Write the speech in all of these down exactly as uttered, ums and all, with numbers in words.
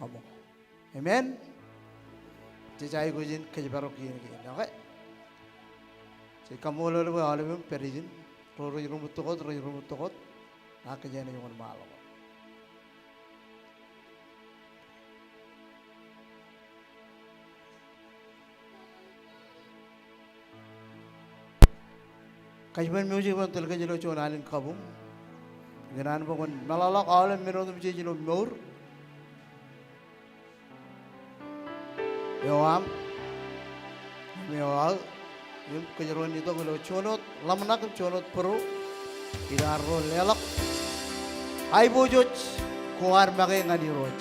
Amen. Jej aikuj in kōjparok iien kein, okay? Jej kaṃṃoolol bwe aolep im pād ijin, ro rej ruṃwij tok wōt, rej ruṃwij tok wōt, ak kōj enaaj wōnṃaanḷọk. Kōjparok, music bwe en tōl kōj ilo juon alen kabuñ. Ikōṇaan bwe kwōn meḷọkḷọk aolep men otemjej ilo mour. Eo aṃ, im eo aō, im kōjro en itok ilo juon wōt ḷōmṇak im juon wōt būruō. Ilo arro leḷọk, Aiboojoj, ko ad make ñan Irooj.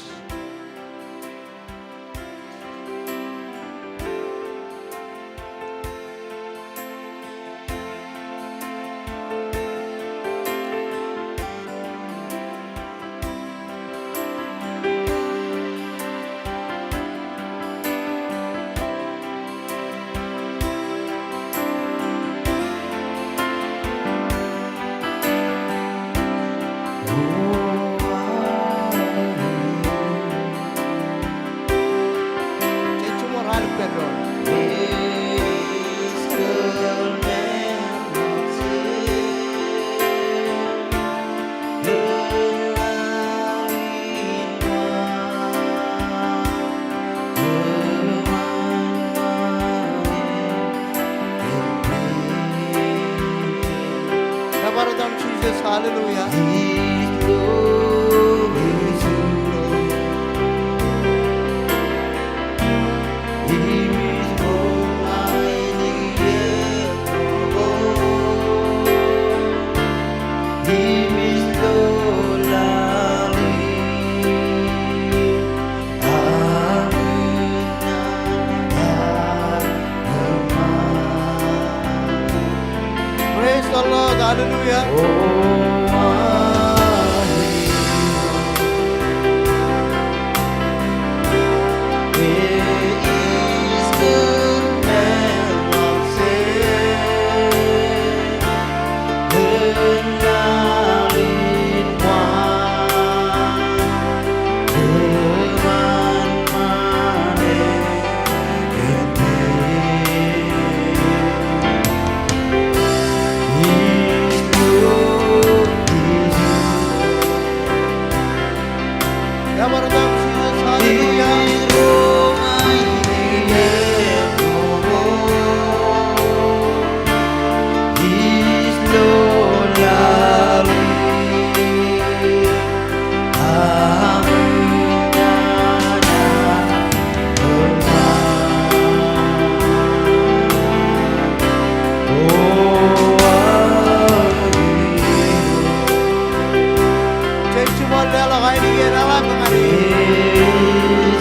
Bar etaṃ Jisōs, hallelujah. Praise the Lord. Hallelujah. Jej jiṃor leḷọk ainikien eḷap ñan e.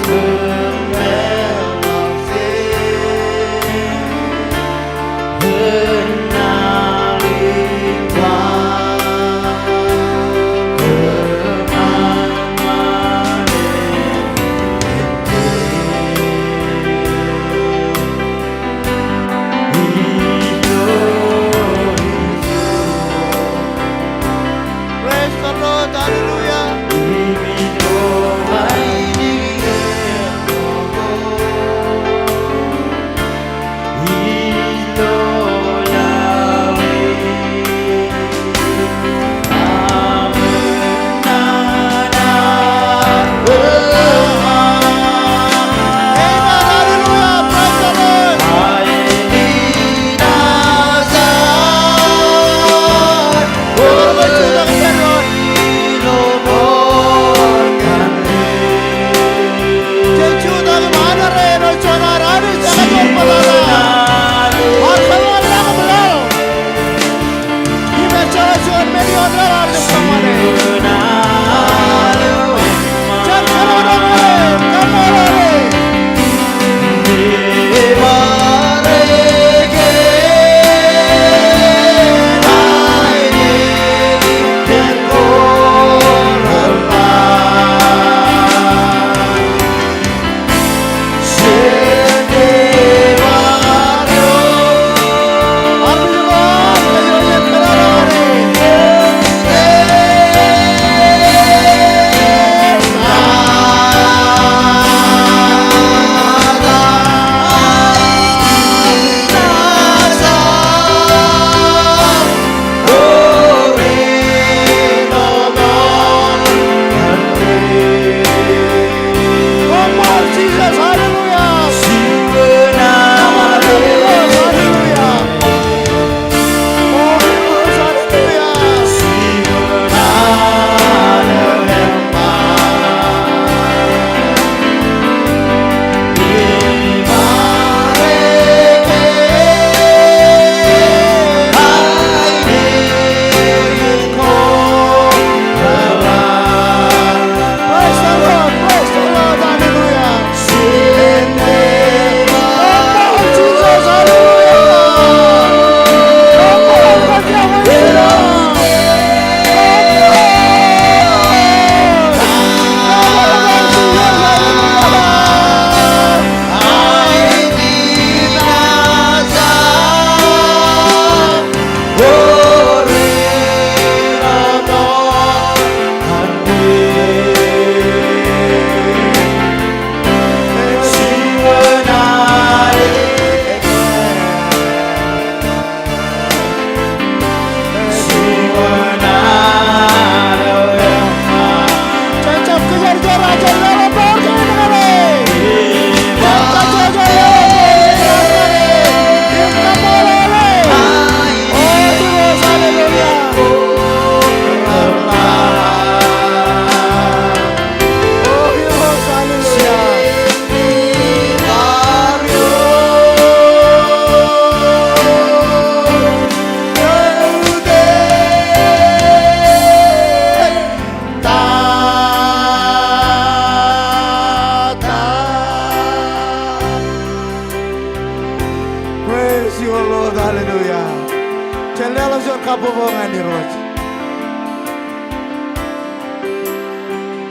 Kabbokbok ñan Irooj.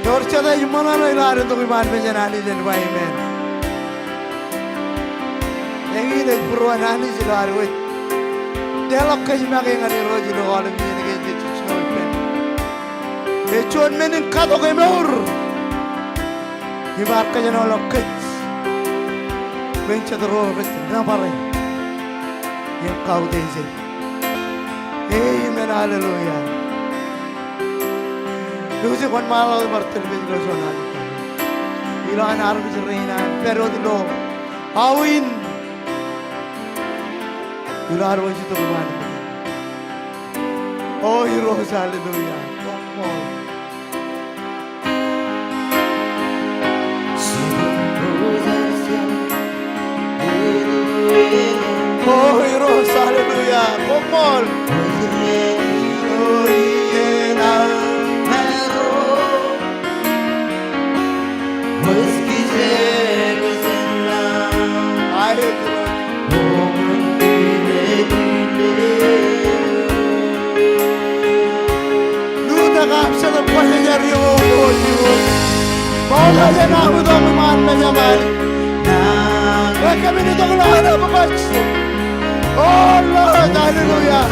Ewōr jete ej ṃōṇōṇō ilo ad itok iṃaan mejān Anij en ba amen. Eñin ej būruon Anij ilo ad wōj deḷọñ kōj make ñan Irooj ilo aolep iien kein jej jino ippān. Ej juon men in katok emour im ear kōjenolọk kōj bwe en jet ro rej nōbar e im kautiej e. Amen, hallelujah. Eo ej wōnṃaanḷọk bar tōl kōj ilo juon an, ilo an armej rein an pād wōt ilo aō in ilo ad wōj itok iṃaan. O Irooj, hallelujah. Koṃṃool. O Irooj, hallelujah. Koṃṃool. Lutōk aṃ Jetōb Kwōjarjar ioon Irooj. Ṃokta jān aṃ itok iṃaan mejān Anij. Bwe kōmin itok ilo aō pukot. O Lord, hallelujah.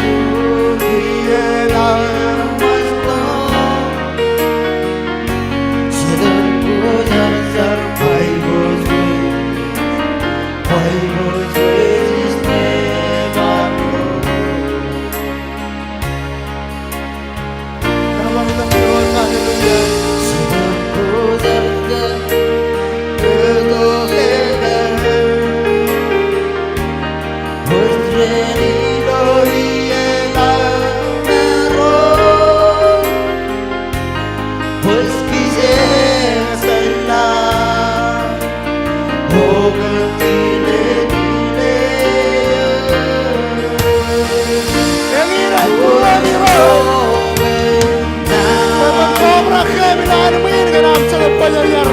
Eñin ej būruon Irooj bwe kwōn kobrak kōm ilo aenōṃṃan kōn aṃ Jetōb Kwōjarjar.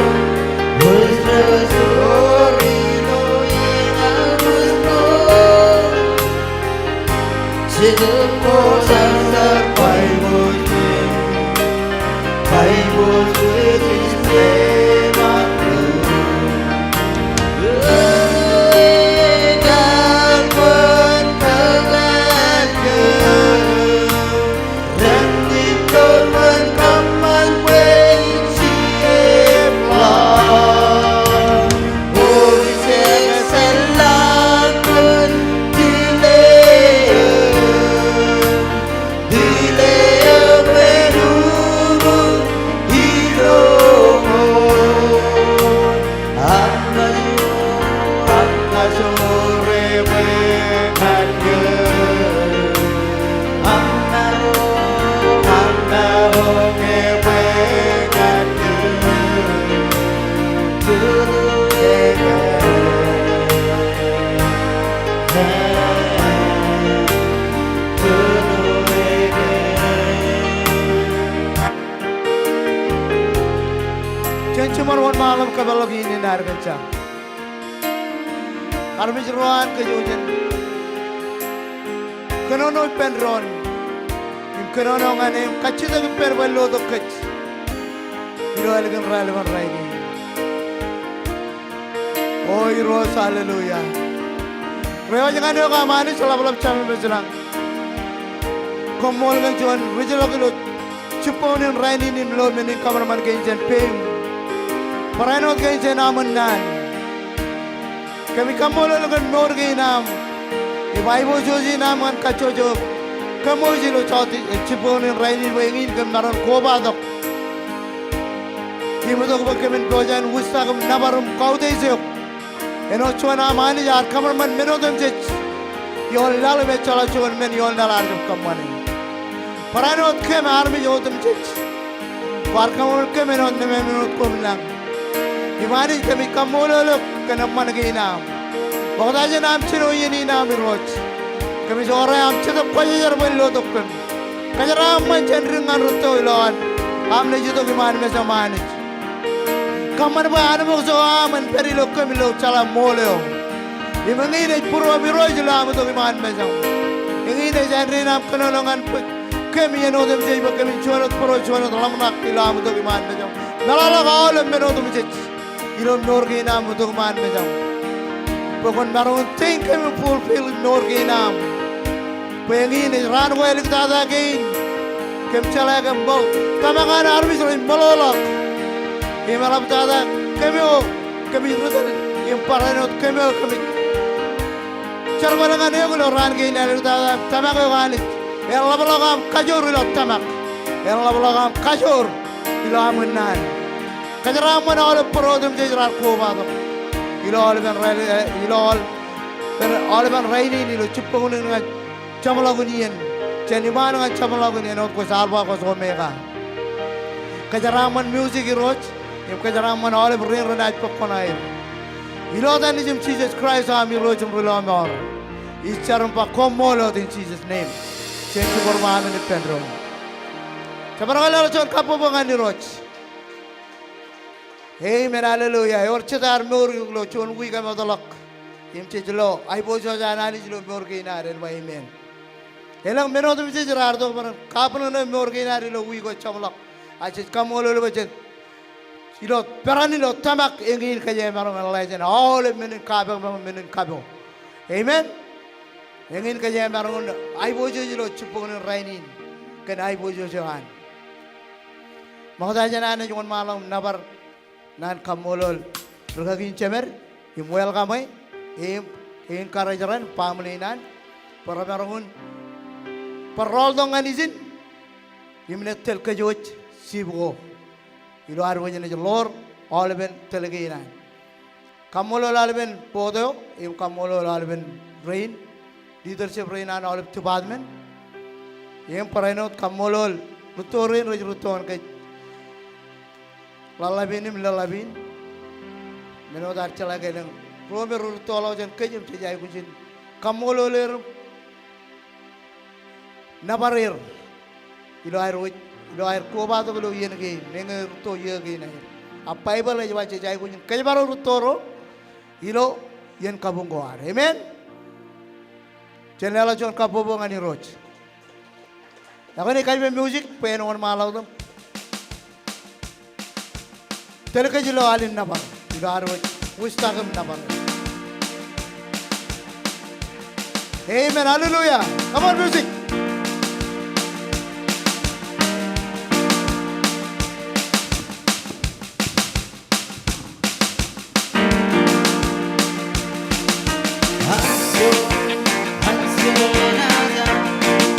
Jen jiṃor wōnṃaanḷọk im kōpeḷḷọk iien in ad kōn jañ. Armej ro an kōj wōj jen kōnono ippān doon im kōnono ñan e im kajjitōk ippād bwe en lotok kōj ilo ālikin raelepen rainin. O Irooj, hallelujah. Rej wōj ñan eok aṃ Anij ḷapḷap Jemem ej ilañ. Koṃṃool kōn juon rijḷọk ilo jibboñ in rainin im lo men in kōṃanṃan kein jān peiṃ. Barāinwōt kein jān aṃ unnaan. Kōmij kaṃṃoolol kōn mour kein aṃ im aiboojoj in aṃ ñan kajjojo kōm wōj ilo jota, eh, jibboñ in rainin bwe eñin kōm maroñ kobatok im itok bwe kōmin pojak in wūjtak im nōbar im kautiej eok. Āinwōt juon aṃ Anij ear kōṃanṃan men otemjej ioon laḷ im ejjeḷọk juon men ioon laḷ ear jab kōṃṃane. Barāinwōt kōm armej otemjej. Kwaar kōṃanṃan kōm āinwōt nemāmein wōt koṃ lañ. Im Anij kōmij kaṃṃoolol eok kōn eṃṃan kein aṃ. Ṃokta jān aṃ jino iien in aṃ Irooj. Kōmij orā aṃ Jetōb Kwōjarjar bwe en lotok kōm. Kōjeraaṃṃan jān dik ñan rūtto ilo aṃ naaj itok iṃaan mejaṃ Anij. Kōṃṃan bwe anbōkjọ aṃ en pād ilo kōm ilo jeḷā ṃool eo. Im eñin ej būruōm Irooj ilo am itok iṃaan mejaṃ. Eñin ej āindein aṃ kōnono ñan bwe kōm iien otemjej bwe kōmin juon wōt bōro, juon wōt ḷōmṇak ilo aṃ itok iṃaan mejaṃ. Meḷọkḷọk aolep men otemjej ilo mour kein am itok iṃaan mejaṃ, bwe kwōn maroñ in tein kōm im fulfill mour kein am. Bwe eñin ej raan ko āliktata kein. Kōm jeḷā ke ṃool tōmak an armej rej ṃoolol ḷọk im eḷaptata kōm eo kōmij ri tōl im barāinwōt kōm eo kōmij jerbal ñan eok ilo raan kein. Āliktata tōmak eo Anij, eḷapḷọk aṃ kajoor ilo tōmak, eḷapḷọk aṃ kajoor ilo aṃ unnaan. Kōjeraaṃṃan aolep bōro otemjej raar kobatok ilo aolepen rainin, ilo aolepen rainin ilo jibboñōn in ñan jeṃḷọkin iien, jān iṃaan ñan jeṃḷọkin iien, āinwōt kwōj Alpha, kwōj Omega. Kōjeraaṃṃan music Irooj, im kōjeraaṃṃan aolep rein renaaj bōk kuṇaer. Ilo etan Nejiṃ Jisōs Kraist aṃ Irooj im Rilọmọọr, ij jar im ba koṃṃool wōt in Jesus' name. Jej jibwe ṃaan ippān doon. Jemaroñ leḷọk juon kabbokbok ñan Irooj. Amen, hallelujah. Ewōr jet ear mour eok ilo juon wiik eo ṃōtḷọk. Im jej lo aiboojoj an Anij ilo mour kein ad, en ba amen. Elōñ men otemjej raar itok bwe ren kabwilōñlōñ mour kein ad ilo wiik eo jeṃḷọk. Ak jej kaṃṃoolol bwe jen ilo peran ilo tōmak, eñin kōj emaroñ in ḷe jān aolep men in kapokpok, men in kapo. Amen. Eñin kōj emaroñ in aiboojoj ilo jibboñōn in rainin kōn aiboojoj eo an. Ṃokta jān an ej wōnṃaanḷọk im nōbar naan kaṃṃoolol ri-kaki in jemed im welcome e im encourage ren family in an bwe remaroñ in bar rọọltok ñan ijin im naaj tōl kōjwōj sip ko ilo ad wōj naaj ḷoor aolepen tōl kein an. Kaṃṃoolol aolepen board eo im kaṃṃoolol aolepen rein, leadership rein an aolep department. Im barāinwōt kaṃṃoolol rūtto rein rej rūtto ñan kōj ḷōḷḷap in im lōḷḷap in. Men wōt ear jeḷā ke elōñ ruo me rūttoḷọk jān kōj im jej aikuj in kaṃṃoolol er im nōbar er ilo aer wōj, ilo aer kobatok ilo iien kein, meñe rūtto iiō kein aer. Ak Baibōḷ ej ba jej aikuj in kōjparok rūtto ro ilo iien kabuñ ko ad. Amen. Jen leḷọk juon kabbokbok ñan Irooj. Ak enaaj kajjitōk music bwe en wōnṃaanḷọk im tōl kōj ilo al in nōbar, ilo ad wōj wūjtak im nōbar. Amen. Hallelujah. Come on, music.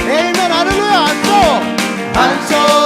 Amen. Hallelujah. Anso.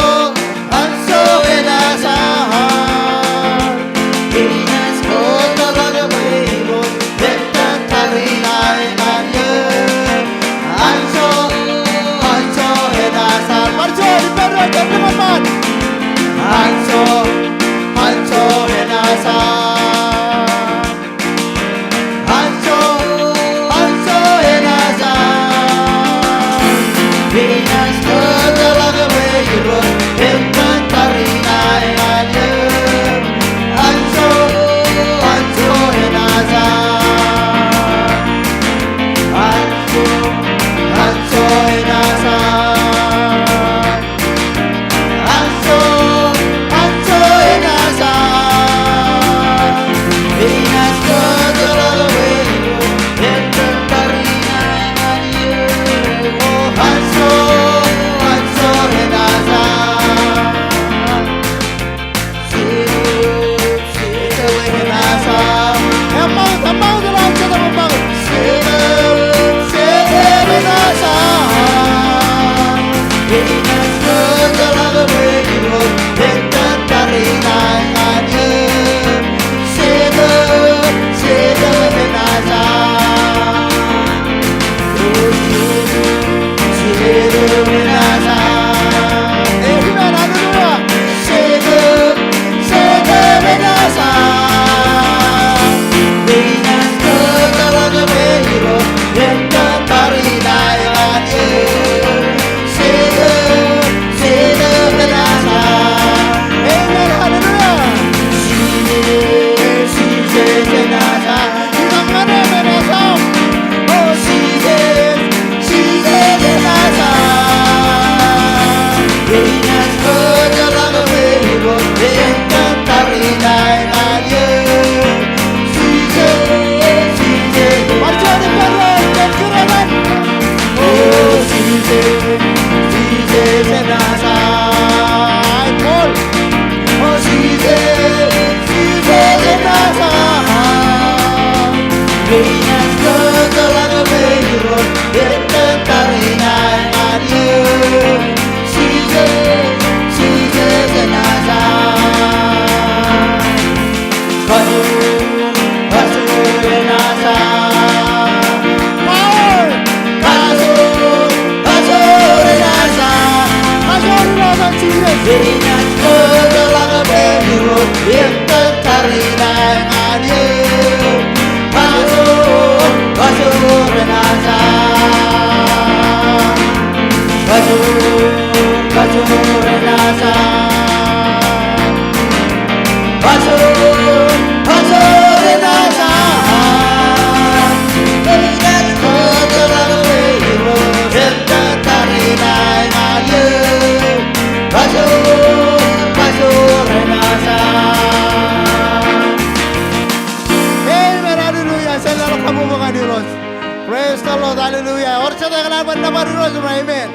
Praise the Lord. Hallelujah. Ewōr jet ekōṇaan bar nōbar Irooj ro. Amen.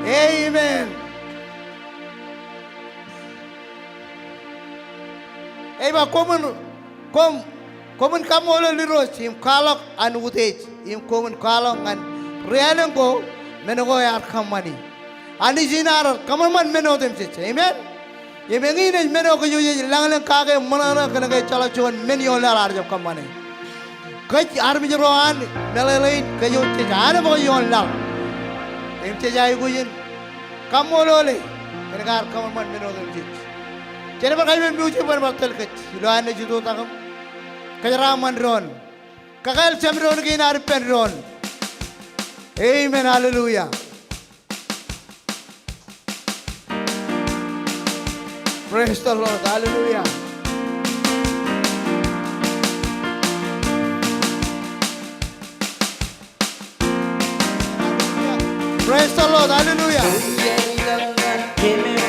Amen. Ej ba koṃwin, koṃ, koṃwin kaṃṃoolol Irooj im kwaḷọk an utiej im koṃwin kwaḷọk ñan ri-ālōñ ko men ko ear kōṃṃani. Anij in ear kōṃanṃan men otemjej. Amen. Im eñin ej men eo kōjwōj jej lañlōñ kake ṃōṇōṇō kōnke ejjeḷọk juon men ioon laḷ ear jab kōṃṃane. Kōj armej ro an meḷeḷein kōjwōj jej anemkwōj ioon laḷ im jej aikuj in kaṃṃoolole kōnke ear kōṃanṃan men otemjej. Jen bar kaimen music bwe en bar tōl kōj ilo ad naaj itok tok im kōjeraaṃṃan doon. Kakāāl jemdoon kein ad ippān doon. Amen. Hallelujah. Praise the Lord. Hallelujah. Praise the Lord. Hallelujah. Amen.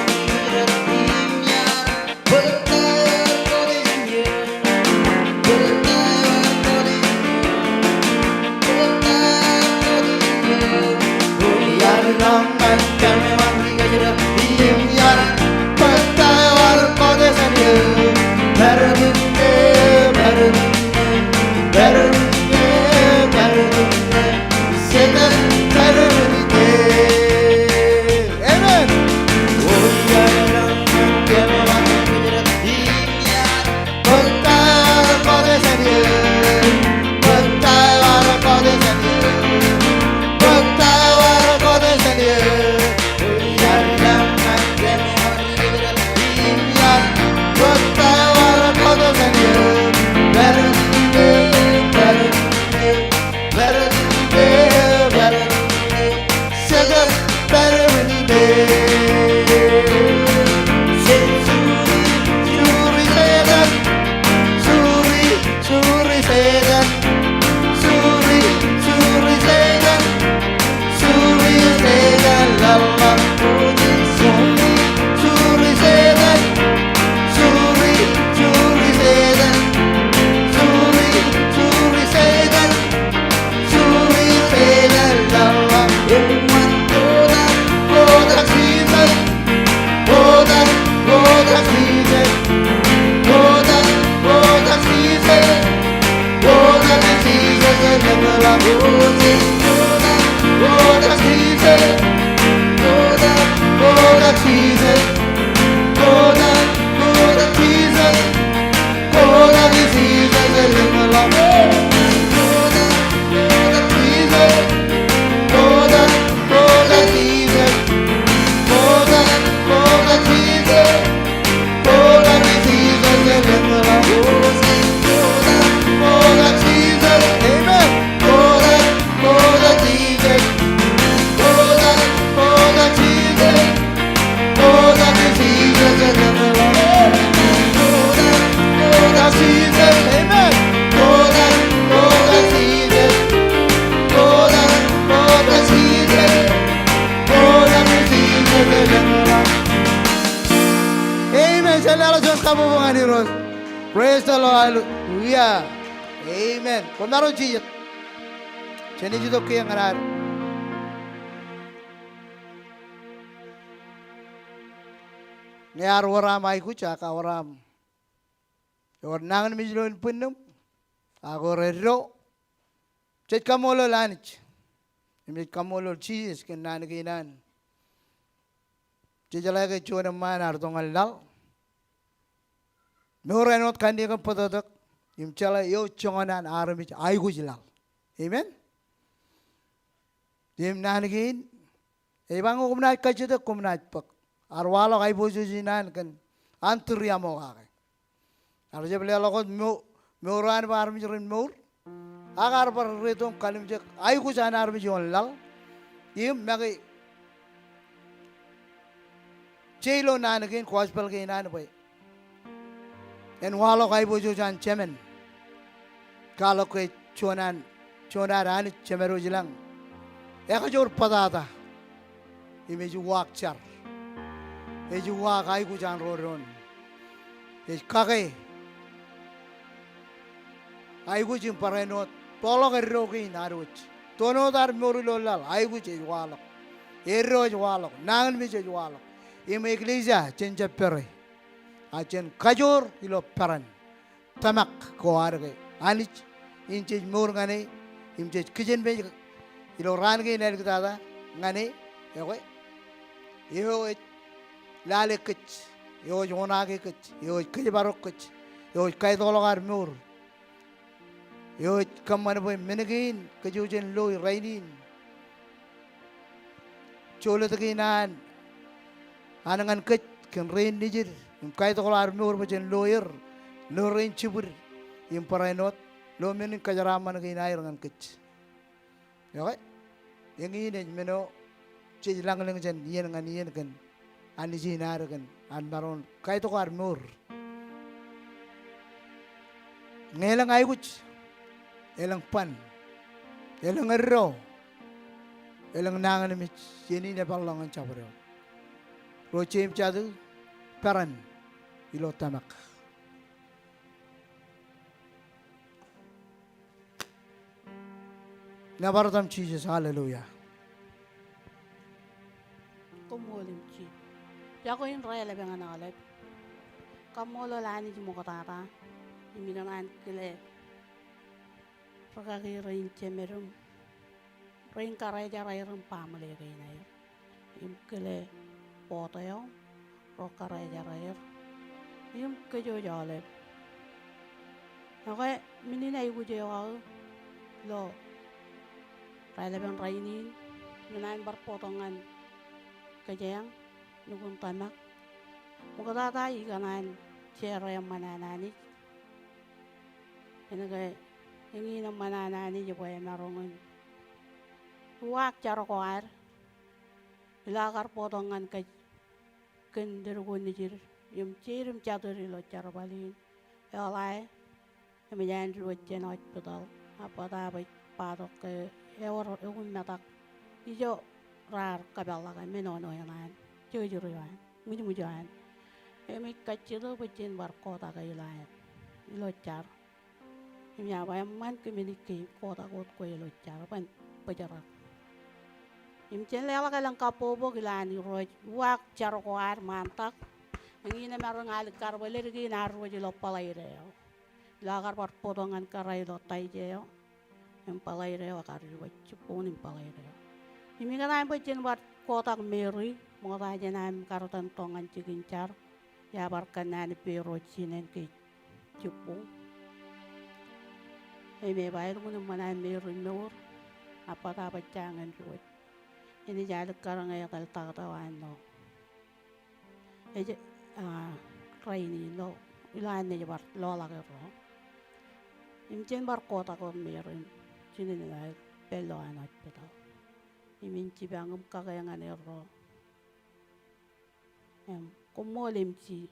Amen. Jen leḷọk juon kabbokbok ñan Irooj. Praise the Lord. Hallelujah. Amen. Koṃ maroñ jijet. Jen ej itok kiiō ñan ad. Ñe ear wōr aṃ aikuj ak ear wōr aṃ, ewōr nañinmej ilo inbwinnūṃ ak ewōr eddo, jej kaṃṃoolol Anij im jej kaṃṃoolol Jisōs kōn naan kein an jej jeḷā ke juon eṃṃaan ear itok ñan laḷ. Mour āinwōt kanniōk im bōtōktōk im jeḷā eo joñan an armej aikuj laḷ. Amen. Im naan kein ej ba ñe koṃ naaj kajjitōk koṃ naaj bōk. Ear waḷọk aiboojoj in an kōn an tūriaṃokake. Ear jab leḷọk wōt mo-, mour an bwe armej ren mour. Ak ear bar reitok im kalimjek aikuj an armej ioon laḷ. Im make je ilo naan kein gospel kein an bwe en waḷọk aiboojoj an Jemān. Kwaḷọk ke juon an, juon ad Anij Jemedwōj ilañ ekajoor bōtata im ej uwaak jar. Ej uwaak aikuj an ro doon. Ej kake aikuj im barāinwōt Toḷọk eddo kein ad wōj. Toon wōt ad mour ilo laḷ, aikuj ej waḷọk. Eddo ej waḷọk, nañinmej ej waḷọk. Im eklejia jen jab pere. A jen kajoor ilo peran tōmak ko ad ke Anij in jej mour ñan e, im jej kijenmej ilo raan kein āliktata ñan e, ekwe. Eo ej lale kōj, eo ej oṇaake kōj, eo ej kōjparok kōj, eo ej kaitokḷọk ad mour. Eo ej kōṃṃan bwe men kein kōj jen lo rainin, jolōt kein an, an ñan kōj kōn rein nejid im kaitokḷọk ad mour bwe jen lo er, lo rein jibwid im barāinwōt, lo men in kōjeraaṃṃan kein aer ñan kōj. Ekwe, eñin ej men eo jej lañlōñ jān iien ñan iien kōn Anij in ad kōn an maroñ kaitok ad mour. Ñe elōñ aikuj, elōñ ban, elōñ eddo, elōñ nañinmej, iien in epeḷḷọk ñan jabdewōt. Ro jeiū im jatū, peran ilo tōmak. Nōbar etaṃ Jisōs, hallelujah. Koṃṃool im ji. Iọkwe in raelep ñan aolep. Kaṃṃoolol Anij ṃoktata im ikōṇaan kile rūkaki rein jemed im rein karijer aer im baaṃle kein aer. Im kile board eo, ro karijer aer, im kōj aolep. Ekwe, men in aikuj eo aō ilo raelepin rainin, ikōṇaan bar bōktok ñan kōjeañ, nukun tōmak. Ṃoktata ikōṇaan share eṃṃan an Anij. Kōnke eñin eṃṃan an Anij bwe emaroñ in uwaak jar ko ad ilo aō kar bōktok ñan kōj kōn ledik ko nejid im jeid im jatid ilo jerbal in. Eḷae, eṃōj an diwōj jān hospital, a bōtab ej bōktok ke ewōr ekummetak ijo raar kōpeḷḷọk men eo ṇe an, surgery eo an, ṃwijṃwij eo an. Im ij kajjitōk bwe jen bar kotak e ilo an, ilo jar. Im iar ba eṃṃan ke men in kein kotak wōt kwe ilo jar ban bōjrak. Im jen leḷọk elōñ kabbokbok ilo an Irooj uwaak jar ko ad ṃaantak. Eñin emaroñ alikkar bwe ledik in ear diwōj ilo bōḷaide eo. Ilo aō kar bar bōktok ñan kōrā ilo Taije eo. Im bōḷaide eo ekar diwōj, jibboñ in bōḷaide eo. Im ikōṇaan bwe jen bar kotak Mary, ṃokta jān am kar itan tok ñan jikin jar. Iar bar kōnnaan ippāerro jinen ke jibboñ. Im ej ba elukkuun eṃṃan an Mary mour, a bōtab ejjañin diwōj. Enaaj alikkar ñe etal taktō eo an ṇo. Ej, a, rainin ṇo, ilo an naaj bar loḷọk erro. Im jen bar kotak wōt Mary im jinen ilo aer pād ilo an hospital. Im en jipañ im kake ñan erro. Im koṃṃool im ji.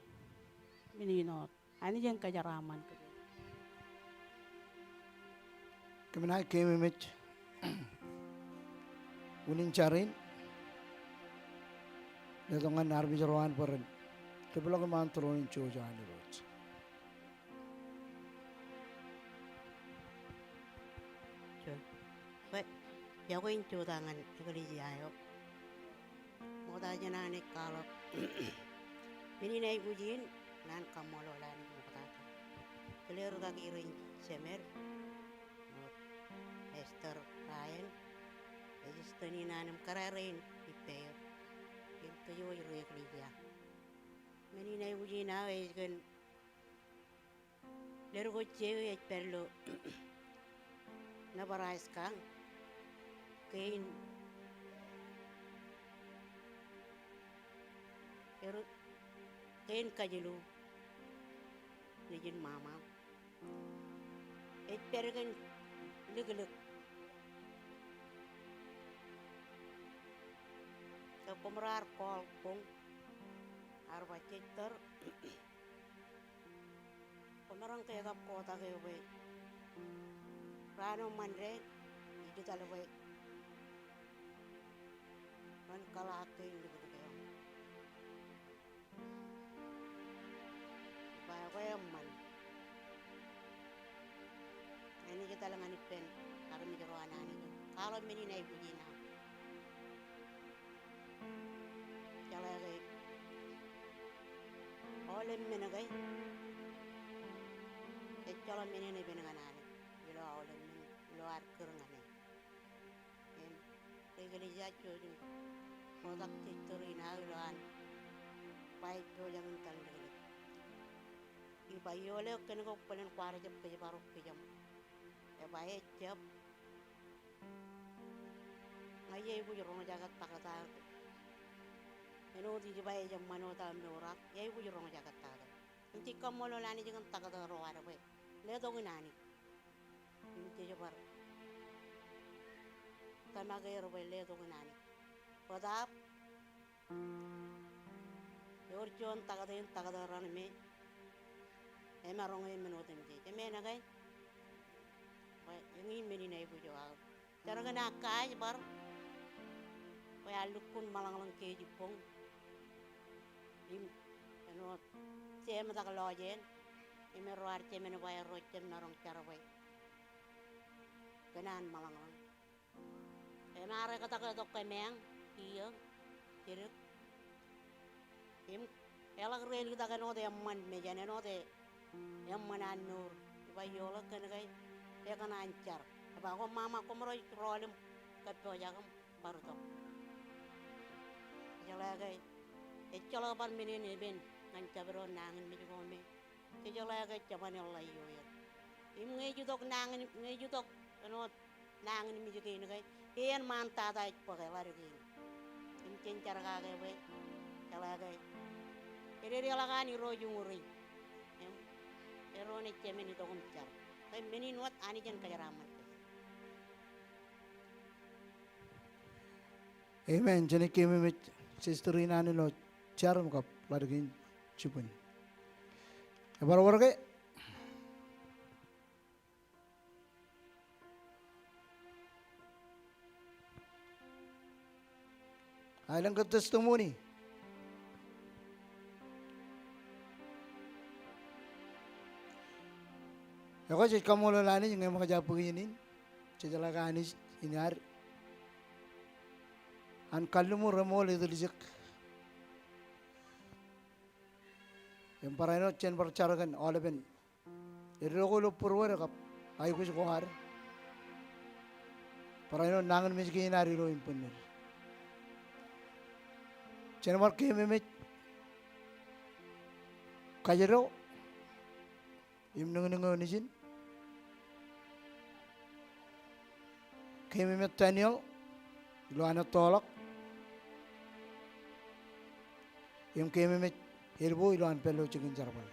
Men in wōt. Anij en kōjeraaṃṃan kōj. Kōm naaj keememej unin jar in. Letok ñan armej ro an bwe ren deblọk iṃaan tūroon in jouj an Irooj. Jen. Bwe, iọkwe in jota ñan eklejia eo. Ṃokta jān an ej kwaḷọk men in aikuj in, ikōṇaan kaṃṃoolol Anij ṃoktata. Kile rūkaki rein jemed, eo Pastor Ryan, assistant in an im kōrā rein ippāer, im kōj wōj ri eklejia. Men in aikuj in aō ej kōn ledik ko je ej pād ilo Nebraska kein, er, kein kajilu nejin ṃaṃa. Ej pād kōn liklik. Ke koṃ raar call boñ, ear ba jej tōr. Koṃ maroñ ke kab kotak eō bwe raan eo Ṃande, ij etal bwe ren kōḷaak kein liklik eo. Ba ekwe eṃṃan. Enaaj etal ñan ippān armej ro an Anij im kwaḷọk men in aikuj in aṃ. Jeḷā ke aolep men ke ejjeḷọk men in epen ñan Anij ilo aolep men ilo ad kūr ñan e. Im ri eklejia jouj im bōktok sister in aō ilo an ba ej pojak in taḷ liklik. Iba ioḷe kōn ke bōlen kwaar jab kōjparok kijem. Eba ejjab ña iaikuj roñjake taktō āinwōt ij ba ej eṃṃan wōt aō mour ak iaikuj roñjake taktō. Im jej kaṃṃoolol Anij kōn taktō ro ad bwe letok in Anij. Im jej bar tōmak er bwe letok in Anij. Bōtaab ewōr juon taktō in taktō raṇ me emaroñ e men otemjej. Im āinwōt ke bwe eñin men in aikuj eo aō. Jar kōn aō kaaj bar bwe ear lukkuun ṃōḷañḷọñ keij ippōñ. Im āinwōt jemetak lọjien im erro ad jemān ba erro jab maroñ jar bwe kōn an ṃōḷañḷọñ. Im ear ektak tok kōmeañ kiiō jidik. Im eḷak reliktak āinwōt eṃṃan mejān, āinwōt eṃṃan an mour. Iba ioḷe kōn ke ekōṇaan jar. Eba koṃ ṃaṃa koṃ ro rej rọọl im kōppojak im bar itok. Jeḷā ke ejjeḷọk bar men in epen ñan jabdewōt nañinmej ko me jejeḷā ke jeban eḷḷā ioer. Im ñe ej itok nañin, ñe ej itok āinwōt nañinmej kein ke, iien ṃaan tata ej bōke ḷaddik in. Im jen jar kake bwe jeḷā ke ededeḷọk an irooj uñūri. Im eddo naaj jemān itok im jar. Ke men in wōt Anij en kōjeraaṃṃan kōj. Amen. Jenaaj keememej sister in an ilo jar im kab ḷaddik in jibwin. Ebar wōr ke aelōñ ke testimony. Ekwe jej kaṃṃoolol Anij ñe ṃōkaj aō bōk iien in. Jejeḷā ke Anij in ad an kalliṃur eṃool etiljek. Im barāinwōt jen bar jar kōn aolepen eddo ko ilo būruod kab aikuj ko ad. Barāinwōt nañinmej kein ad ilo inbwinnid. Jen bar keememej Kajdo im niñniñ eo nejin. Keememej Daniel ilo an ettoḷọk. Im keememej Elbo ilo an pād ilo jikin jerbal.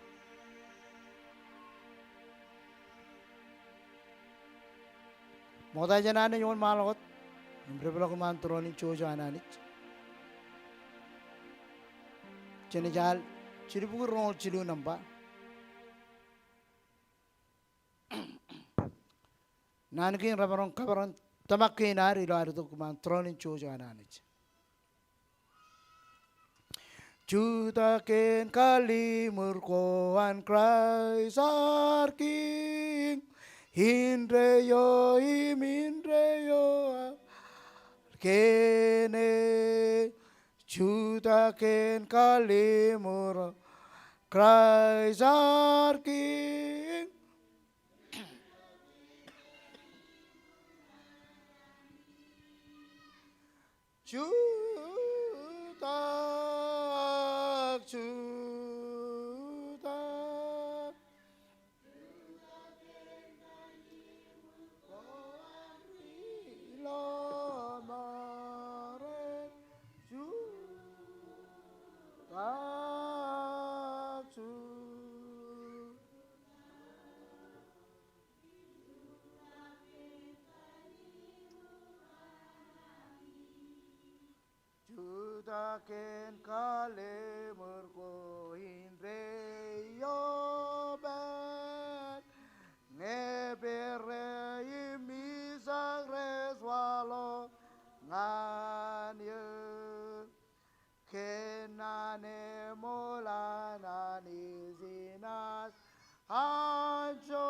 Ṃokta jān an ej wōnṃaanḷọk wōt im depḷọk iṃaan tūroon in jouj eo an Anij. Jenaaj al jilubukwi roñoul jilu nōṃba. Naan kein remaroñ kab ren tōmak kein ad ilo ad itok iṃaan tūroon in jouj eo an Anij. Jutak kōn kalliṃur ko an Kraist ad Kiiñ, indeeo im indeeo ad kene. Jutak kōn kalliṃur Kraist ad Kiiñ. Jutak, jutak. Ilo ṃōrā jutak, jutak. Jutak kōn kalliṃur ko indeeo pād, ñe pere im isak rej waḷọk ñan eō. Kōn naan eṃool an Anij in ad anjọ.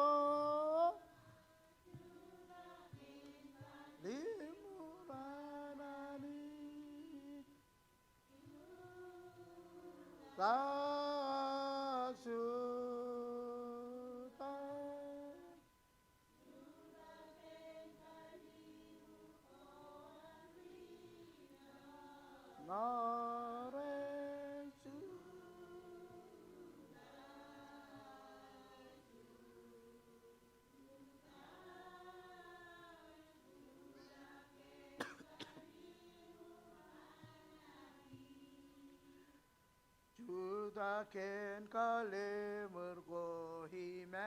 Kōn kallimur ko imaroñ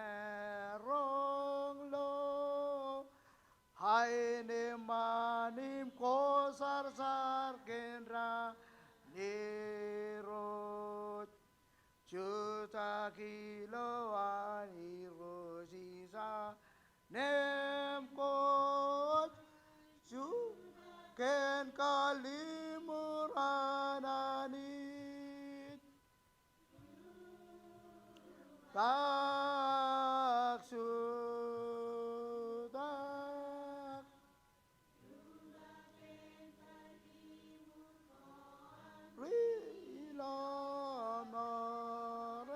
lo, aenōṃṃan im kosarsar kōn raan Irooj. Jutak ilo an Irooj isaṇ im Kōj, jutak kōn kallimur an Anij. Tak jutak. Ri ilo mour e.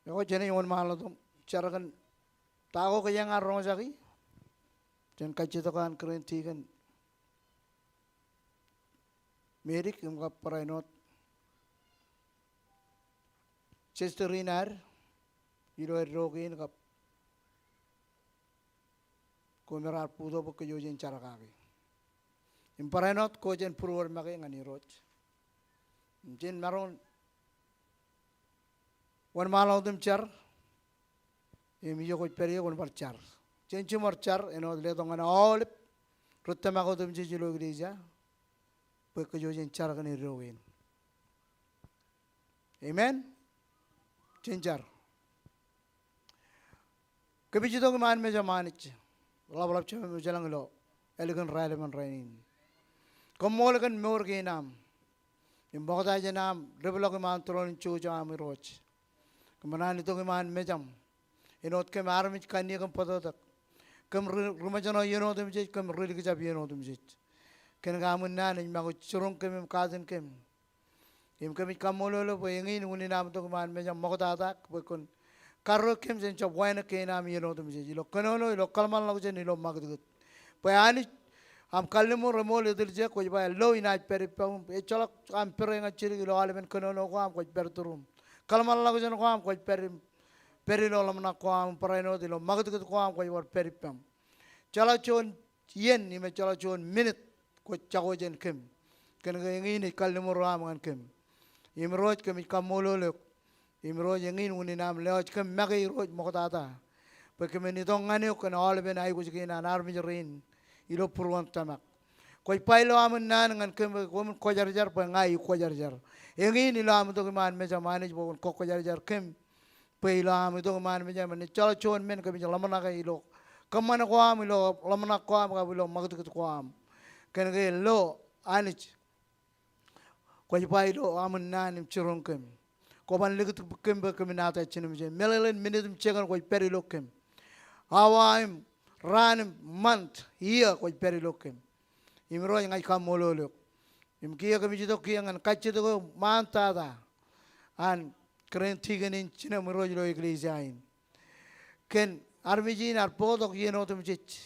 Ekwe, jenaaj wōnṃaanḷọk im jar kōn ta ko kōjeañ ar roñjaki jān kajjitōk an kōrā in tikōn Medik im kab barāinwōt sister in ad ilo eddo kein kab ko me raar bōktok bwe kōj jen jar kaki. Im barāinwōt ko jān būruod make ñan Irooj. Im jen maroñ wōnṃaanḷọk im jar. Im ijo kwōj pād ie kwōn bar jar. Jen jiṃor jar āinwōt letok ñan aolep ri tōmak otemjej ilo eklejia bwe kōj jen jar kōn eddo kein. Amen. Jen jar. Kōmij itok iṃaan mejaṃ Anij, ḷapḷap Jemem ej lañ ilo ālikin raelepen rainin. Koṃṃool kōn mour kein aṃ im ṃokta jān am deblọk iṃaan tūroon in jouj eo aṃ Irooj. Kōm naan itok iṃaan mejaṃ āinwōt kōm armej kanniōk im bōtōktōk. Kōm ri, ri ṃōjṇọ iien otemjej, kōm ri likjab iien otemjej. Kōn ke aṃ naan ej make jiroñ kōm im katin kōm. Im kōmij kaṃṃoolol eok bwe eñin unin am itok iṃaan mejaṃ ṃoktata bwe kwōn karreoik kōm jān jab wānōk kein am iien otemjej ilo kōnono, ilo kōḷmānḷọkjeṇ, ilo ṃakūtkūt. Bwe Anij, aṃ kalliṃur eṃool etiljek, kwōj ba lo inaaj pād ippaṃ, ejjeḷọk aṃ pere ñan jidik ilo aolepen kōnono ko aṃ kwōj pād tūruṃ. Kōḷmānḷọkjeṇ ko aṃ kwōj pād im, pād ilo ḷōmṇak ko aṃ barāinwōt ilo ṃakūtkūt ko aṃ kwōj bar pād ippaṃ. Jeḷā juon iien im ejjeḷọk juon minit kwōj jako jān kōm. Kōn ke eñin ej kalliṃur eo aṃ ñan kōm. Im Irooj kōmij kaṃṃoolol eok. Im Irooj eñin unin am lewōj kōm make Irooj ṃoktata. Bwe kōmin itok ñan eok kōn aolepen aikuj kein an armej rein ilo būruon tōmak. Kwōj ba ilo aṃ naan ñan kōm bwe koṃwin kwōjarjar bwe ña ij kwōjarjar. Eñin ilo aṃ itok iṃaan mejaṃ Anij bwe kwōn kwōjarjar kōm. Bwe ilo aṃ itok iṃaan mejaṃ, ejjeḷọk juon men kōmij ḷōmṇake ilo kōṃṃan ko aṃ, ilo ḷōmṇak ko aṃ, kab ilo ṃakūtkūt ko aṃ. Kōn ke lo Anij, kwōj ba ilo aṃ naan im jiroñ kōm. Kwōban likūt kōm bwe kōmin attach jān ṃwiin. Meḷeḷein minit im second kwōj pād ilo kōm. Awa im raan im month, year kwōj pād ilo kōm. Im Irooj ña ij kaṃṃoolol eok. Im kiiō kōmij itok kiiō ñan kajjitōk eo ṃaantata an kōrā in tikōn in jinem Irooj ilo eklejia in. Kōn armej in ear bōktok iien otemjej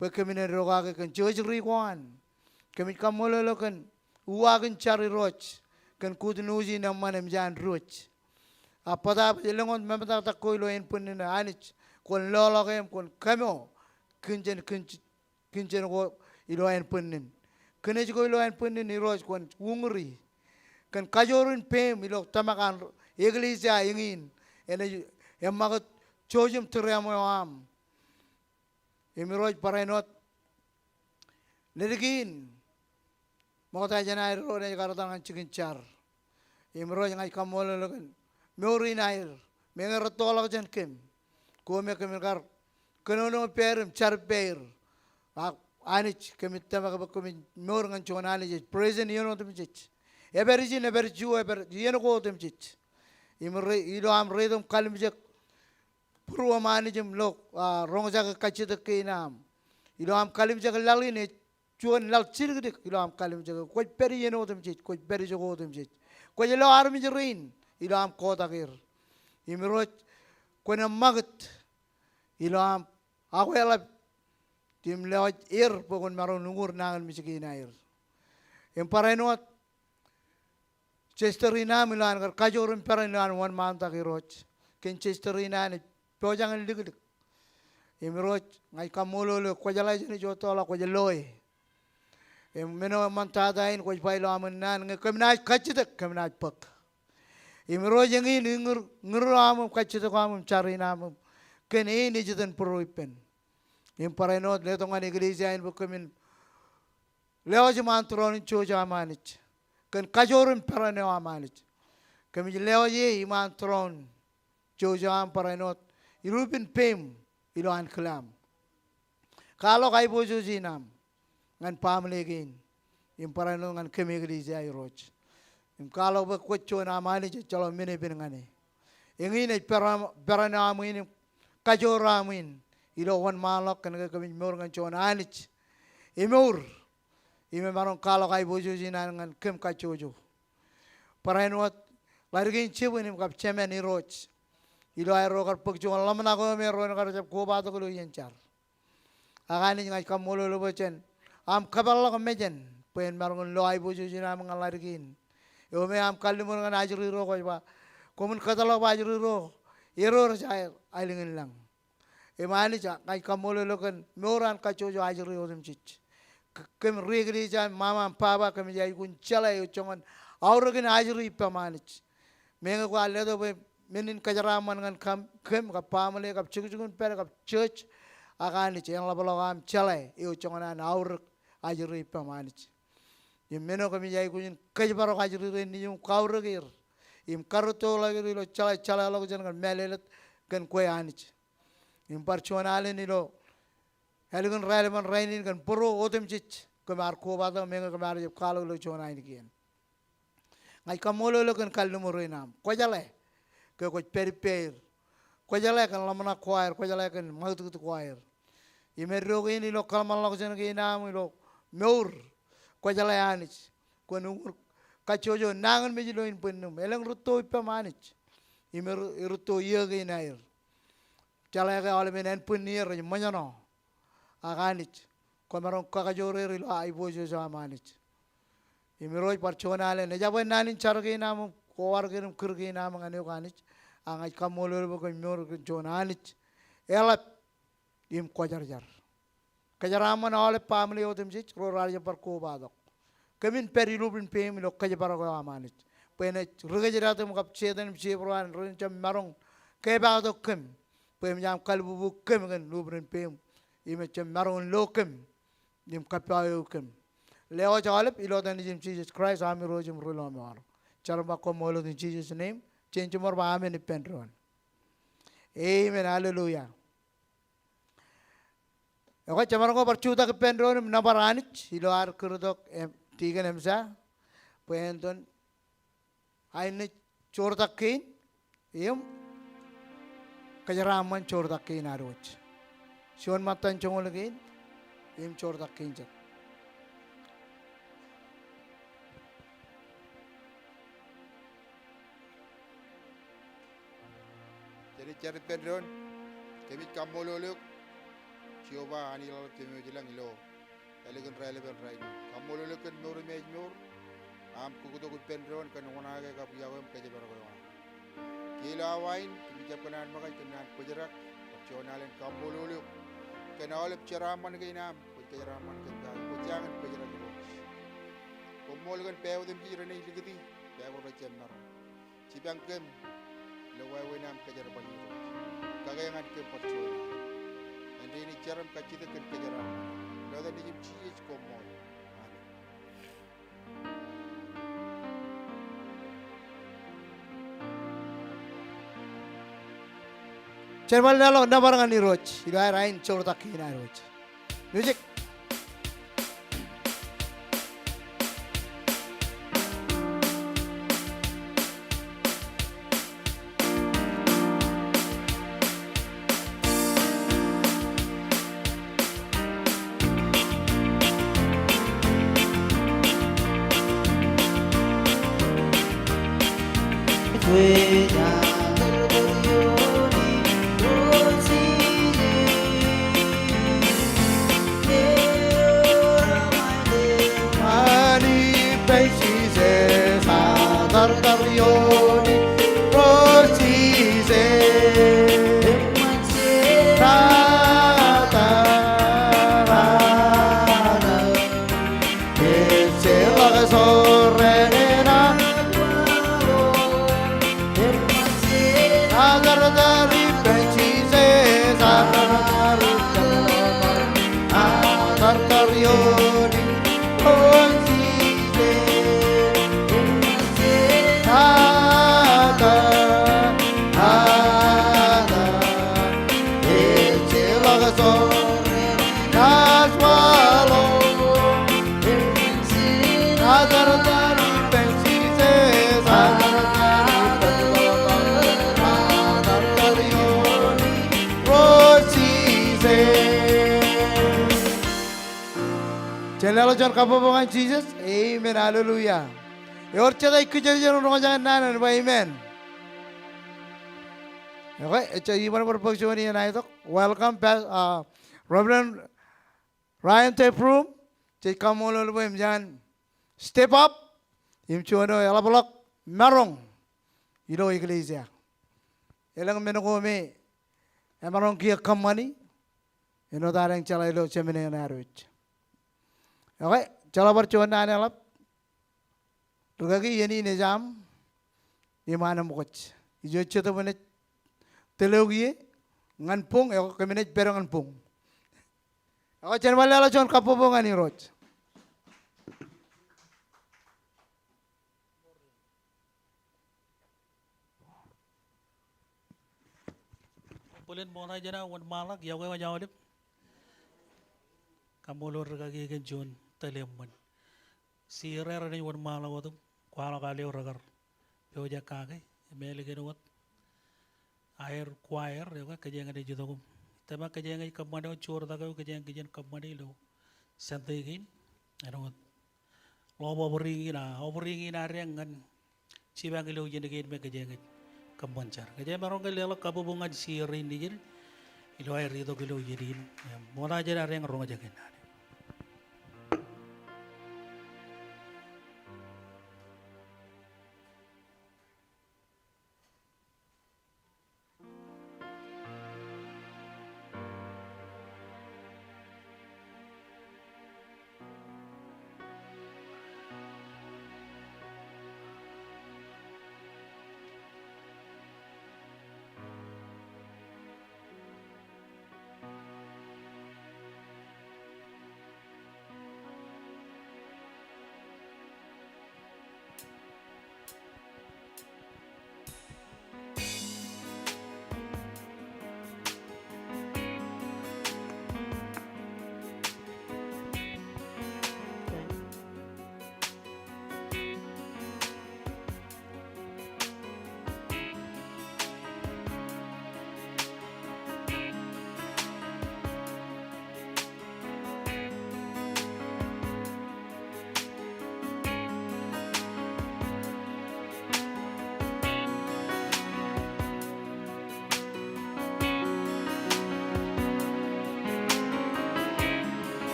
bwe kōmin eddo kake kōn church ri ko an. Kōmij kaṃṃoolol eok kōn uwaak in jar Irooj kōn good news in eṃṃan emōj an diwōj. A bōtaab ej lōñ wōt memetaktak ko ilo ānbwinnin Anij, kwōn loḷọk e im kwōn kōmo kōn jān, kōn jān kōn jān ko ilo ānbwinnin. Kōn ej ko ilo ānbwinnin Irooj kwōn uñūri. Kōn kajoor in peiṃ ilo tōmak an eklejia eñin. Enaaj eṃṃakūt jouj im tūriaṃo eo aṃ. Im Irooj barāinwōt ledik in ṃokta jān aer ro enaaj kar etal ñan jikin jar. Im Irooj ña ij kaṃṃoolol eok kōn mour in aer. Meñe rettoḷọk jān kōm. Ko me kōmin kar kōnono ippāer im jar ippāer. Ak Anij kōmij tōmak bwe kōmij mour ñan juon Anij ej present iien otemjej. Ej pād ijin, ej pād juon, ej pād iien ko otemjej. Im re, ilo aṃ reitok im kalimjek būruōṃ Anij im ilo, a, roñjake kajjitōk kein aṃ. Ilo aṃ kalimjek laḷ in ej juon laḷ jidikdik ilo aṃ kalimjek. Kwōj pād iien otemjej, kwōj pād ijoko otemjej. Kwōj lo armej rein ilo aṃ kotak er. Im Irooj kwōn eṃṃakūt ilo aṃ akweḷap im lewōj er bwe kwōn maroñ uñūr nañinmej kein aer. Im barāinwōt Sister in aṃ ilo an kar kajoor im peran ilo an wōnṃaantak Irooj. Kōn sister in an ej pojak in liklik. Im Irooj, ña ij kaṃṃoolol eok kwō jeḷā jān ijin ejjeḷọk kwōj loe. Im men eo eṃṃantata in kwōj ba ilo aṃ naan ñe kōm naaj kajjitōk kōm naaj bōk. Im Irooj eñin ñūr, ñūr eo aṃ im kajjitōk eo aṃ im jar in aṃ im kōn ein ej iten būruō ippān. Im barāinwōt letok ñan eklejia in bwe kōmin lewōj iṃaan tūroon in jouj eo aṃ Anij. Kōn kajoor im peran eo aṃ Anij. Kōmij lewōj e iṃaan tūroon jouj eo aṃ barāinwōt ilubin peiṃ ilo ankilaan. Kwaḷọk aiboojoj in aṃ ñan baaṃle kein. Im barāinwōt ñan kōm eklejia Irooj. Im kwaḷọk bwe kwōj juon aṃ Anij ejjeḷọk men epen ñan e. Eñin ej peran, peran eo aṃ in im kajoor eo aṃ in ilo wōnṃaanḷọk kōn ke kōmij mour ñan juon Anij emour. Im emaroñ kwaḷọk aiboojoj in an ñan kōm kajjojo. Barāinwōt ḷaddik in jibwin im kab jemān Irooj. Ilo aerro kar bōk juon ḷōmṇak eo me erro en kar jab kobatok ilo iien jar. Ak Anij ña ij kaṃṃoolol eok bwe jen aṃ kōpeḷḷọk mejān bwe en maroñ in lo aiboojoj in aṃ ñan ḷaddik in. Eo me aṃ kalliṃur ñan ajri ro kwōj ba, koṃwin kōtḷọk bwe ajri ro, erro rej aelōñ in lañ. Im Anij ña ij kaṃṃoolol eok kōn mour an kajjojo ajri otemjej. K-, kōm ri eklejia, mama im baba, kōmij aikuj in jeḷā eo joñan aorōkin ajri ippaṃ Anij. Meñe kwaar letok bwe men in kōjeraaṃṃan ñan kōm, kōm kab baaṃle kab jukjuk in pād kab church, ak Anij en ḷapḷọk aṃ jeḷā eo joñan an aorōk ajri ippaṃ Anij. Im men eo kōmij aikuj in kōjparok ajri rein nejiṃ im kaorōk er im karūttoḷọk er ilo jeḷā jeḷāḷọkjeṇ kōn mālōtlōt kōn kwe Anij. Im bar juon alen ilo ālikin raelepen rainin kōn būruo otemjej kōm ar kobatok meñe kōm ar jab kwaḷọk ilo juon ainikien. Ña ij kaṃṃoolol eok kōn kalliṃur in aṃ. Kwō jeḷā ke kwōj pād ippāer. Kwō jeḷā kōn ḷōmṇak ko aer, kwō jeḷā kōn ṃakūtkūt ko aer. Im eddo kein ilo kōḷmānḷọkjeṇ kein aṃ ilo mour. Kwō jeḷā Anij. Kwōn uñūr kajjojo nañinmej ilo inbwinnūṃ. Elōñ rūtto ippaṃ Anij. Im er-, erūtto iiō kein aer. Jeḷā ke aolepen ānbwinnier rej ṃōjṇọ. Ak Anij, kwōmaroñ kakajoor er ilo aiboojoj eo aṃ Anij. Im Irooj bar juon alen, ejabwe naan in jar kein aṃ, kowaar kōn im kūr kein aṃ ñan eok Anij. Ak ña ij kaṃṃoolol bwe kwōj mour kōn juon Anij eḷap im kwōjarjar. Kōjeraaṃṃan aolep baaṃle otemjej ro raar jab bar kobatok. Kōmin pād ilubin peiṃ ilo kōjparok eo aṃ Anij. Bwe enaaj ri kōjdat im kab Setan im jebro an ren jab maroñ kepaaktok kōm. Bwe emōj aṃ kalbubu kōm kōn lubrin peiṃ. Im ejab maroñ in lo kōm im kōppaeo kōm. Lewōj aolep ilo etan Nejūṃ Jisōs Kraist aṃ Irooj im Rilọmọọr. Jar im ba koṃṃool in Jesus' name. Jen jiṃor ba amen ippān doon. Amen. Hallelujah. Ekwe, jemaroñ ke bar jutak ippān doon im nōbar Anij ilo ad kūrtok, em, Deacon Emsa bwe en itōn ainiō joortak kein im kōjeraaṃṃan joortak kein ad wōj. Juon ṃōttan joñoul kein im joortak kein jet. Jen jar ippān doon. Kōmij kaṃṃoolol eok Jeova an ilaḷ jemem ilañ ilo ālikin raelepen rainin. Kaṃṃoolol eok kōn mour im ājmour aṃ kōktok ippān doon kōn oṇaake kab iọkwe im kōjparok eo aṃ. Kiiō ilo awa in kōmij jab kōṇaan ṃōkaj kōn naan bōjrak. Bar juon alen kaṃṃoolol eok kōn aolep jeraaṃṃan kein aṃ. Kwōj kōjeraaṃṃan kōm, kwōj jañin bōjrak Irooj. Koṃṃool kōn pā otemjej renaaj likūti, pā ko rejjab maroñ. Jipañ kōm ilo wāween aṃ kōjerbal Irooj. Kake ñan kōm bar juon alen. Āindein jar im kajjitōk kōn kōjeraaṃṃan. Ilo etan Nejūṃ Jisōs, koṃṃool. Amen. Jen bar leḷọk nōbar ñan Irooj ilo aer ain joortak kein ad wōj. Music. Jen leḷọk juon kabbokbok ñan Jisōs. Amen. Hallelujah. Ewōr jet ej kijerjer roñjake naan eo, bar amen. Okay, ejja iban bar bōk juon iien aetok. Welcome, Pas-, uh, Reverend Ryan Teprum. Jej kaṃṃoolol bwe eṃōj an step up im juon eo eḷapḷọk maroñ ilo eklejia. Elōñ men ko me emaroñ kiiō kōṃṃani, āinwōt ad enaaj jeḷā ilo jemān eṇ ad wōj. Okay, jeḷā bar juon naan eḷap. Rikaki, iien in ej aṃ im anemkwōj. Ijo jet eo enaaj tōl eok ie ñan boñ, ekwe kōm naaj pād ñan boñ. Ekwe jen bar leḷọk juon kabbokbok ñan Irooj. Bōlen ṃokta jān aō wōnṃaanḷọk, iọkwe wōj aolep. Kaṃṃoolol rikaki kōn juon tōl eṃṃan. Sierra renaaj wōnṃaanḷọk wōt im kwaḷọk al eo rekar pojak kake, im ālikin wōt aer choir eo ke kōjeañ naaj itok im tōmak kōjeañ ej kōṃṃane wōt joortak eo kōjeañ kijen kōṃṃane ilo Sunday kein. Āinwōt ḷob offering in, a, offering in ad eñ ñan jipañ ilo iien kein me kōjeañ ej kōṃṃan jar. Kōjeañ maroñ ke leḷọk kabbokbok ñan sierra in nejid ilo aer itok ilo iien in. Im ṃokta jān ad eñ roñjake naan.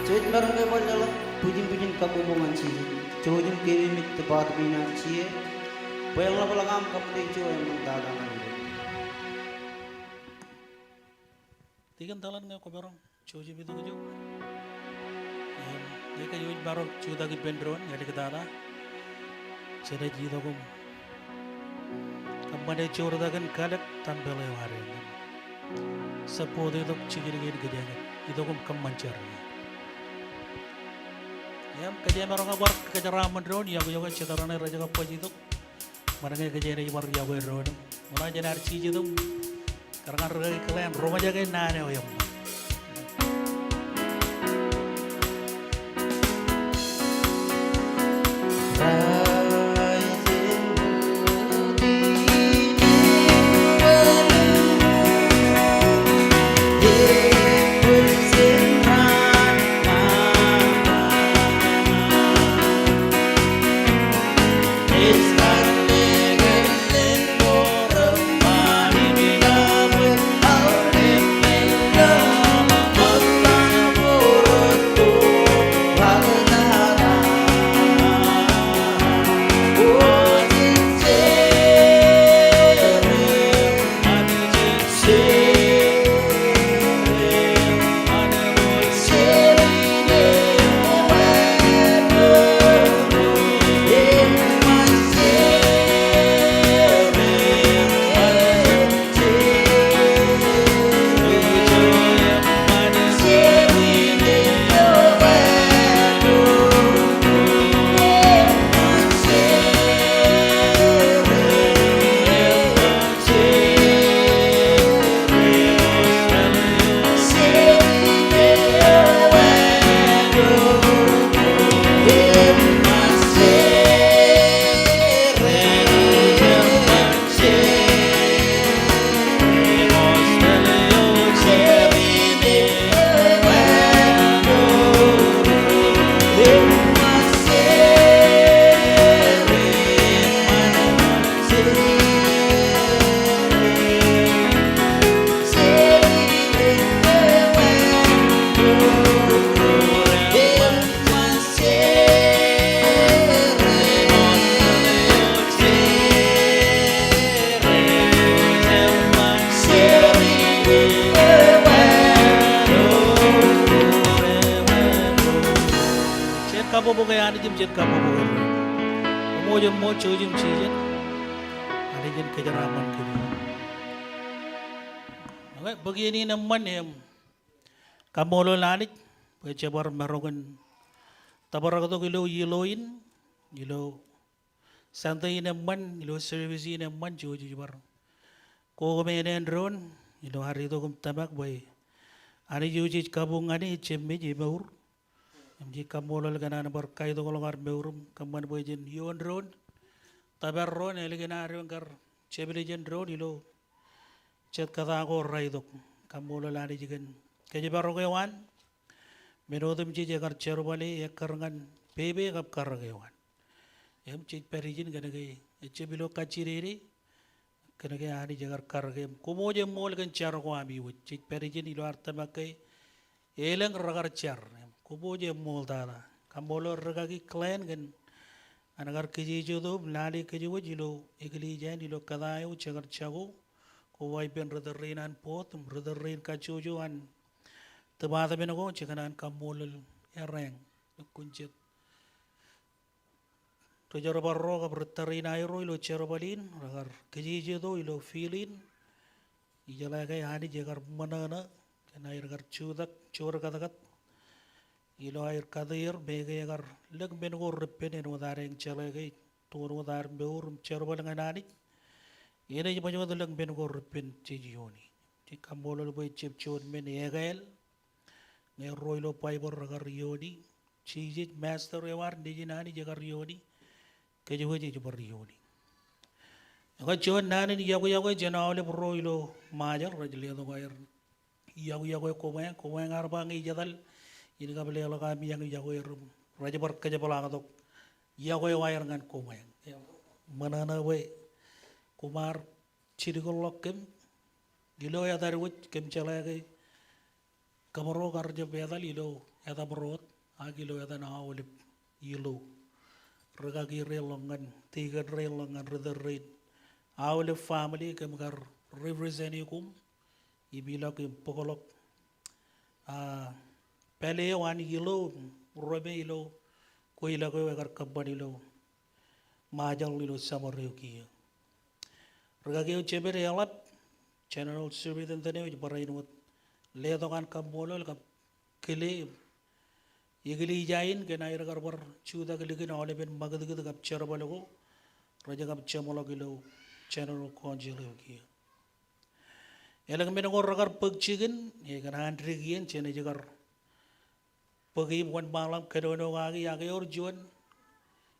Jej maroñ ke bar jeḷā bwijin bwijin kabbokbok ñan Jisōs. Jouj im keememej department eo an C A bwe en ḷapḷọk aṃ kaṃṃoolol Irooj im tata ñan Irooj. Tikōn tōḷan ñe kwō maroñ jouj im itok ijo. Im ñe kōj ej maroñ jutak ippān doon āliktata, jenaaj itok im kōṃṃane joortak in kalōk tempeḷ eo ad. Im support tok jikin kein kōjeañ, itok im kōṃṃan jar. Im kōjeañ maroñ ke bar kōjeraaṃṃan doon, iọkwe, iọkwe jet raṇe rej kab baj itok. Ṃōṇōṇō ke kōjeañ ej bar iọkwe doon. Ṃōṇōṇō jān ad jijet im kar ñan ri-kōkōḷḷe an roñjake naan eo eṃṃan. Bōk e Anij im jen kabbokbok er. Koṃ ṃōj, ṃōj jouj im jijet. Anij en kōjeraaṃṃan kōj. Okay, bōk iien in eṃṃan im kaṃṃoolol Anij bwe jebar maroñ in tōprak tok ilo iloin, ilo Sunday in eṃṃan, ilo service in eṃṃan, jouj ij bar kokoṃṃan āinwōt doon ilo ad itok im tōmak bwe Anij eo jej kabuñ ñan e ejjab mej, emour. Im jej kaṃṃoolol kōn an bar kaitokḷọk ad mour im kōṃṃan bwe jen ioon doon, tōpar doon, ālikin ad eo kar jepḷeej doon ilo jet kōta ko raitok. Kaṃṃoolol Anij kōn kōjparok eo an. Men otemjej ekar jerbale ekkar ñan pepe kab karōk eo an. Im jej pād ijin kōnke ejjab ilo kajjidede, kōnke Anij ekar karōk e. Im koṃ ṃōj eṃṃool kōn jar ko ami wōj. Jej pād ijin ilo ad tōmak ke elōñ rekar jar. Im koṃ ṃōj eṃṃool tata. Kaṃṃoolol rikaki Glenn kōn an kar kijejeto im lale kōj wōj ilo eklejia in ilo kōta eo jekar jako. Koba ippān ritōl rein an board im ritōl rein kajjojo an department ko, jekōṇaan kaṃṃoolol errāān lukkuun jet ri jerbal ro kab ritōl rein aerro ilo jerbal in rekar kijejeto ilo field in. Ijeḷā ke Anij ekar ṃōṇōṇō kōn aer kar jutak joorkatkat ilo aer kate er, make ekar lōñ men ko repen āinwōt ad jeḷā ke doon wōt ad mour im jerbal ñan Anij, enaaj baj wōt lōñ men ko repen jej iooni. Jej kaṃṃoolol bwe ejjab juon men ekāāl ñe erro ilo Baibōḷ rekar iooni. Jisōs, Master eo ad, Nejin Anij, ekar iooni, kōj wōj ej bar iooni. Ekwe, juon naan in iọkwe, iọkwe jān aolep ro ilo Ṃajeḷ rej letok aer iọkwe, iọkwe koṃeañ, koṃeañ ear ba ñe ij etal in kab leḷọk ami iọkwe, iọkwe er im rej bar kōjepḷaaktok iọkwe eo aer ñan koṃeañ. Ṃōṇōṇō bwe koṃ ar jilkinḷọk kōm ilo etal wōj, kōm jeḷā ke kōmro kar jab etal ilo etaṃro wōt ak ilo etan aolep ilo. Rikaki rein ḷọk ñan, tikōn rein ḷọk ñan ritōl rein, aolep family kōm kar represent e koṃ im ilọk im bōkḷọk, ah, pālle eo an ilo, ro me ilo kweilọk eo ekar kōṃṃan ilo Ṃajeḷ ilo summer eo kiiō. Rikaki eo jemed eḷap, General Superintendent eo ej barāinwōt letok an kaṃṃoolol kab kile eklejia in kōn aer kar bar jutak likin aolepen ṃakūtkūt kab jerbal ko rej kab jeṃḷọk ilo General Council eo kiiō. Elōñ men ko rekar bōk jikin, ekōṇaan dik iien jenaaj kar bōk im wōnṃaanḷọk kōnono kaki, ak ewōr juon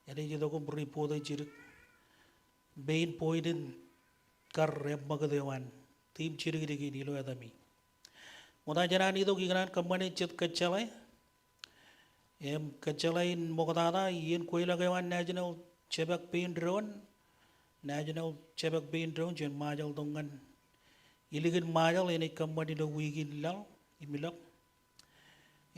enaaj itok im report e jidik main point in kar eṃṃakūt eo an tiim jidikdik in ilo etaṃ in. Ṃokta jān an itok ikōṇaan kōṃṃane jet kōjjeḷā. Im kōjjeḷā in ṃoktata, iien kweilọk eo an National Jabōk Pein Doon, National Jabōk Pein Doon jān Ṃajeḷ tok ñan ilikin Ṃajeḷ enaaj kōṃṃan ilo wiik in laḷ im ilọk.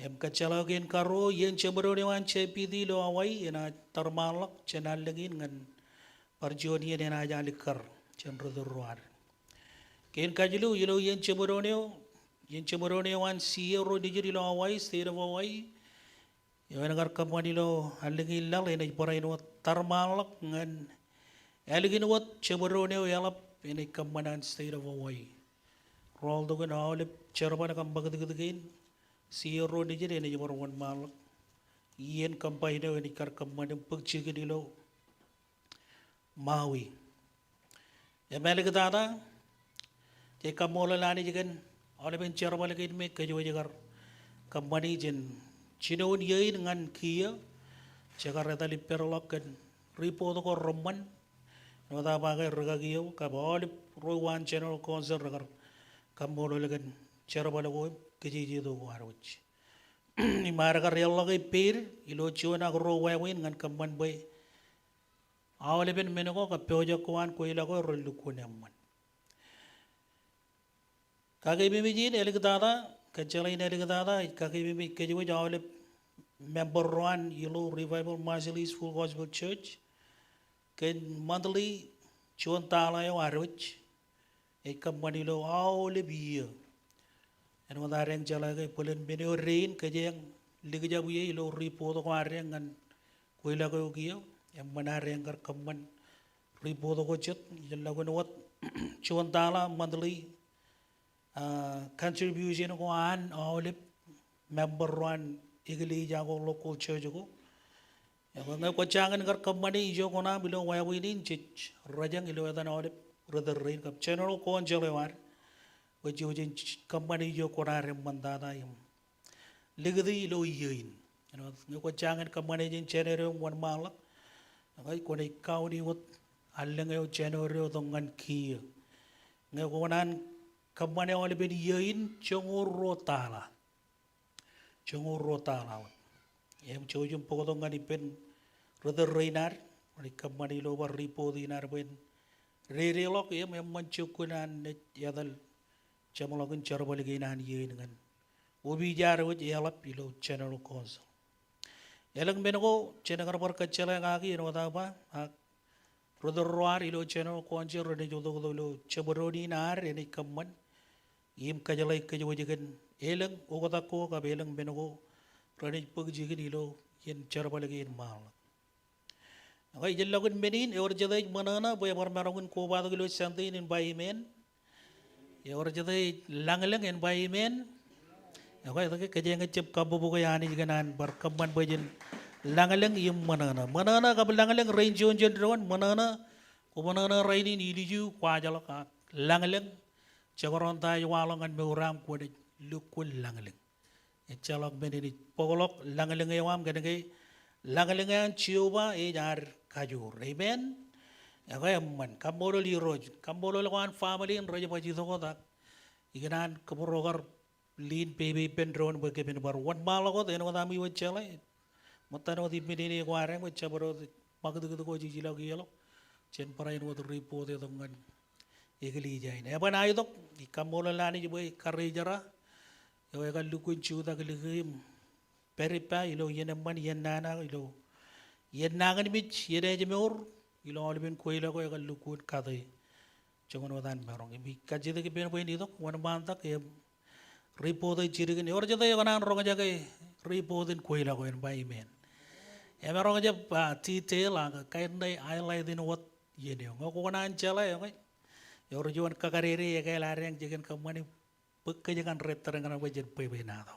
Im kōjjeḷā eo kein karuo, iien jeṃdoon eo an J P D ilo Hawaii enaaj tōrmaanḷọk jān allōñ in ñan bar juon iien enaaj alikkar jān ritōl ro ad. Kein kajilu, ilo iien jeṃdoon eo, iien jeṃdoon eo an C A ro nejid ilo Hawaii, State of Hawaii, eo en kar kōṃṃan ilo allōñ in laḷ enaaj barāinwōt tōrmaanḷọk ñan ālikin wōt jeṃdoon eo eḷap enaaj kōṃṃan an State of Hawaii. Rooltok in aolep jerbal kab ṃakūtkūt kein, C A ro nejid enaaj bar wōnṃaanḷọk iien combine eo enaaj kar kōṃṃan im bōk jikin ilo Maui. Im āliktata, jej kaṃṃoolol Anij kōn aolepen jerbal kein me kōj wōj kar kōṃṃani jān jinoin iiō in ñan kiiō, jekar etal ippāerḷọk kōn report ko reṃṃan, āinwōt aō ba ke rikaki eo kab aolep ro eo an General Council rekar kaṃṃoolol kōn jerbal ko im kijejeto ko ad wōj. Im ad kar eḷḷọk e paid ilo juon ak ruo wāween ñan kōṃṃan bwe aolepen men ko kab pojak ko an kweilọk eo ren lukkuun eṃṃan. Kakeememej in āliktata, kōjjeḷā in āliktata, ej kakeememej kōj wōj aolep member ro an ilo Revival Marshallese Full Gospel Church kōn monthly juon tala eo ad wōj ej kōṃṃan ilo aolep iiō. Āinwōt ad jeḷā ke bōlen men eo dein kōjeañ likjab ie ilo report ko ad ñan kweilọk eo kiiō, eṃṃan ad en kar kōṃṃan report ko jet, ijellọkin wōt juon tala monthly, ah, contribution ko an aolep member ro an eklejia ko, local church ko. Ekwe ñe kwō jañin kar kōṃṃane ijo kuṇaaṃ ilo wāween in, jej rōjañ ilo etan aolep ritōl rein kab general council eo ad, bwe jej kōṃṃane ijo kuṇaad eṃṃantata im likūti ilo iiō in. Āinwōt ñe kwō jañin kōṃṃane jān January im wōnṃaanḷọk, ekwe kwōnaaj kauni wōt allōñ eo January eo tok ñan kiiō. Ñe kwō kōṇaan kōṃṃane aolepen iiō in, joñoul ruo tala. Joñoul ruo tala wōt. Im jouj im bōktok ñan ippān ritōl rein ad, kwōnaaj kōṃṃane ilo bar report in ad bwe en dedeḷọk im eṃṃan jokkun an naaj etal jeṃḷọkin jerbal kein an iiō in ñan opija ad wōj eḷap ilo general council. Elōñ men ko jen kar bar kōjjeḷā kaki āinwōt aō ba, ak ritōl ro ad ilo general council renaaj itok tok ilo jabdewōt in ad enaaj kōṃṃan im kōjeḷā kōj wōj kōn elōñ oktak ko kab elōñ men ko renaaj bōk jikin ilo iien jerbal kein ṃaanḷọk. Ekwe ijellọkin men in, ewōr jet ej ṃōṇōṇō bwe ebar maroñ in kobatok ilo Sunday in, en ba amen. Ewōr jet ej lañlōñ, en ba amen. Ekwe etke kōjeañ ej jab kabbokbok e Anij kōn an bar kōṃṃan bwe jen lañlōñ im ṃōṇōṇō. Ṃōṇōṇō kab lañlōñ rein juon jān doon. Ṃōṇōṇō, kwō ṃōṇōṇō rainin, ilju, kwaajḷọk, ak lañlōñ, jekdọọn ta ej waḷọk ñan mour eo aṃ, kwōnaaj lukkuun lañlōñ. Ejjeḷọk men enaaj bōkḷọk lañlōñ eo aṃ kōnke lañlōñ eo an Jeova ej ad kajoor. Amen. Ekwe eṃṃan. Kaṃṃoolol Irooj. Kaṃṃoolol ko an family in rej baj itok wōt ak ikōṇaan kōbōro kar lean pepe ippān doon bwe kōmin bar wōnṃaanḷọk wōt āinwōt ami wōj jeḷā. Ṃōttan wōt ippān ine ko ad eñ bwe jabdewōt ṃakūtkūt ko jej ilọk ilo, jen barāinwōt report e tok ñan eklejia in. Eban aetok, ij kaṃṃoolol Anij bwe karejerā eo ekar lukkuun jutak likū im pād ippa ilo iien eṃṃan, iien nana, ilo iien nañinmej, iien ājmour, ilo aolepen kweilọk eo ekar lukkuun kate joñan wōt an maroñ. Im ij kajjitōk ippān bwe en itok wōnṃaantak im report e jidik in. Ewōr jet eo ekōṇaan roñjake report in kweilọk eo, en ba amen. Emaroñ jab, ah, detail, ak kain ṇe highlight in wōt iien eo. Ñe kwō kōṇaan jeḷā, ekwe ewōr juon kakadede ekāāl ad eñ jej kōṃṃane bōk kōj ñan rej tōre ñan bwe jen bwebwenato.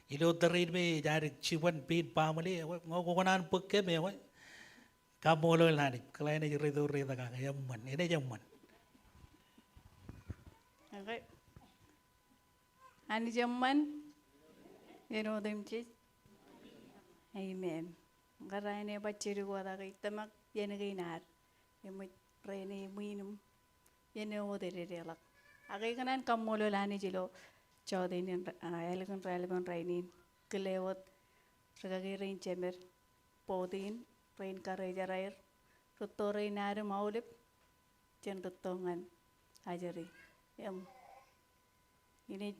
Ilo tōre in me ej ad jiban pein baaṃle, ekwe ñe kwō kōṇaan bōk kōm, ekwe kaṃṃoolol Anij. Kōḷā enaaj ri-tōl ri-tōkake. Eṃṃan, enaaj eṃṃan. Ekwe Anij eṃṃan. Āinwōt im jej. Amen. Ña rainin ej baj jidik wōt ak ij tōmak iien kein ad. Eṃōj rainin ṃwiin im iien eo wōt ededeḷọk. Ak ikōṇaan kaṃṃoolol Anij ilo jọteen in, ah, ālikin raelepen rainin. Kile wōt rikaki rein jemed, board in, rein karejerā er, rūtto rein ad im aolep jān rūtto ñan ajri. Im Inaaj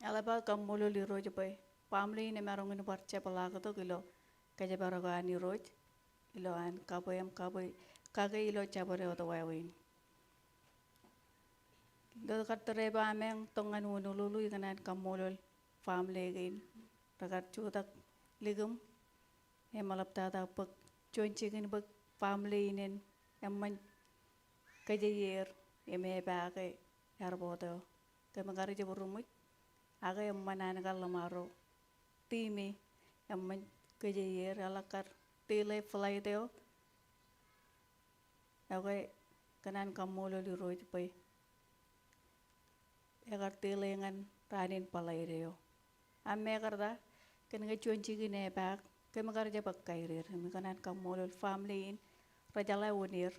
eḷap aō kaṃṃoolol Irooj bwe baaṃle in emaroñ in bar jepḷaaktok ilo kōjparok eo an Irooj ilo an kabwe im kabwe kake ilo jabdewōt wāween. Ilo kar tōre eo ameañ tok ñan Honolulu, ikōṇaan kaṃṃoolol baaṃle kein rekar jutak likūṃ im eḷaptata bōk juon jikin bwe baaṃle in en eṃṃan kōjeier im epaake airport eo. Kōm kar jab ruṃwij, ak eṃṃan an kar ḷōṃaro, team e eṃṃan kōjeier, eḷak kar delay flight eo. Ekwe, kōṇaan kaṃṃoolol Irooj bwe ekar delay ñan raan in flight eo. Ak mekarta, kōnke juon jikin epaak, kōm kar jab ekkā er. Im kōṇaan kaṃṃoolol family in, rejeḷā unin er.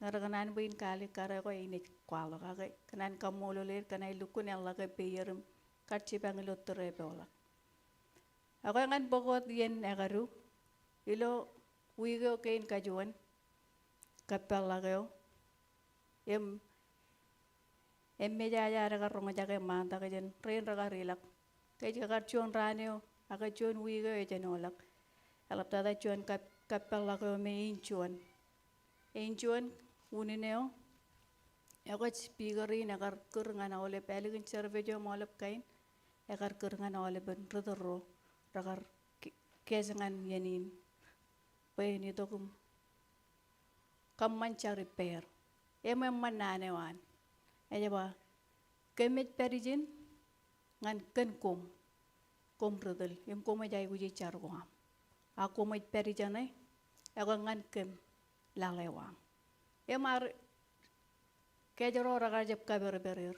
Ñe rekōṇaan bwe in kaalikkar ekwe inaaj kwaḷọk, ak kōṇaan kaṃṃoolol er, kōn aer lukkuun eḷḷọke peier im kar jipañ ilo tōre eo ḷọk. Ekwe ñan bōk wōt iien ekadu, ilo wiik eo kein kajuon, kōppeḷḷọk eo, im eṃṃan ejaja ad kar roñjake ṃaantak jān rein rekar ilọk. Kōj kar juon raan eo, ak juon wiik eo ejenoḷọk. Eḷaptata juon kab-, kōppeḷḷọk eo me āinjuon. Āinjuon unin eo, ekwe speaker in ekar kūr ñan aolep, ālikin service eo im aolep kain, ekar kūr ñan aolepen ri-tōl ro rekar ke-, case ñan iien in. bwe en itok im kōṃṃan jar ippāer. Im eṃṃan naan eo an. Ej ba, kōmij pād ijin ñan kōn koṃ, koṃ ri tōl, im koṃij aikuji jar ko aṃ. A koṃij pād ijeṇe, ekwe ñan kōm laḷ eo aṃ. Im ad kōjro rekar jab kaperper er.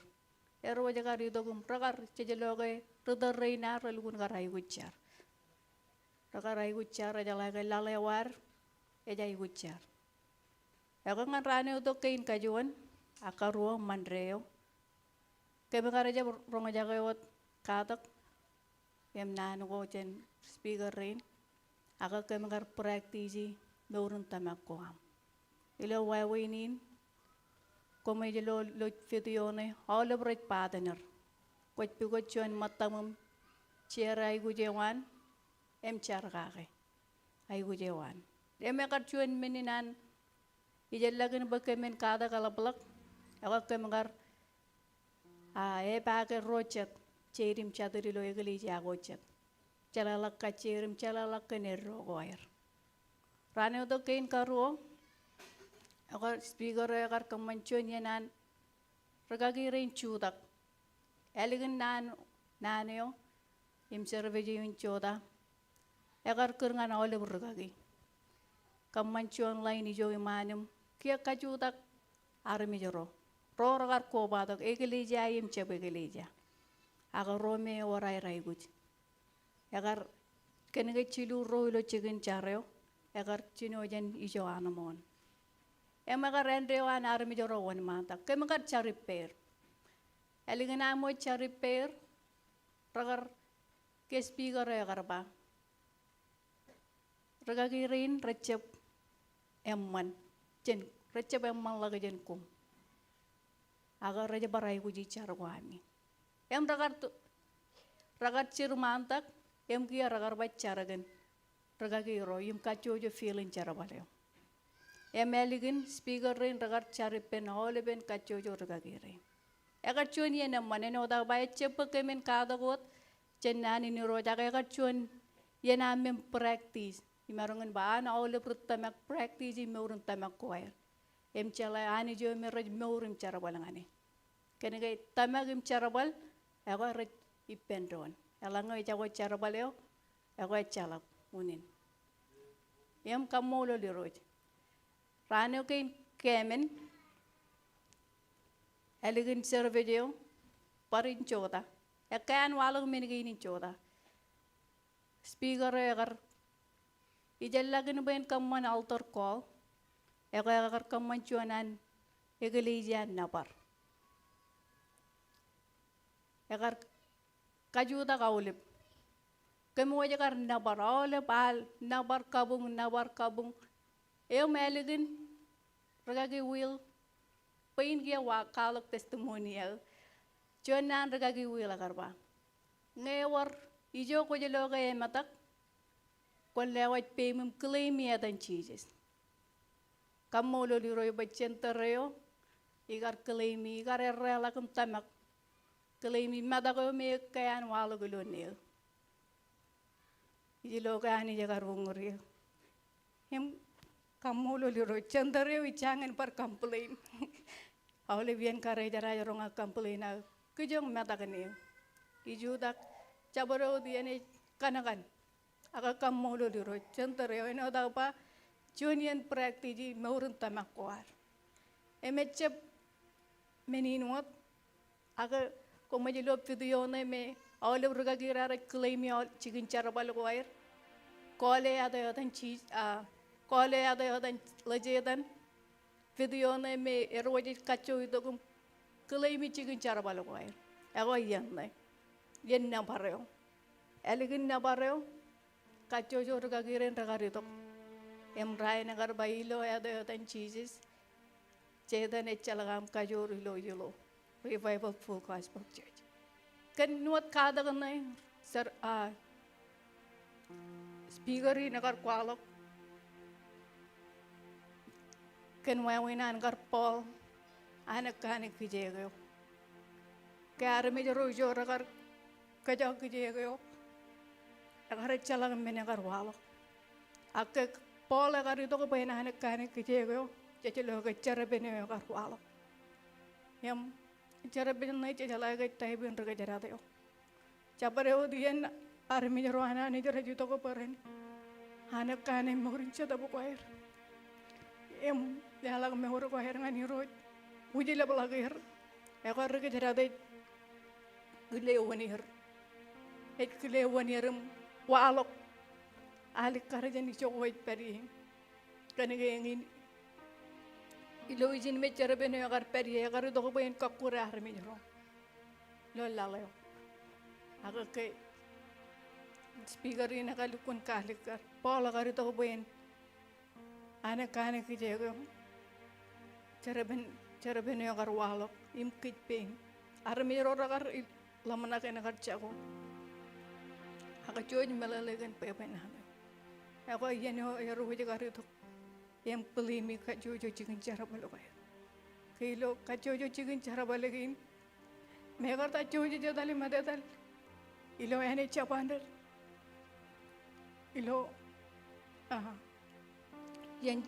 Erro ej kar itok im rekar, jej lo ke ri tōl rein ad relukkuun kar aikuj jar. Rekar aikuj jar, ejeḷā ke laḷ eo ad ej aikuj jar. Ekwe ñan raan eo itok kein kajuon, ak karuo, Mande eo, kōm kar jab roñjake wōt katak im naan ko jān speaker rein, ak kōm kar practice-i mour in tōmak ko aṃ. Ilo wāween in, koṃij lo, lo video ṇe, aolep rej partner. Kwōj pukot juon ṃōttaṃ im share aikuj eo an, im jar kake aikuj eo an. Im ekar juon men in an, ijellọkin bwe kōmin katak eḷapḷọk, ekwe kōm kar, a, epaake ro jet, jeid im jatid ilo eklejia ko jet. Jeḷāḷọk kajjeid im jeḷāḷọk kōn eddo ko aer. Raan eo itok kein karuo, ekar speaker eo ekar kōṃṃan juon iien an rikaki rein jutak. Ālikin naan, naan eo, im service eo in jota, ekar kūr ñan aolep rikaki. Kōṃṃan juon line ijo iṃaan im kiiō kajutak armej ro. Ro rekar kobatok eklejia im jab eklejia. Ak ro me ewōr aer aikuj. Ekar kōnke jilu ruo ilo jikin jar eo, ekar jino jān ijo anemon. Im ekar āindein an armej ro wōnṃaantak. Kōm kar jar ippāer. Ālikin aṃ wōj jar ippāer, rekar, ke speaker eo ekar ba, rikaki rein rejjab eṃṃan, jān, rejjab eṃṃanḷọk jān koṃ. Ak rej bar aikuji jar ko ami. Im rekar tu-, rekar jir ṃaantak, im kiiō rekar baj jar kōn rikaki ro, im kajjojo field in jerbal eo. Im ālikin speaker rein rekar jar ippān aolepen kajjojo rikaki rein. Ekar juon iien eṃṃan, āinwōt aō ba ejjab bwe kōmin katak wōt jān naan in Irooj, ak ekar juon iien aṃ im practice. Imaroñ in ba an aolep ri tōmak practice-i mour in tōmak ko aer. Im jeḷā Anij eo me rej mour im jerbal ñan e. Kōnke tōmak im jerbal, ekwe rej ippān doon. Eḷaññe ejako jerbal eo, ekwe ejjeḷọk unin. Im kaṃṃoolol Irooj. Raan eo kein kāmen, ālikin service eo, bar in jota. Ekkā an waḷọk men kein in jota. Speaker eo ekar, ijellọkin bwe en kōṃṃan altar call, ekwe ekar kōṃṃan juon an eklejia nōbar. Ekar kajutak aolep. Kōm wōj kar nōbar, aolep al, nōbar kabuñ, nōbar kabuñ. Im ālikin rikaki Will, bwe in kiiō wa kwaḷọk testimony eo. Juon naan rikaki Will ekar ba, ñe ewōr ijo kwōj lo ke emetak, kwōn lewōj peiṃ im claim-i etan Jisōs. Kaṃṃoolol Irooj bwe center eo, ikar claim-i, ikar erreḷọk im tōmak. Claim-i metak eo me ekkā an waḷọk ilo neō. Ij lo ke Anij ekar uññūr eō. Im kaṃṃoolol Irooj, center eo ij jañin bar complain. Aolep iien kar ej raij roñ aō complain aō kijoñ metak in eō. Ijutak jabdewōt iien ej kankan. Ak kaṃṃoolol Irooj, center eo āinwōt aō ba juon iien practice-i mour in tōmak ko ad. Im ejjab men in wōt, ak koṃij lo video ṇe me aolep rikaki raar rej claim-i aolep jikin jerbal ko aer. Call e etan, etan Jis-, a, call e etan, etan Ḷōjetan. Video ṇe me erro rej kajjojo itok im claim-i jikin jerbal ko aer. Ekwe iien ṇe. Iien nōbar eo. Ālikin nōbar eo, kajjojo rikaki rein rekar itok. Im rainin ekar ba ilo etan, etan Jisōs, Setan ejjeḷọk aṃ kajoor ilo, ilo Revival Full Gospel Church. Kōn wōt katak ṇe, sir, a, speaker in ekar kwaḷọk kōn wāween an kar Paul an ekkan kijeek eo. Ke armej ro ijo rekar kōjak kijeek eo, ekar ejjeḷọk men ekar waḷọk. Ak ke Paul ekar itok bwe en anōk kaanōk kijeek eo, jej lo ke jerbal eo ekar waḷọk. Im jerbal ṇe jejeḷā ke type in ri kōjdat eo. Jabdewōt iien armej ro an Anij rej itok bwe ren anōk kaanōk mour in Jetōb ko aer im leḷọk mour ko aer ñan Irooj, wūjlepḷọk er. Ekwe ri kōjdat ej kile wōn er. Ej kile wōn er im waḷọk alikkar jān ijo ko ej pād ie. Kōnke eñin ilo ijin me jerbal eo ekar pād ie, ekar itok bwe en kọkkure armej ro ilo laḷ eo. Ak ke speaker in ekar lukkuun kaalikkar, Paul ekar itok bwe en anōk kaanōk kijeek eo, jerbal, jerbal eo ekar waḷọk im kij pein. Armej ro rekar ḷōmṇak en kar jako. Ak jej meḷeḷe kōn bwebwenato. Ekwe iien eo Irooj ekar itok im bōḷiimi kajjojo jikin jerbal ko aer. Ke ilo kajjojo jikin jerbal kein, mekarta jojej etal im etetal ilo āne Japan ro. Ilo, ah, iien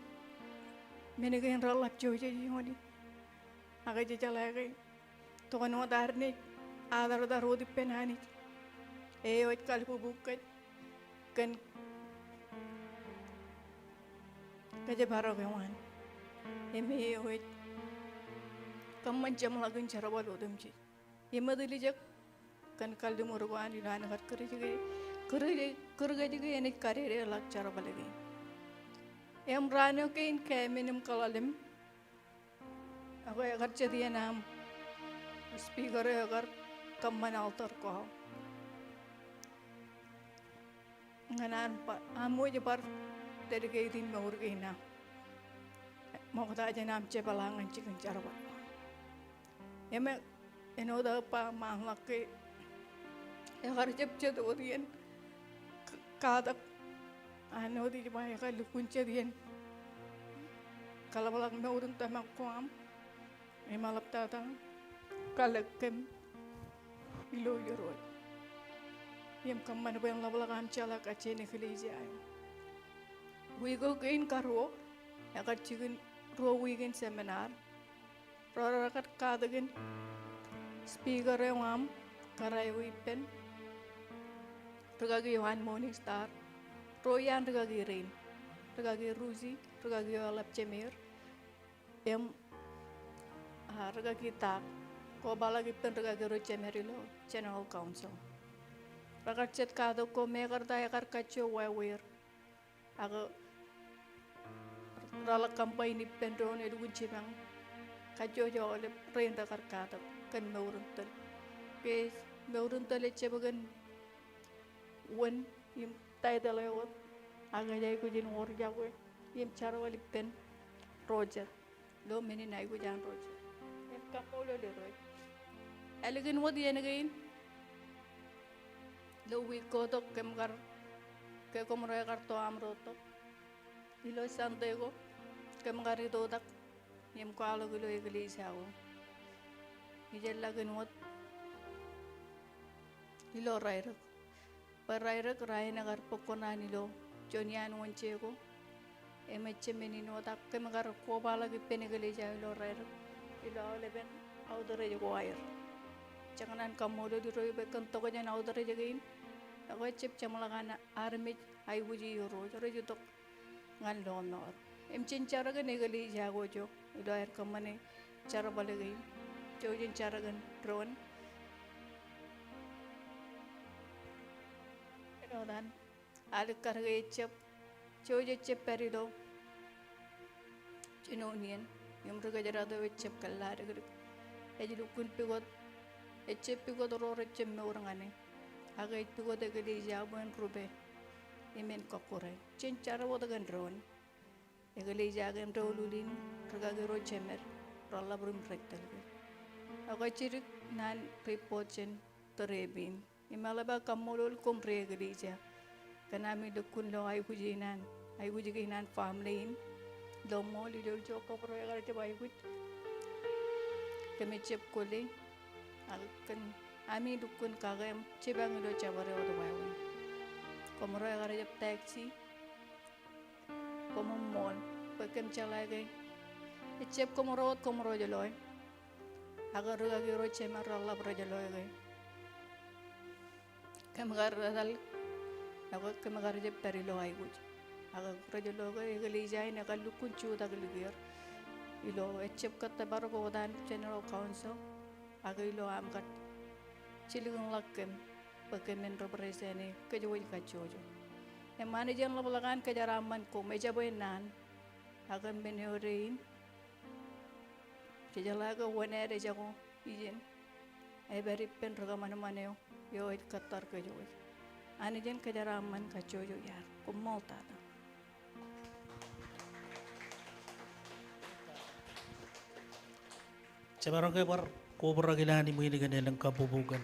men kein reḷap jojej iioon in. Ak jejeḷā ke tok wōt ad naaj atartar wōt ippān Anij eo ej kalbubu kōj kōn kōjparok eo an. Im eo ej kōṃṃan jeṃḷọkin jerbal otemjej. Im etiljek kōn kalliṃur ko an ilo an kar kūr kōj ke, kūr kōj ke, kūr kōj ke enaaj kadedeḷọk jerbal kein. Im raan eo kein kāmen im kōḷḷāḷḷōṃ, ekwe ekar jet iien aṃ speaker eo ekar kōṃṃan altar call ñan an ba, aṃ wōj bar dedicate mour kein aṃ ṃokta jān aṃ jepḷaak ñan jikin jerbal. Im āinwōt aō ba ṃaanḷọk ke ekar jab jet wōt iien k-, katak. Āinwōt ij ba ekar lukkuun jet iien kaḷapḷọk mour in tōmak ko aṃ im eḷaptata kalōk kōm ilo Irooj im kōṃṃan bwe en ḷapḷọk aṃ jeḷā kajjien eklejia eo. Wiik eo kein karuo, ekar jikin ruo wiik in seminar. Ro rekar katakin speaker eo aṃ kōrā eo ippān, rikaki eo an Morning Star, ro iaan rikaki rein, rikaki Rusi, rikaki eo eḷap jemeer, im, ah, rikaki Taak, kobaḷọk ippān rikaki ro jemed ilo General Council. Rekar jet katak ko mekarta ekar kajjo wāween. Ak reḷak combine ippān doon elukkuun jipañ kajjojo aolep rein rekar katak kōn mour in tōl. Ke mour in tōl ejjab kōn wōn im title eo wōt, ak ej aikuj in wōr iọkwe im jerbal ippān ro jet ilo men in aikuj an ro jet. Im kaṃṃoolol Irooj. Ālikin wōt iien kein, ilo wiik ko tok kōm kar, ke koṃro ekar to aṃro tok. Ilo Sunday ko kōm kar itoitak im kwaḷọk ilo eklejia ko. Ij jeḷā kōn wōt ilo Rairōk. Bwe Rairōk rainin ekar bōk kuṇaan ilo juon iaan Wōnje ko. Im ejjab men in wōt ak kōm kar kobaḷọk ippān eklejia eo ilo Rairōk ilo aolepen outreach ko aer. Jej kōṇaan kaṃṃoolol Irooj bwe kōn tokjān outreach kein, ekwe ejjab jeṃḷọk an armej aikuji Irooj rej itok ñan lọmọọr. Im jen jar kōn eklejia ko ijo ilo aer kōṃṃane jerbal kein. Jouj jen jar kōn doon. Āinwōt an alikkar ke ejjab, jouj ejjab pād ilo jinoin iien im ri kōjdat eo ejjab kōḷḷādikdik. Ej lukkuun pukot, ejjab pukot ro rejjab mour ñan e, ak ej pukot eklejia bwe en rupe im en kọkkure. Jen jar wōt kōn doon. Eklejia kein doulul in, rikaki ro jemed, reḷap ri im rej tōl ke. Ak jidik naan report jān tōre in. Im eḷap aō kaṃṃoolol koṃ ri eklejia kōn ami lukkuun lo aikuj in an, aikuj kein an family in ilo ṃool ilo ijo kōṃro ekar jab aikuj. Kōmij jab kwōle, ak kōn ami lukkuun kake im jipañ ilo jabdewōt wāween. Kōṃro ekar jab taxi koṃṃool bwe kōm jeḷā ke ejjab koṃro wōt koṃro rej loe. Ak rūkaki ro jemed reḷḷap rej loe ke kōm kar etal, ak kōm kar jab pād ilo aikuj. Ak rej lo ke eklejia in ekar lukkuun jutak likier ilo ejjab kōttōpar ko wōt an General Council, ak ilo aṃ kar jilkinḷọk kōm bwe kōmin represent e kōjwōj kajjojo. Im Anij en ḷapḷọk an kōjeraaṃṃan koṃ, ejabwe naan, ak men eo dein, jejeḷā ke wōn ad ejako ijin, epād ippān ri kōṃanṃan eo, eo ej kōttar kōjwōj. Anij en kōjeraaṃṃan kajjojo iaad. Koṃṃool tata. Jemaroñ ke bar kobrak ilowaan ṃwiin kōn elōñ kabbokbok kōn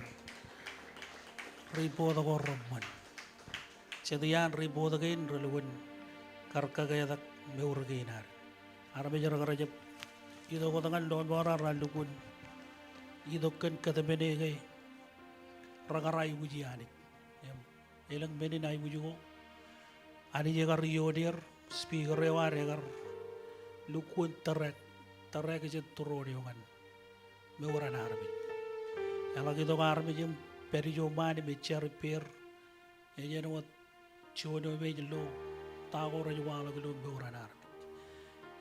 report ko reṃṃan. Jet iaan report kein relukkuun kar kaketak mour kein ad. Armej rekar jab itok wōt ñan lọmọọr raar lukkuun itok kōn kōtmāne ke rekar aikuji Anij. Im elōñ men in aikuj ko, Anij ekar ioon er, speaker eo ad ekar lukkuun tōrā, tōrā jān tūroon eo ñan mour an armej. Eḷak itok armej im pād ijo ṃaan im ej jar ippāer, ej āinwōt juon eo me ej lo ta ko rej waḷọk ilo mour an armej.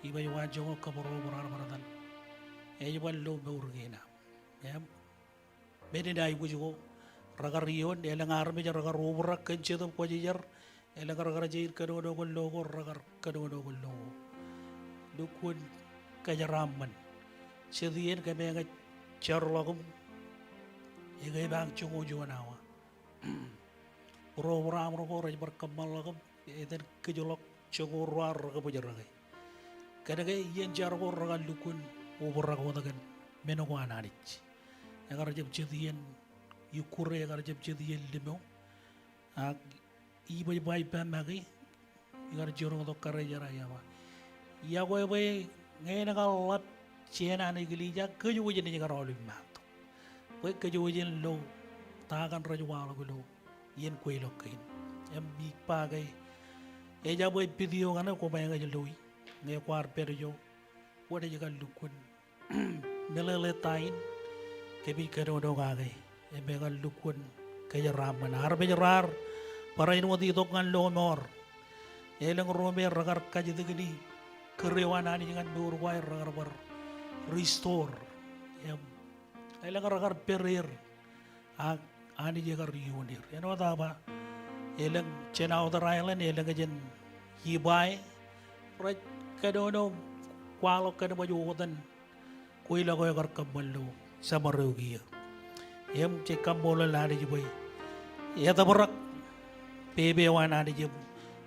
Im ej waanjoñak kōbōrọbōr armej raar etal, ej bar lo mour kein aṃ. Im men in aikuj ko rekar ioon, elōñ armej rekar obrak kōn Jetōb Kwōjarjar, elōñ rekar jañin kōnono kōn lo ko, rekar kōnono kōn lo ko. Lukkuun kōjeraaṃṃan. Jet iien kōmeñe ej jarḷọk im ekōjpañ joñoul juon awa, būroṃōr aṃro ko rej bar kōṃṃanḷọk im etan kōjḷọk joñoul ruo rekabōjrak e. Kōnke iien jar ko rekar lukkuun obrak wōt kōn men ko an Anij. Ekar jab jet iien ikkure, ekar jab jet iien limo. Ak ibōj ba ippa make, ikar jiroñ tok karijer aō ej ba, iọkwe bwe ñe en kar ḷap jān an eklejia, kōjwōj naaj kar aolep ṃaat. Bwe kōjwōj en lo ta kaṇ rej waḷọk ilo iien kweilọk kein. Im ij ba ke ejabwe video kaṇe koṃeañ ej loi ñe kwaar pād ijo, kwōnaaj kar lukkuun meḷeḷe ta in kōmij kōnono kake. Im ekar lukkuun kōjeraaṃṃan. Armej raar barāinwōt itok ñan lọmọọr. Elōñ ro me rekar kajjitōkini kūr eo an Anij ñan mour ko aer, rekar bar restore. Im elōñ rekar pād er, ak Anij ekar ioon er. Āinwōt aō ba, elōñ jān outer island, elōñ jān ibae, rej kōnono kwaḷọk kōn ṃōj oktan kweilọk eo ekar kōṃṃan ilo summer eo kiiō. Im jej kaṃṃoolol Anij bwe etōprak pepe eo an Anij im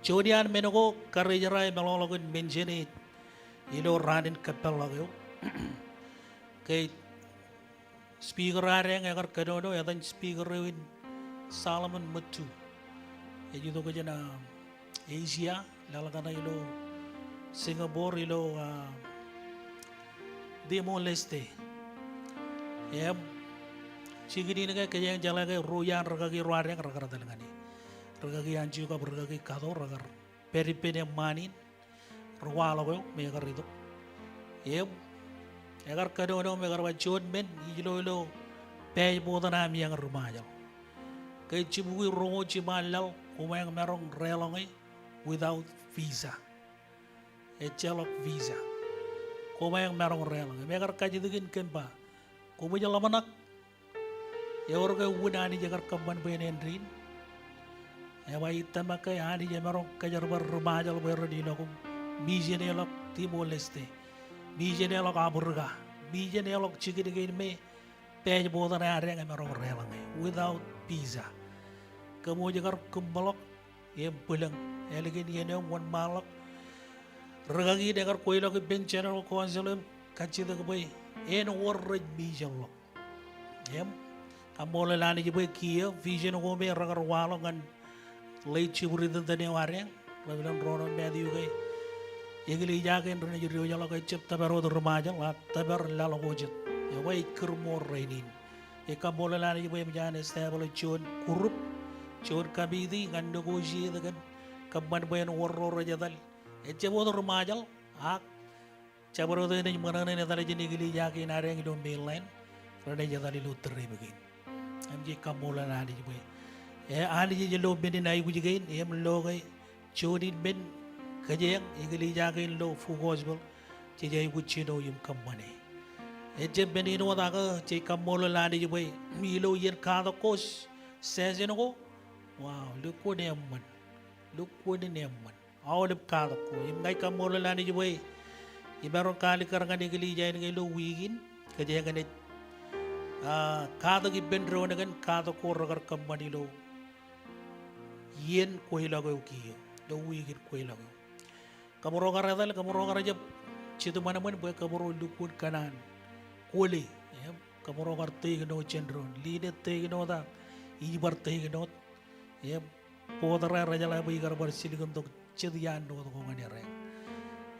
juon iaan men ko karijer aō emeḷọkḷọk in mention e ilo raan in kōpeḷḷọk eo. Ke speaker eo adeañ ekar kōnono, etan speaker eo in Solomon Matu. Ej itok jān, ah, Asia, laḷ kaṇe ilo Singapore, ilo, ah, Timor-Leste. Im jikin in ke kōjeañ jeḷā ke ruo iaan rikaki ro adeañ rekar etal ñan e. Rikaki Anju kab rikaki Kato rekar pād ippān eṃṃaan in ri waḷọk eo me ekar itok. Im ekar kōnono im ekar ba juon men ij lo ilo passport ṇe ami ñan ri Ṃajeḷ. Ke jibukwi roñoul jiṃaan laḷ koṃeañ maroñ deḷọñe without visa. Ejjeḷọk visa. Koṃeañ maroñ deḷọñe. Im ekar kajjitōkin kōm ba, koṃij ḷōmṇak ewōr ke wūn Anij ekar kōṃṃan bwe en āindein? Eba ij tōmak ke Anij emaroñ kōjerbal ri Ṃajeḷ bwe ren ilọk im mission eḷọk Timor-Leste, mission eḷọk Africa, mission eḷọk jikin kein me passport ṇe adeañ emaroñ deḷọñe without visa. Kōmwōj kar kūṃṃoḷọk im bwilōñ ālikin iien eo im wōnṃaanḷọk. Rikaki in ekar kweilọk ippān General Council im kajjitōk bwe en wōr rej mission ḷọk. Im kaṃṃoolol Anij bwe kiiō vision ko me rekar waḷọk ñan late Chief Ri-tōntōn eo adeañ, Reverend Ronald Matthew, ke eklejia kein renaaj diwōjḷọk ejjab tōpar wōt ri Ṃajeḷ, ak tōpar laḷ ko jet. Ekwe ej kūr ṃool rainin. Ij kaṃṃoolol Anij bwe eṃōj an establish juon group, juon committee ñan negotiate kōn kōṃṃan bwe en wōr ro rej etal Ejjab wōt ri Ṃajeḷ, ak jabdewōt eṇ ej ṃōṇōṇō in etal jān eklejia kein adeañ ilo mainland, renaaj etal ilo trip kein. Im jej kaṃṃoolol Anij bwe, e, Anij ej lo men in aikuj kein, im lo ke juon in men kōjeañ eklejia kein ilo Full Gospel, jej aikuj jino im kōṃṃane. Ejjab men in wōt ak jej kaṃṃoolol Anij bwe, ilo iien katak ko, session ko, wow, lukkuun eṃṃan. Lukkuun in eṃṃan. Aolep katak ko. Im ña ij kaṃṃoolol Anij bwe imaroñ kaalikkar ñan eklejia in ke ilo wiik in, kōjeañ enaaj, a, katak ippān doon kōn katak ko rekar kōṃṃan ilo iien kweilọk eo kiiō, ilo wiik in kweilọk eo. Kōmro kar etal, kōmro kar jab jitōṃanṃan bwe kōmro lukkuun kōṇaan kwōle, im kōmro kar take note jān doon. Line take note ak ij bar take note. Im board ro rejeḷā bwe ikar bar jilkintok jet iaan note ko ñan ereañ.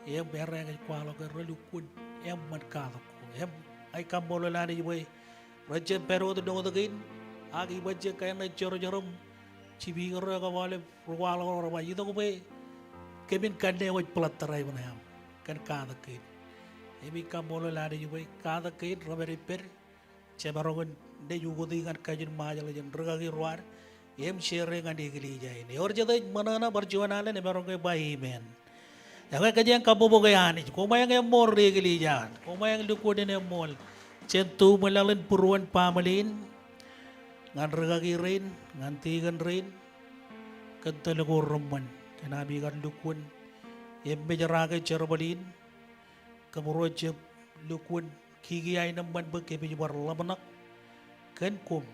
Im ereañ ej kwaḷọk ke relukkuun eṃṃan katak ko. Im ij kaṃṃoolol Anij bwe rejjab pād wōt note kein, ak iban jet kain rej jorjor im jipikōro ekab aolep ri kwaḷọk ro rej ba itok bwe kōmin kanne wōj blood drive ṇe aṃ kōn katak kein. Im ij kaṃṃoolol Anij bwe katak kein rej pād ippād, jemaroñ in naaj ukōti ñan kajin Ṃajeḷ jān rikaki ro ad, im share ñan eklejia in. Ewōr jet ej ṃōṇōṇō bar juon alen emaroñ ke ba amen. Ekwe kōjeañ kabbokbok e Anij, koṃeañ eṃṃool ri eklejia, koṃeañ lukkuun in eṃṃool jān tuṃ laḷ in būruon baaṃle in, ñan rikaki rein, ñan tikōn rein, kōn tōl ko reṃṃan, kōn ami kar lukkuun im mejrake jerbal in, kōmro jab lukkuun kiki aenōṃṃan bwe kōmij bar ḷōmṇak kōn koṃ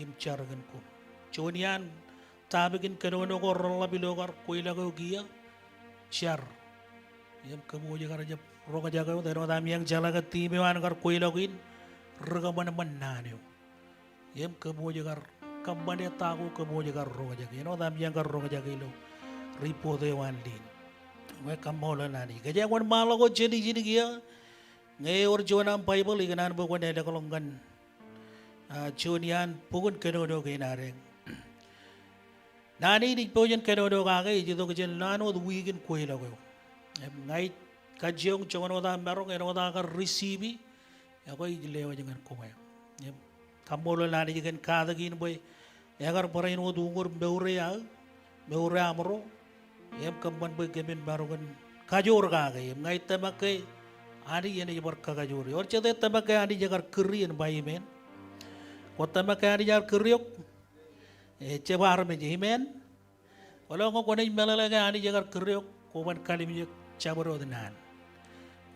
im jar kōn koṃ. Juon iaan topic in kōnono ko reḷḷap ilo kar kweilọk eo kiiō, jar. Im kōmwōj kar jab roñjake wōt, āinwōt ami jeḷā ke theme eo an kar kweilọk in, ri kōṃanṃan naan eo. Im kōmwōj kar kōṃṃane ta ko kōmwōj kar roñjake. Āinwōt ami kar roñjake ilo report eo an leen. Ekwe kaṃṃoolol Anij. Kōjeañ wōnṃaanḷọk wōt jān ijin kiiō, ñe ewōr juon aṃ Baibōḷ ikōṇaan bwe kwōn elōkḷọk ñan, a, juon iaan bok in kōnono kein adeañ. Naan in ij pojak in kōnono kake ej itok jān naan wōt wiik in kweilọk eo. Im ña ij kajjioñ joñan wōt aṃ maroñ, āinwōt aō kar receive, ekwe ij lewōj ñan koṃeañ. Im kaṃṃoolol Anij kōn katak in bwe ekar barāinwōt uñūr mour eo aō, mour eo aṃro, im kōṃṃan bwe kōmin maroñ in kajoor kake. Im ña ij tōmak ke Anij enaaj bar kakajoor. Ewōr jet ej tōmak ke Anij ekar kūr ien, ba amen. Kwōj tōmak ke Anij ear kūr eok? Ejjab armej, amen. Kwōlo ñe kwōnaaj meḷeḷe ke Anij ekar kūr eok, kwō ban kallimjek jabdewōt naan.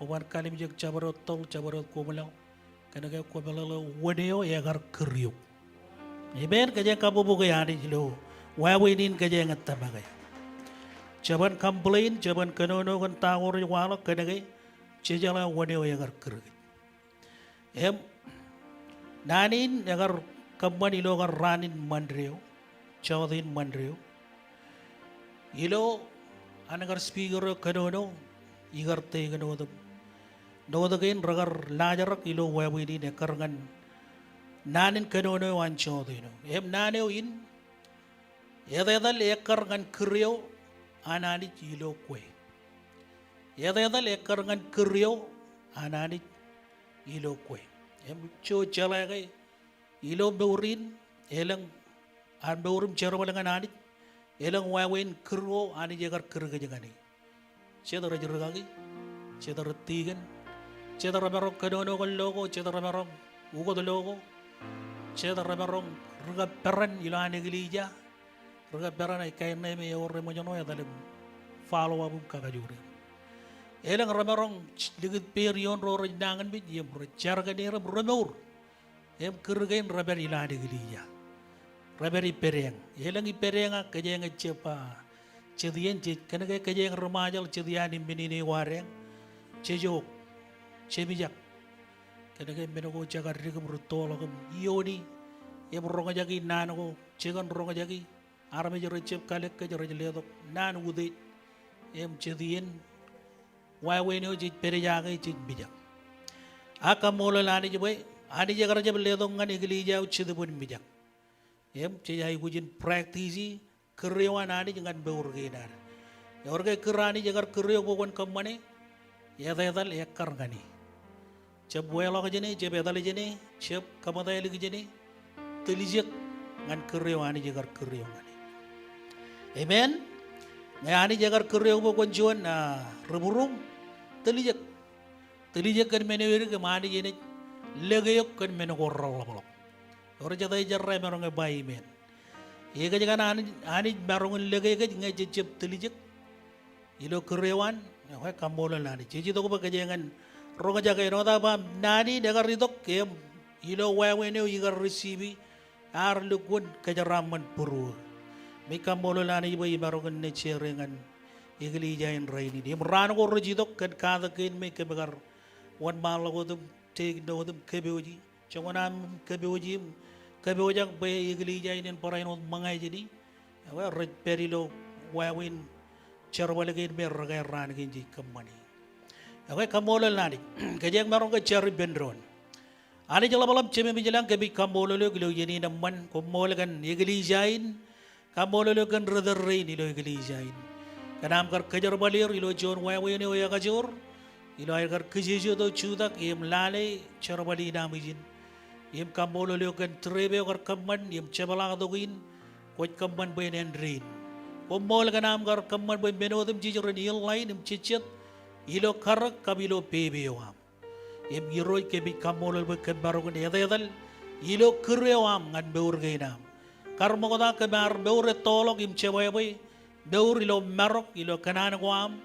Kwō ban kallimjek jabdewōt toḷ, jabdewōt koṃlaḷ. Kōnke kwō meḷeḷe wōn eo ekar kūr eok. Amen. Kōjeañ kabbokbok e Anij ilo wāween in kōjeañ tōmak e. Jeban complain, jeban kōnono kōn ta ko rej waḷọk, kōnke jejeḷā wōn eo ekar kūr kōj. Im naan in ekar kōṃṃan ilo kar raan in Ṃande eo, jọteen Ṃande eo. Ilo an kar speaker eo kōnono, ikar take note im note kein rekar laajrak ilo wāween in ekkar ñan naan in kōnono eo an jọteen eo. Im naan eo in, etetal ekkar ñan kūr eo an Anij ilo kwe. Etetal ekkar ñan kūr eo an Anij ilo kwe. Im ijo jeḷā ke ilo mour in, elōñ ad mour im jerbal ñan Anij, elōñ wāween kūr eo Anij ekar kūr kōj ñan e. Jet rej rikaki, jet rej tikōn, jet remaroñ kōnono kōn lo ko, jet remaroñ ukōt lo ko, jet remaroñ ri kab peran ilo an eklejia, ri kab peran ej kain ṇe me ewōr eṃōjṇọ etal im follow up im kakajoor er. Elōñ remaroñ likūt peid ioon ro rej nañinmej im rej jar kōn er im remour. Im kūr kein repād ilo an eklejia. Repād ippādeañ. Elōñ ippādeañ ak kōjeañ ejjab, a, jet iien jej, kōnke kōjeañ ri Ṃajeḷ jet iaan im men in eo adeañ. Jejook. Jemijak. Kōnke men ko jekar dik im rūttoḷọk im iiooni im roñjaki naan ko jekōn roñjaki. Armej rejjab kalōk kōj, rej letok naan utiej. Im jet iien wāween eo jej pād ijaake jej mijak. Ak kaṃṃoolol Anij bwe Anij ekar jab letok ñan eklejia eo Jetōb in mijak. Im jej aikuj in practice kūr eo an Anij ñan mour kein ad. Ewōr ke kūr Anij ekar kūr eok bwe kwōn kōṃṃane? Etetal ekkar ñan e. Jab weḷọk jāne, jab etal jāne, jab kaṃōtalik jāne, tiljek ñan kūr eo Anij ekar kūr eok ñan e. Amen. Ñe Anij ekar kūr eok bwe kwōn juon, ah, ri būruōm, tiljek. Tiljek kōn men eo edik im Anij enaaj lōke eok kōn men ko reḷapḷọk. Ewōr jete ej jerā emaroñ e ba amen? Ekōjkan Anij, Anij maroñ in lōke kōj ñe jej jab tiljek ilo kūr eo an. Ekwe, kaṃṃoolol Anij. Jej itok bwe kōjeañ en roñjake āinwōt aō ba naan in ekar itok im ilo wāween eo ikar receive ear lukkuun kōjeraaṃṃan būruō. Im ij kaṃṃoolol Anij bwe imaroñ in naaj share ñan eklejia in rainin. Im raan ko rej itok kōn katak kein me kōm kar wōnṃaanḷọk wōt im take note im kōpooji. Joñan aṃ kōpooji im kōpooj ak bwe eklejia in en barāinwōt ṃōñā jāni. Ekwe, rej pād ilo wāween jerbal kein me rekā raan kein jej kōṃṃani. Ekwe, kaṃṃoolol Anij. Kōjeañ maroñ ke jar ippān doon. Anij ḷapḷap, Jemem ilañ, kōmij kaṃṃoolol eok ilo iien in eṃṃan. Koṃṃool kōn eklejia in. Kaṃṃoolol eok kōn ri tōl rein ilo eklejia in kōn aṃ kar kōjerbal er ilo juon wāween eo ekajoor, ilo aer kar kijeje tok jutak im lale jerbal in aṃ ijin. Im kaṃṃoolol eok kōn trip eo ekar kōṃṃan im jepḷaaktok in, kwōj kōṃṃan bwe en āindein. Koṃṃool kōn aṃ kar kōṃṃan bwe men otemjej ren in line im jejjet ilo karōk kab ilo pepe eo aṃ. Im Irooj, kōmij kaṃṃoolol bwe kōm maroñ in etetal ilo kūr eo aṃ ñan mour kein am. Kar ṃokta kōm ar mour ettoḷọk im jebwābwe, mour ilo marok ilo kōṇaan ko am,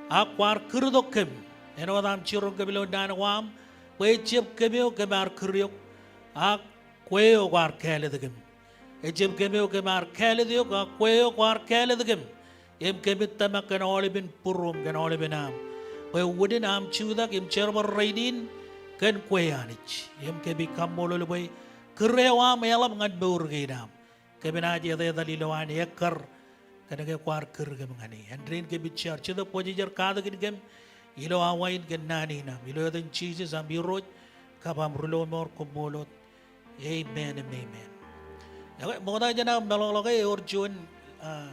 ak kwaar kūr tok kōm āinwōt aṃ jiroñ kōm ilo naan ko am, bwe ejjab kōm eo kōm ar kūr eok, ak kwe eo kwaar kāālōt kōm. Ejjab kōm eo kōm ar kāālōt eok, ak kwe eo kwaar kāālōt kōm. Im kōmij tōmak kōn aolepen būruōm, kōn aolepen am, bwe wūnin am jutak im jerbal rainin kōn kwe Anij. Im kōmij kaṃṃoolol bwe kūr eo am eḷap ñan mour kein am. Kōm naaj etetal ilowaan ekkar kōnke kwaar kūr kōm ñan e. Āindein kōmij jar, Jetōb Kwōjarjar katakin kōm ilo awa in kōn naan in am. Ilo etan Jisōs am Irooj kab am Rilọmọọr, koṃṃool wōt. Amen im amen. Ekwe, ṃokta jān aō meḷọkḷọk e, ewōr juon, ah,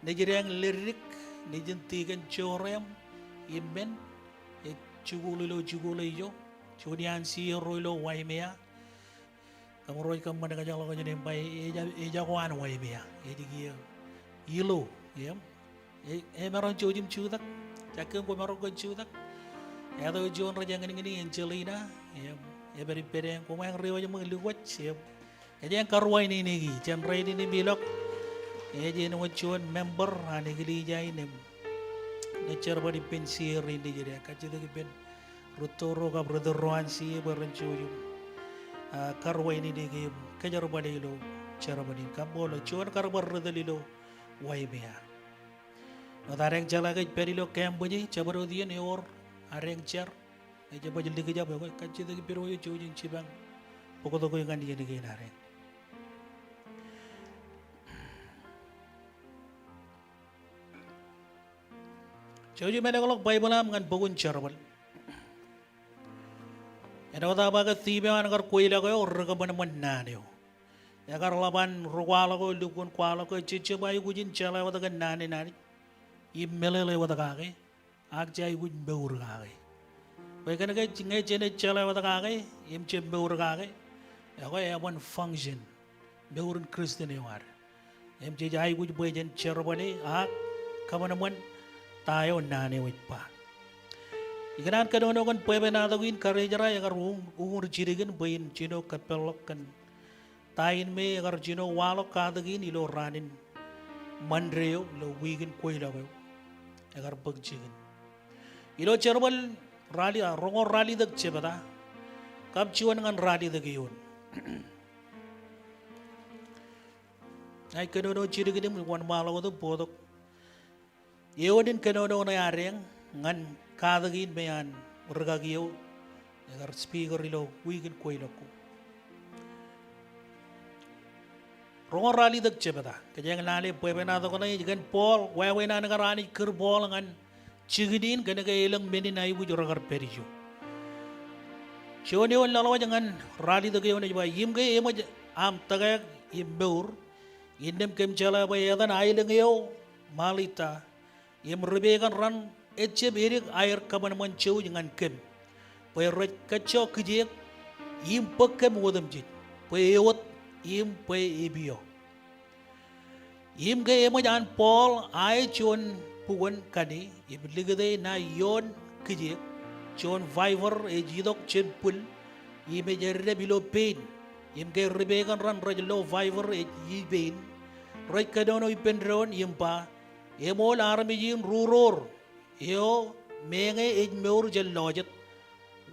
nejid eo an Leddik, nejin Deacon Joram, im men, ej jikuuḷ ilo jikuuḷ eo ijo, juon iaan C E O ro ilo Waimea. Kōmro ej kōṃṃan kōjjeḷọk jān e ba e, ejako an Waimea, ej kiiō ilo, im E, emaroñ jouj im jutak. Jakke kwōmaroñ kōn jutak. Etan eo juon rej eñinñini Angelina. Im, epād ippād eñ, koṃeañ ri wōj ṃōk lukkuwaj. Im, ej eñ karuwainene kiiō jān rainin im ilọk. Ej āinwōt juon member an eklejia in im naaj jerbal ippān C E O rein nejid. Kajjitōk ippān rūtto ro kab ri tōl ro an C E O bwe ren jouj im, ah, karuwainene kiiō im kōjerbale ilo jerbal in. Kaṃṃoolol, juon kar bar ri tōl ilo Waimea. Āinwōt adeañ jeḷā ke ej pād ilo campus e, jabdewōt iien ewōr adeañ jar. Ej jab likjab, ekwe kajjitōk ippād wōj, jouj im jipañ bōktok eok ñan iien kein adeañ. Jouj im elọkḷọk Baibōḷ eo aṃ ñan bok in Jerbal. Āinwōt aō ba ke theme eo an kar kweilọk eo, ri kōṃanṃan naan eo. Ekar ḷap an ri kwaḷọk eo, lukkuun kwaḷọk eo, jej jab aikuj in jeḷā wōt kōn naan in Anij im meḷeḷe wōt kake, ak jej aikuj mour kake. Bwe kōnke ñe jenaaj jeḷā wōt kake im jab mour kake, ekwe eban function mour in Christian eo ad. Im jej aikuj bwe jen jerbale ak kōṃanṃan ta eo naan eo ej ba. Ikōṇaan kōnono kōn bwebwenato kein, karijerā ekar uñ, uñūr jidik in bwe in jino kōpeḷḷọk kōn ta in me ekar jino waḷọk katakin ilo raan in Monday eo ilo wiik in kweilọk eo. Ekar bōk jikin ilo Jerbal ralitōk, roñoul ralitōk jebta kab juon ñan ralitōk eoon. Ña ij kōnono jidik in im wōnṃaanḷọk wōt im bōktok eoon in kōnono ṇe adeañ ñan katakin me an rikaki eo ekar speaker ilo wiik in kweilọk ko. Roñoul ralitōk jebta. Kōjeañ lale bwebwenato ṇe ej kōn Paul, wāween an kar Anij kūr Paul ñan jikin in kōnke elōñ men in aikuj rekar pād ijo. Juon eoon laḷwaj ñan ralitōk eoon ej ba, im ke eṃōj aṃ tōkeak im mour, innām kōm jeḷā bwe etan aelōñ eo Malita im ri pegan ran ejjab edik aer kōṃanṃan jouj ñan kōm, bwe rej kajjọ kijeek im bōk kōm otemjej, bwe ewōt im bwe epiọ. Im ke eṃōj an Paul ae juon bukwōn kaṇe im likūt e ṇae ioon kijeek, juon fiver ej itok jān bwil im ej eddep ilo pein. Im ke ri pegan ran rej lo fiver ej ipein, rej kōnono ippān doon im ba, eṃool armej in ruroor eo meñe ej mour jān lọjet,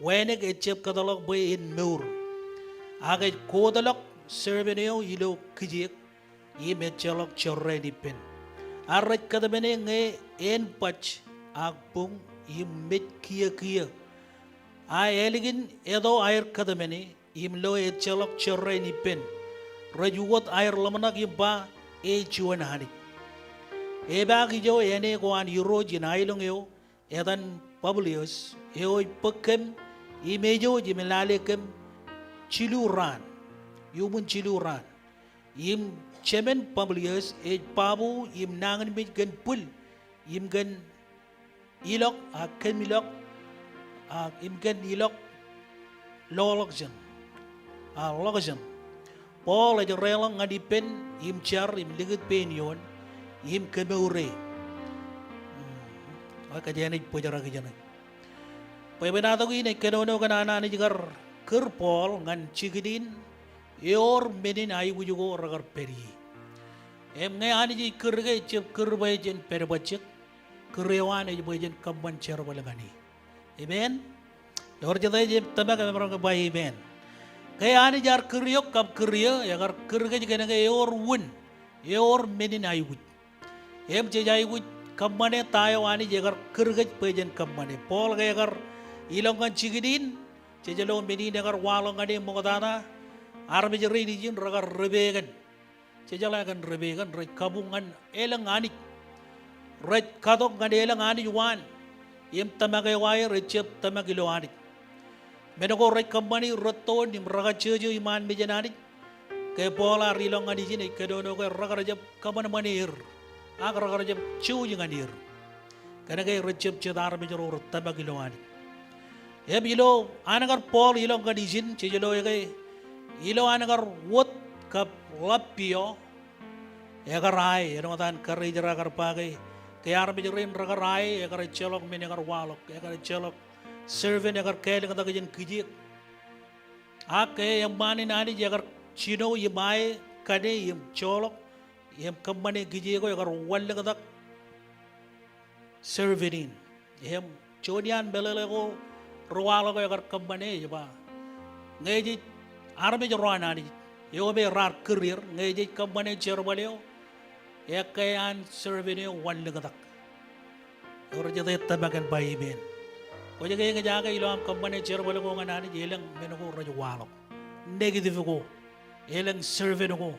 wānōk ejjab kōtḷọk bwe en mour, ak ej kotḷọk servant eo ilo kijeek im ejjeḷọk jorrāān ippān. Ak rej kōtmāne ñe en baj ak buñ im mej kiō kiō. Ak ālikin eto aer kōtmāne im lo ejjeḷọk jorrāān ippān, rej ukot aer ḷōmṇak im ba, e juon Anij. Epaak ijo āne ko an irooj in aelōñ eo etan Publius, eo ej bōk kōm im ejouj im lale kōm jilu raan, iuṃwin jilu raan. Im jemān Publius ej babu im nañinmej kōn bwil im kōn ilọk, ak kōm ilọk, ak im kōn ilọk ḷọkjeṇ, a ḷọkjeṇ. Paul ej reḷọk ñan ippān im jar im likūt pein ioon im kemour e. Hmm. Ak kōjeañ ej bōjrak ijeṇe. Bwebwenato kein ej kōnono kōn an Anij kar kūr Paul ñan jikin in ewōr men in aikuj ko rekar pād ie. Im ñe Anij ej kūr ke ejjab kūr bwe jen pād bajjek, kūr eo an ej bwe jen kōṃṃan jerbal ñan e. Amen. Ewōr jete ej tōmak im emaroñ ke ba amen. Ke Anij ear kūr eok kab kūr eō, ekar kūr kōj kōnke ewōr wūn, ewōr men in aikuj. Im jej aikuj kōṃṃane ta eo Anij ekar kūr kōj bwe jen kōṃṃane. Paul ke ekar ilọk ñan jikin in, jej lo men in ekar waḷọk ñan e ṃoktata, armej rein ijin rekar repekan. Jejeḷā kōn repekan, rej kabuñ ñan elōñ anij. Rej katok ñan elōñ anij waan. Im tōmak eo aer ejjab tōmak ilo Anij. Men ko rej kōṃṃani rettoon im rekajjojo iṃaan mejān Anij. Ke Paul ear ilọk ñan ijin ej kōnono ke rekar jab kōṃanṃani er, ak rekar jab jouj ñan er. Kōnke rejjab jet armej ro retōmak ilo Anij. Im ilo an kar Paul ilọk ñan ijin, jej lo ke ilo an kar wōt kab ḷap piọ, ekar ae, āinwōt an karijer kar ba ke, ke armej rein rekar ae, ekar ejjeḷọk men ekar waḷọk, ekar ejjeḷọk servant ekar kālōñtak jān kijeek. Ak ke eṃṃaan in Anij ekar jino im ae kaṇe im joḷọk im kōṃṃane kijeek ko, ekar wanlōñtak servant in. Im juon iaan meḷeḷe ko ri waḷọk eo ekar kōṃṃane ej ba, ñe jej armej ro an Anij eo me raar kūr er, ñe jej kōṃṃane jerbal eo, ekkā an servant eo wanlōñtak. Ewōr jete ej tōmak im ba amen. Kwōj ke eñjake ilo aṃ kōṃṃane jerbal ko ñan Anij, elōñ men ko rej waḷọk. Negative ko, elōñ servant ko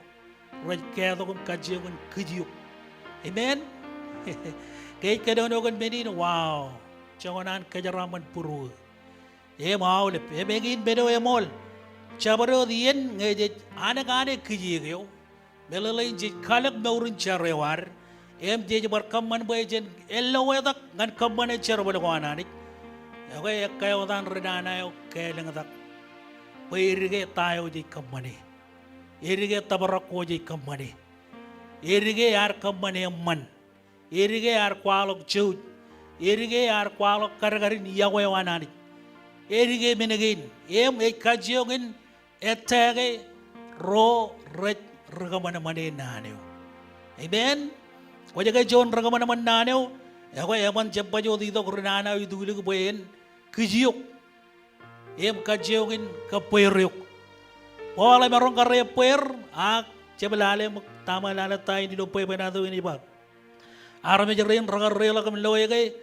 rej kātok im kajjioñ in kij eok. Amen. Ke ej kōnono kōn men in, wow. Joñan an kōjeraaṃṃan būruō. Im aolep, im eñin men eo eṃool. Jabdewōt iien ñe jej anōk ane kijeek eo, meḷeḷein jej kalōk mour in jar eo ad, im jej bar kōṃṃan bwe jen elloetak ñan kōṃṃane jerbal ko an Anij. Ekwe, ekkā wōt an ri nana eo kālōñtak bwe edike ta eo jej kōṃṃane. Edike tōprak ko jej kōṃṃane. Edike ear kōṃṃan eṃṃan. Edike ear kwaḷọk jouj. Edike ear kwaḷọk kadkadin yokwe eo an Anij. Edike men kein. Im ej kajjioñ in ettā ke ro rej ri kōṃanṃane naan eo. Amen. Kwōj ke juon ri kōṃanṃan naan eo, ekwe eban jab baj wōt itok ri nana eo itulik bwe en kij eok im kajjioñ in kōbbeer eok. Paul emaroñ kar ebbeer, ak jab lale ṃōk tama lale ta in ilo bwebwenato in ej ba, armej rein rekar reḷọk im loe ke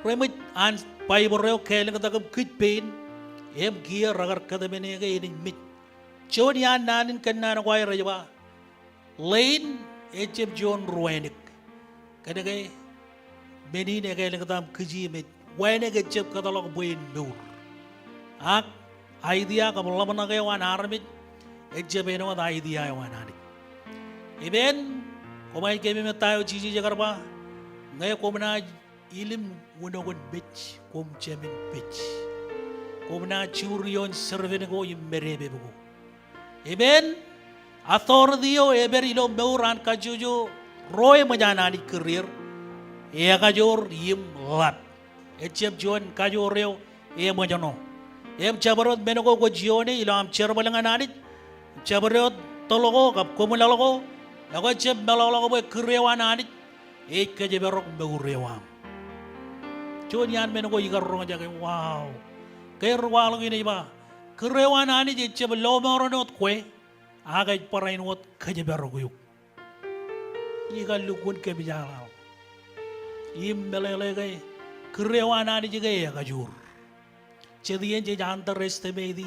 reṃōj an Baibōḷ eo kālōñtak im kij pein, im kiiō rekar kōtmāne ke enaaj mej. Juon iaan naan in kōnnaan ko aer ej ba, ḷein ejjab juon ri wānōk. Kōnke men in ekālōñtak im kij im ej wānōk ejjab kōtḷọk bwe en mour. Ak idea kab ḷōmṇak eo an armej ejjab āinwōt idea eo an Anij. Amen. Koṃij kememej ta eo Jisōs ekar ba, Ñe koṃ naaj ilim unokin pej, koṃ jāmin pej. Koṃ naaj juur ioon serpen ko im medepep ko. Amen. Authority eo ej pād ilo mour an kajjojo ro eṃōj an Anij kūr er, ekajoor im ḷap. Ejjab juon kajoor eo eṃōjṇọ. Im jabdewōt men ko kwōj ioone ilo aṃ jerbal ñan Anij, jabdewōt toḷ ko kab koṃlaḷ ko, ekwe ejjab meḷọkḷọk bwe kūr eo an Anij ej kōjparok mour eo aṃ. Juon iaan men ko ikar roñjake, wow. Ke ri kwaḷọk in ej ba, kūr eo an Anij ejjab lọmọọren wōt kwe, ak ej barāinwōt kōjparok eok. Ikar lukkuun kōmjaaḷaḷ im meḷeḷe ke kūr eo an Anij ke ekajoor. Jet iien jej underestimate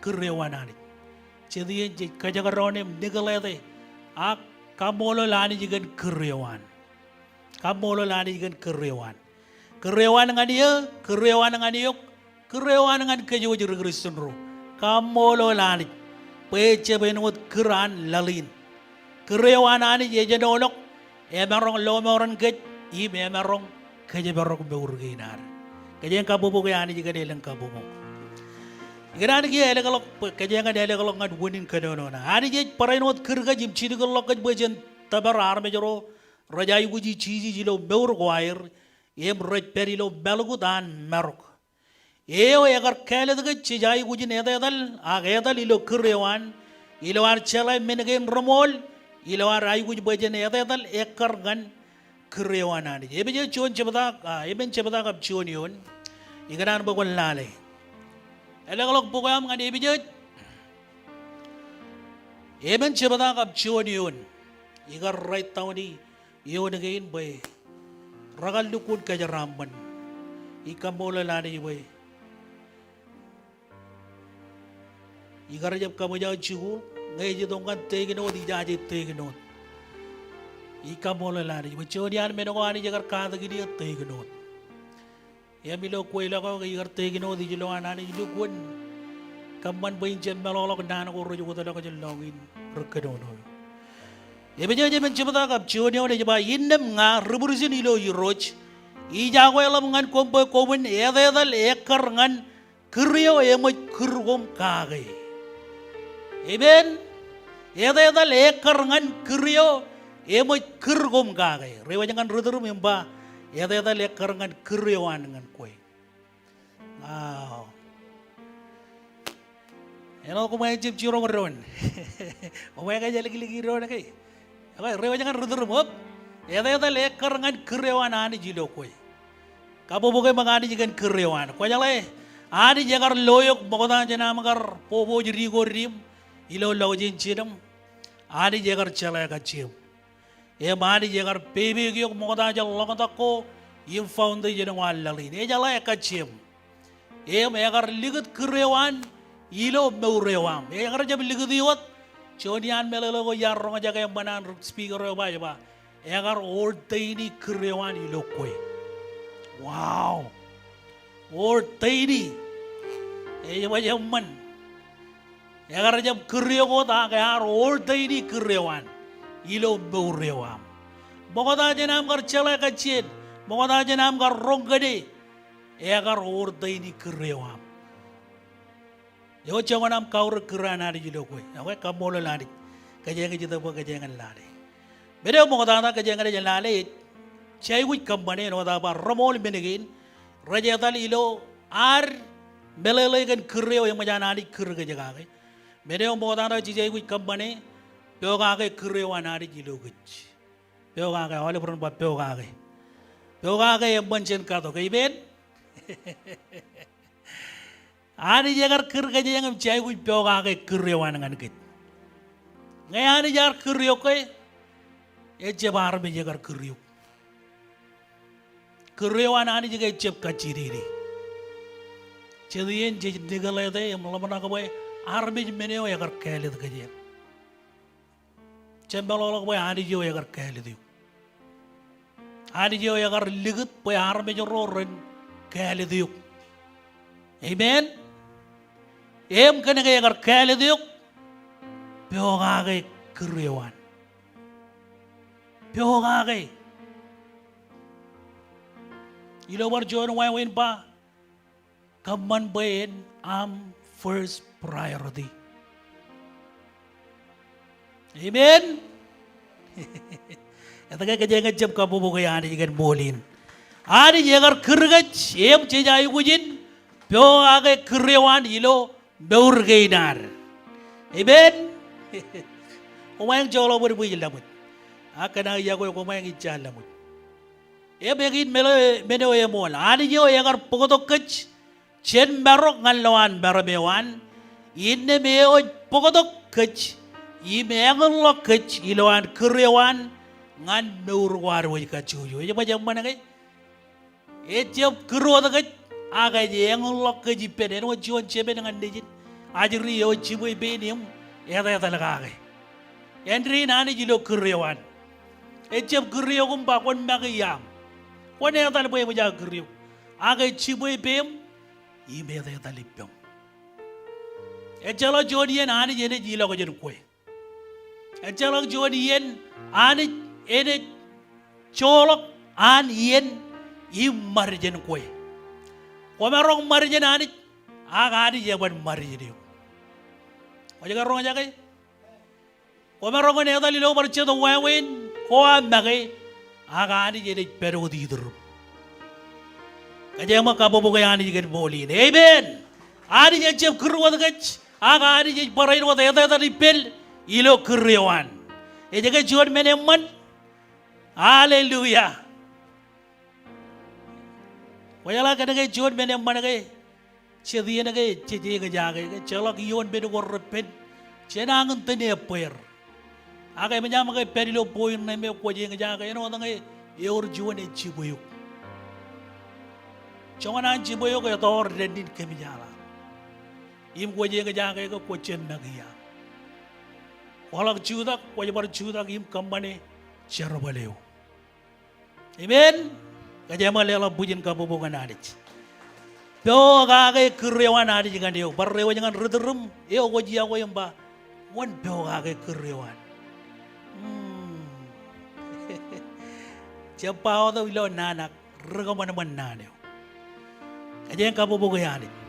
kūr eo an Anij. Jet iien jej kajekdọọn im neglect e, ak kaṃṃoolol Anij kōn kūr eo an. Kaṃṃoolol Anij kōn kūr eo an. Kūr eo an ñan eō, kūr eo an ñan eok, kūr eo an ñan kōj wōj ri Kristian ro. Kaṃṃoolol Anij bwe ejjab āinwōt kūr an laḷ in. Kūr eo an Anij ej āinwōt ḷọk, emaroñ lọmọọren kōj im emaroñ kōjparok mour kein ad. Kōjeañ kabbokbok e Anij kōn elōñ kabbokbok. Ikōṇaan kiiō ālōkḷọk, kōjeañ ālōkḷọk ñan unin kōnono ṇe. Anij ej barāinwōt kūr kōj im jilkinḷọk kōj bwe jen tōpar armej ro rej aikuji Jisōs ilo mour ko aer, im rej pād ilo mālukkuun an marok. Eo ekar kāālōt kōj jej aikuj in etetal, ak etal ilo kūr eo an, ilo ad jeḷā men kein reṃool, ilo ad aikuj bwe jen etetal ekkar ñan kūr eo an Anij. Epesōs juon jebta, a, emān jebta kab juon eoon, ikōṇaan bwe kwōn lale. Ālōkḷọk bok eo aṃ ñan Epesōs emān jebta kab juon eoon, ikar write down e, eoon kein bwe rekar lukkuun kōjeraaṃṃan. Ij kaṃṃoolol Anij bwe ikar jab kaṃōj aō jikuuḷ ñe ej itok ñan take note, ijaje take note. Ij kaṃṃoolol Anij bwe juon iaan men ko Anij ekar katakin eō take note. Im ilo kweilọk eo ke ikar take note ej lo an Anij lukkuun kōṃṃan bwe in jab meḷọkḷọk naan ko rej wōtlọk jān lọñiin ri kōnono. Epesōs emān jebta kab juon eoon ej ba, innām ña ri pūrjin ilo Irooj, ij akweḷap ñan koṃ bwe koṃwin etetal ekkar ñan kūr eo eṃōj kūr koṃ kake. Amen. Etetal ekkar ñan kūr eo eṃōj kūr koṃ kake. Reiwōj ñan ri tūrūṃ im ba, etetal ekkar ñan kūr eo an ñan kwe. Wow. Āinwōt koṃ ejjab jiroñ doon. Koṃ ej kōjāliklik doon ke. Ekwe, reiwōj ñan ri tūrūṃ, etetal ekkar ñan kūr eo an Anij ilo kwe. Kabbokbok eṃōk Anij kōn kūr eo an. Kwōjeḷā, Anij ekar lo eok ṃokta jān aṃ kar boboj dikot im ilo lọjien jinem. Anij ekar jeḷā kajjiem. Im Anij ekar pepe eok ṃokta jān ḷoñtak ko im foundation eo an laḷ in. Ejeḷā kajjiem. Im ekar likūt kūr eo an ilo mour eo aṃ. Ekar jab likūt e wōt. Juon iaan meḷeḷe ko iar roñjake eṃṃan an speaker eo ba, ej ba, ekar ordain e kūr eo an ilo kwe. Wow. Ordain e. Ej ba eṃṃan. Ekar jab kūr eok wōt ak ear ordain e kūr eo an ilo mour eo aṃ. Ṃokta jān aṃ kar jeḷā kajjien, ṃokta jān aṃ kar roñ kōn e, ekar ordain e kūr eo aṃ. Eo joñan aṃ kaurōk kūr an Anij ilo kwe. Ekwe, kaṃṃoolol Anij. Kōjeañ ej itok bwe kōjeañ en lale. Men eo ṃoktata kōjeañ naaj lale ej jej aikuj kōṃṃane āinwōt aō ba reṃool men kein rej etal ilo ad meḷeḷe kōn kūr eo eṃōj an Anij kūr kōj kake. Men eo ṃoktata jej aikuj kōṃṃane, pokake kūr eo an Anij ilo kōj. Pokake, aolep ren ba pokake. Pokake eṃṃan jān katok, amen? Anij ekar kūr kōjeañ im jej aikuj pokake kūr eo an ñan kōj. Ñe Anij ear kūr eok ke, ejjab armej ekar kūr eok. Kūr eo an Anij ke ejjab kajjidikdik. Jet iien jej neglect e im ḷōmṇak bwe armej men eo ekar kāālōt kōjeañ. Jab meḷọkḷọk bwe Anij eo ekar kāālōt eok. Anij eo ekar likūt bwe armej ro ren kāālōt eok. Amen. Im kōn ke ekar kāālōt eok, pokake kūr eo an. Pokake. Ilo bar juon wāween ba, kōṃṃan bwe en aṃ first priority. Amen. Etke kōjeañ jab kabbokbok e Anij kōn ṃool in? Anij ekar kūr kōj, im jej aikuj in pokake kūr eo an ilo mour kein ad. Amen. Koṃeañ joḷọk bōd bwijin laṃōj. Ak kōn aō iọkwe koṃeañ ijja laṃōj. Im eñin men eo, men eo eṃool. Anij eo ekar bōktok kōj jān marok ñan lowaan meram eo an. Innām eo ej bōktok kōj im eñinḷọk kōj ilowaan kūr eo an ñan mour ko ad wōj kajjojo. Ej baj eṃṃan ke? Ejjab kūr wōt kōj, ak ej eñinḷọk kōj ippān. Āinwōt juon jemān ñan nejin. Ajri eo ej jibwe pein im etetal kake. Āindein Anij ilo kūr eo an. Ejjab kūr eok im ba kwōn make iaam. Kwōn etal bwe eṃōj aō kūr eok. Ak ej jibwe peiṃ im etetal ippaṃ. Ejjeḷọk juon iien Anij enaaj ilọk jān kwe. Ejjeḷọk juon iien Anij enaaj joḷọk an iien im ṃad jān kwe. Kwōmaroñ ṃad jān Anij, ak Anij eban ṃad jān eok. Kwōj ke roñjake? Kwōmaroñ in etal ilo bar jet wāween ko aō make, ak Anij enaaj pād wōt ituruṃ. Kōjeañ kabbokbok e Anij kōn ṃool in. Amen. Anij ejjab kūr wōt kōj, ak Anij ej barāinwōt etetal ippān ilo kūr eo an. Ej ke juon men eṃṃan? Hallelujah. Kwōjeḷā kōn ke juon men eṃṃan ke, jet iien ke jej eñjake, ke ejjeḷọk ioon men ko repen, jenañin tōn ebbeer. Ak eṃōj aṃ ke pād ilo point ṇe me kwōj eñjake, āinwōt ñe ewōr juon ej jibwe eok. Joñan an jibwe eok etọọr dān in kōmijala. Im kwōj eñjake ke kwōj jab make iaam. Kwaḷọk jutak, kwōj bar jutak im kōṃṃane jerbal eo. Amen. Kōjeañ leḷọk bwijin kabbokbok ñan Anij. Pokake kūr eo an Anij ñan eok. Bar rewōj ñan ri tūrūṃ eo kwōj iọkwe im ba, wōn pokake kūr eo an? Hmm. Jab ba wōt ilo naan ak ri kōṃanṃan naan eo. Kōjeañ kabbokbok e Anij.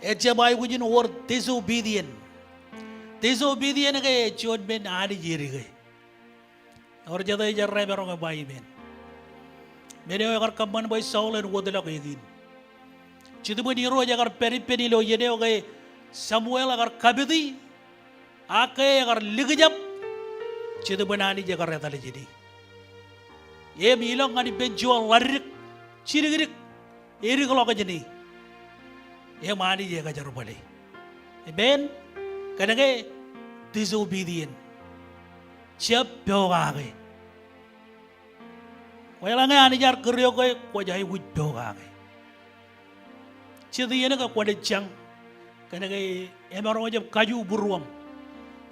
Ejjab aikuj in wōr disobedient. Disobedient ke ej juon men Anij edike. Ewōr jete ej errā emaroñ ba amen. Men eo ekar kōṃṃan bwe Saul en wōtlọk eñin. Jetōb in Irooj ekar pād ippān ilo iien eo ke Samuel ekar kapiti, ak ke ekar likjab, Jetōb in Anij ekar etal jāne. Im ilọk ñan ippān juon ḷaddik, jidikdik, edikḷọk jāne. Im Anij ekajerbale. Amen. Kōn ke disobedient. Jab pokake. Kwōjeḷā ñe Anij ear kūr eok ke kwōj aikuj pokake. Jet iien ke kwōnaaj jañ. Kōn ke emaroñ jab kajubūruōṃ.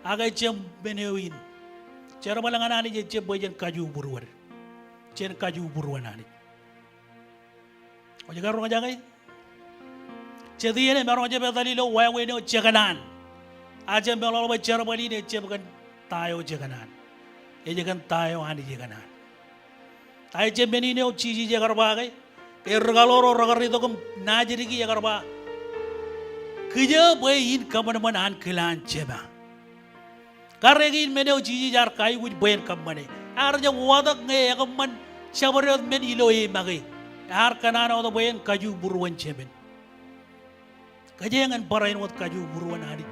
Ak ejjab men eo in. Jerbal ñan Anij ejjab bwe jen kajubūruon. Jen kajubūruon Anij. Kwōj ke roñjake? Jet iien emaroñ jab etal ilo wāween eo jekōṇaan. A jab meḷọkḷọk bwe jerbal in ejjab kōn ta eo jekōṇaan. Ej kōn ta eo Anij ekōṇaan. Ta ejjab men in eo Jisōs ekar ba ke, ke ri kaḷoor ro rekar itok im naajdik e, ekar ba, kiiō bwe in kōṃanṃan ankilaan Jema. Kar eñin men eo Jisōs ear kaikuj bwe en kōṃṃane. Ear jab watōk ñe ekōṃṃan jabdewōt men ilo e make. Ear kōṇaan wōt bwe en kajubūruon Jemān. Kōjeañ en barāinwōt kajubūruon Anij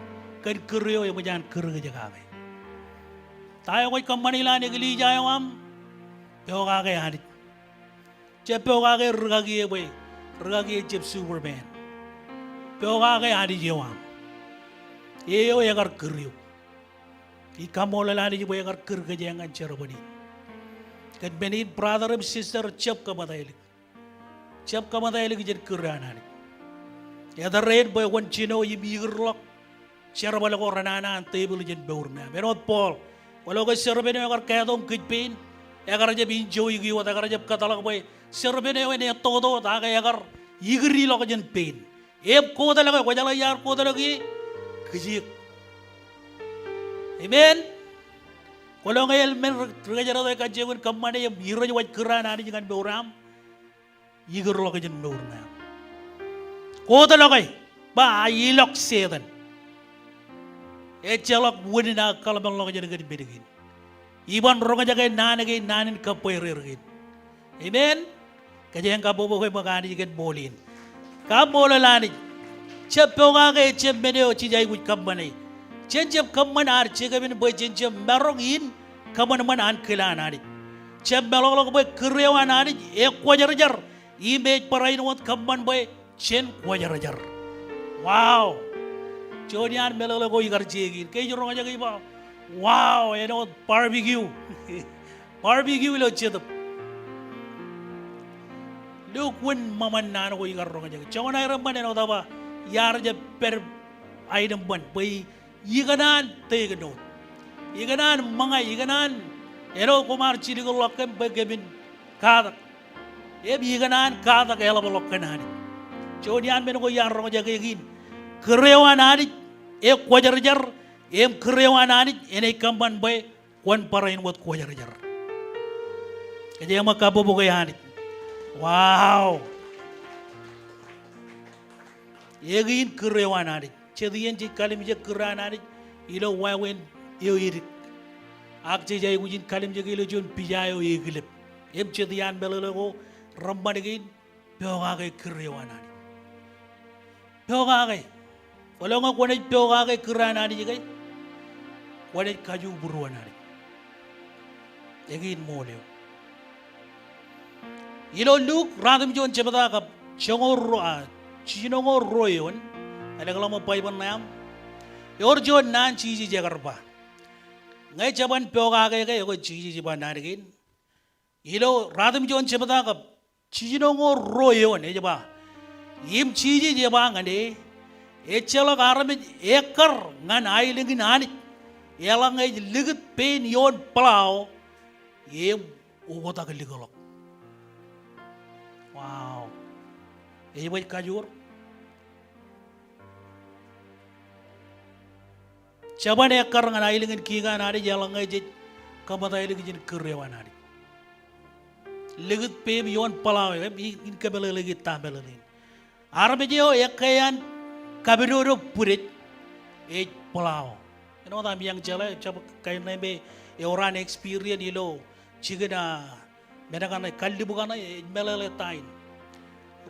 kōn kūr eo eṃōj an kūr kōj kake. Ta eo kwōj kōṃṃan ilowaan eklejia eo aṃ? Pokake Anij. Jab pokake rikaki e bwe rikaki e ejjab Superman. Pokake Anij eo aṃ. Eo ekar kūr eok. Ij kaṃṃoolol Anij bwe ekar kūr kōjeañ ñan jerbal in. Kōn men in brother im sister, jab kōṃōtailik. Jab kōṃōtailik jān kūr eo an Anij. Eter eṇ bwe kwōn jino im ikūrḷọk jerbal ko renana an tepil jān mour ṇe aṃ. Āinwōt Paul, kwōlo ke serpent eo ekar kātok im kij pein, ekar jab enjoy e wōt, ekar jab kōtḷọk bwe serpent eo en ettoto wōt, ak ekar ikūrḷọk jān pein. Im kōtḷọk e, kwōjeḷā iar kōtḷọk e? Kijeek. Amen. Bōlen ñe eḷmen ri-, rikōjdat eo ej kajjioñ in kōṃṃane im irej waj kūr an Anij ñan mour aṃ, ikūrḷọk ijin mour ṇe aṃ. Kōtḷọke, ba ilọk Setan. Ejjeḷọk unin aō kōḷmānḷọkjeṇ kōn men kein. Iban roñjake naan kein, naan in kabwereer kein. Amen. Kōjeañ kabbokbok e ṃōk Anij kōn ṃool in. Kaṃṃoolol Anij. Jab pokake, ejjab men eo jej aikuj kōṃṃane. Jen jab kōṃṃan ad jekōmin bwe jen jab maroñ in kōṃanṃan ankilaan Anij. Jab meḷọkḷọk bwe kūr eo an Anij ekwōjarjar im ej barāinwōt kōṃṃan bwe jen kwōjarjar. Wow. Juon iaan meḷeḷe ko ikar jeik in. Ke ij roñjake ij ba, wow, āinwōt barbecue. Barbecue ilo jetōb. Lukkuun ṃōṃan naan ko ikar roñjake. Joñan aer eṃṃan āinwōt aō ba, iar jab pād aenōṃṃan bwe ikōṇaan take note. Ikōṇaan ṃōñā, ikōṇaan āinwōt koṃ ar jilkinḷọk kōm bwe kōmin katak. Im ikōṇaan katak eḷapḷọk kōn Anij. Juon iaan men ko iar roñjake kein. Kūr eo an Anij ekwōjarjar, im kūr eo an Anij enaaj kōṃṃan bwe kwōn barāinwōt kwōjarjar. Kōjeañ ṃōk kabbokbok e Anij. Wow. Eñin kūr eo an Anij. Jet iien jej kalimjek kūr an Anij ilo wāween eo edik. Ak jej aikuj in kalimjek ilo juon pija eo ekilep. Im jet iaan meḷeḷe ko reṃṃan kein, pokake kūr eo an Anij. Pokake. Bōlen ñe kwōnaaj pokake kūr an Anij ke, kwōnaaj kajuubūruon Anij. Eñin ṃool eo. Ilo Luk, ruwatimjuon jebta kab joñoul ruo, a, jiljinoñoul ruo eoon, ālōkḷọk ṃōk Baibōḷ ṇe aṃ. Ewōr juon naan Jisōs ekar ba. Ñe jeban pokake ke, ekwe Jisōs ej ba naan kein. Ilo ruwatimjuon jebta kab jiljinoñoul ruo eoon ej ba. Im Jisōs ej ba ñan e, ejjeḷọk armej ekkar ñan aelōñ in Anij eḷaññe ej likūt pein ioon pḷawo im oktak likḷọk. Wow. Ej baj kajoor. Jeban ekkar ñan aelōñ in kiiñ an Anij eḷaññe jej kōṃōtailōk ijin kūr eo an Anij. Likūt peim ioon pḷawo, im in kōmeḷeḷeiki ta meḷeḷein. Armej eo ekkā an kapidodo bwidej ej pḷawo. Āinwōt ami eañ jeḷā, jab kain ṇe me ewōr an experience ilo jikin, a, men kaṇe, kallib kaṇe, ej meḷeḷe ta in.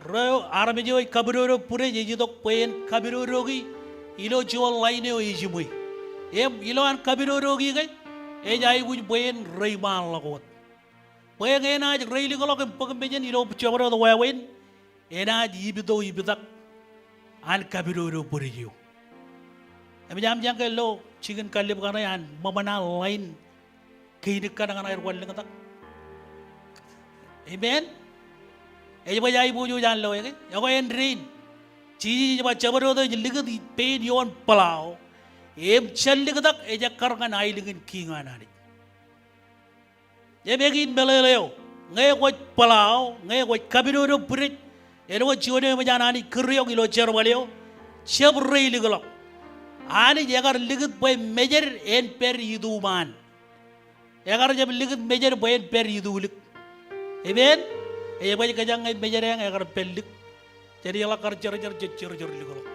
Ro, armej eo ej kapidodo bwidej ej itok bwe en kapidodoiki ilo juon ḷain eo ejiṃwe. Im ilo an kapidodoiki ke, ej aikuj bwe en reiṃaanḷọk wōt. Bwe ñe enaaj reilikḷọk im bōk mejān ilo jabdewōt wāween, enaaj ipito ipitak an kapidodo bwidej eo. Im ej amjañ ke lo jikin kallib kaṇe an ṃōṃan an ḷain kein kaṇ ñan aer wanlōñtak. Amen. Ej baj aiboojoj an lo eke. Ekwe āindein, Jisōs ej ba jabdewōt eo ej likūt pein ioon pḷawo im jen liktak, ej ekkar ñan aelōñ in kiiñ an Anij. Im eñin meḷeḷe eo, ñe kwōj pḷawo, ñe kwōj kapidodo bwidej, āinwōt juon eo eṃōj an Anij kūr eok ilo jerbal eo, jab reilikḷọk. Anij ekar likūt bwe mejed en pād ituṃaan. Ekar jab likūt mejed bwe en pād itulik. Amen. Ej baj kōjeañ ñe mejed eañ ekar pād lik. Jen ḷak kar jerjer, jej jerjer likḷọk.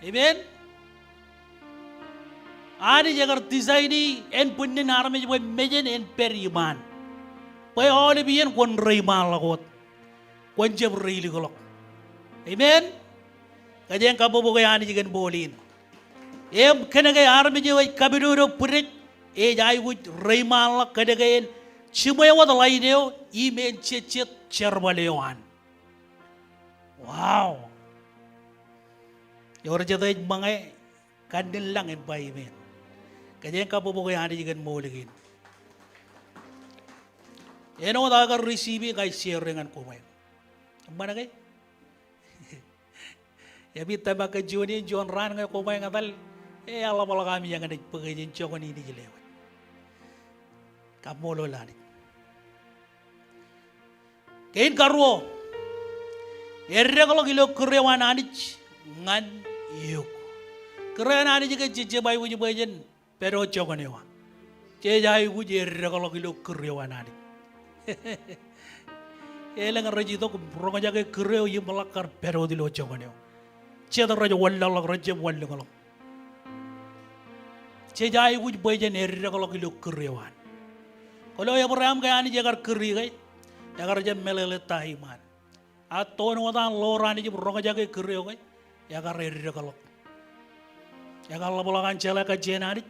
Amen. Anij ekar design-i ānbwinnin armej bwe mejān en pād iṃaan. Bwe aolep iien kwōn reiṃaanḷọk wōt. Kwōn jab reilikḷọk. Amen. Kōjeañ kabbokbok e Anij kōn ṃool in. Im kōnke armej eo ej kapidodo bwidej ej aikuj reiṃaanḷọk kōnke en jiṃwe wōt ḷain eo im en jejjet jerbal eo an. Wow. Ewōr jet ej ṃōñā, kannilañ en ba amen. Kōjeañ kabbokbok e Anij kōn ṃool kein. Āinwōt aō kar receive-i ña ij share ñan koṃeañ. Eṃṃan ke? Epi tōmak ke juon in juon raan ñe koṃeañ etal, eḷapḷọk ami eñṇe ej bōk ijin joñan in ij lewōj. Kaṃṃoolol Anij. Kein karuo, eddekḷọk ilo kūr eo an Anij ñan eok. Kūr eo an Anij ke jej jab aikuj bwe jen pād wōt joñan eo aṃ. jej aikuj eddekḷọk ilo kūr eo an Anij. Elōñ rej itok im roñjake kūr eo im ḷak kar pād wōt ilo joñan eo. Jet rej wanlaḷḷọk, rejjab wanlōñḷọk. Jej aikuj bwe jen eddekḷọk ilo kūr eo an. Kwōlo Ebream ke Anij ekar kūri ke, ekar jab meḷeḷe ta iṃaan. A toon wōt an ḷoor Anij im roñjake kūr eo ke, ekar eddekḷọk. Ekar ḷapḷọk an jeḷā kajjien Anij.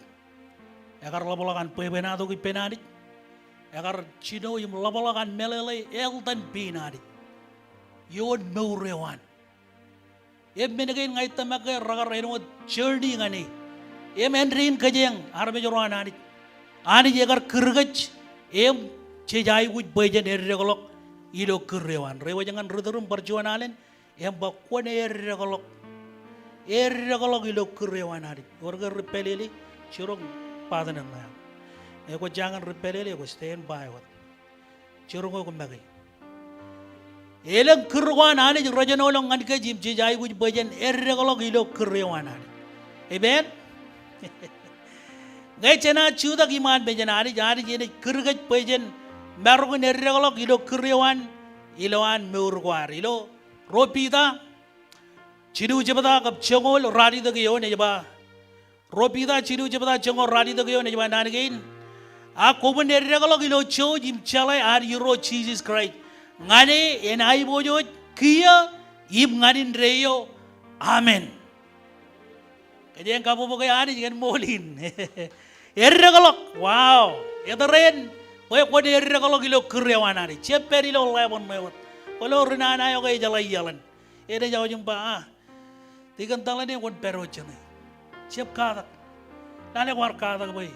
Ekar ḷapḷọk an bwebwenato ippān Anij. Ekar jino im ḷapḷọk an meḷeḷe eltan pein Anij ioon mour eo an. Im men kein ña ij tōmak ke rekar āinwōt journey ñan e. Im āindein kōjeañ armej ro an Anij, Anij ekar kūr kōj im jej aikuj bwe jen eddekḷọk ilo kūr eo an. Reiwōj ñan ri-tūriṃ bar juon alen im ba kwōn eddekḷọk. Eddekḷọk ilo kūr eo an Anij. Ewōr ke ri pālele, jiroñ button ṇe ṇe. Ekwōj jañin ri pālele, ekwōj stand by wōt. Jiroñ eok make. Elōñ kūr ko an Anij rejenoḷọk ñan kōj im jej aikuj bwe jen eddekḷọk ilo kūr eo an Anij. Amen. Ñe jenaaj jutak iṃaan mejān Anij, Anij enaaj kūr kōj bwe jen maroñ in eddekḷọk ilo kūr eo an ilowaan mour ko ad. Ilo ruo Piter jilu jebta kab joñoul ralitōk eoon ej ba, ruo Piter jilu jebta joñoul ralitōk eoon ej ba naan kein. A koṃwin eddekḷọk ilo jouj im jeḷā ad Irooj Jisōs Kraist. Ñan e en aiboojoj kiiō im ñan indeeo. Amen. Kōjeañ kabbokbok e Anij kōn ṃool in. Eddekḷọk. Wow. Etereen bwe kwōn eddekḷọk ilo kūr eo an Anij. Jab pād ilo ḷeban ṇe wōt. Kwōlo ri nana eo ke ejeḷā iaḷan. Enaaj aujim ba, a, tikōn taḷ ṇe kwōn pād wōt jeṇe. Jab katak. Lale kwaar katak bwe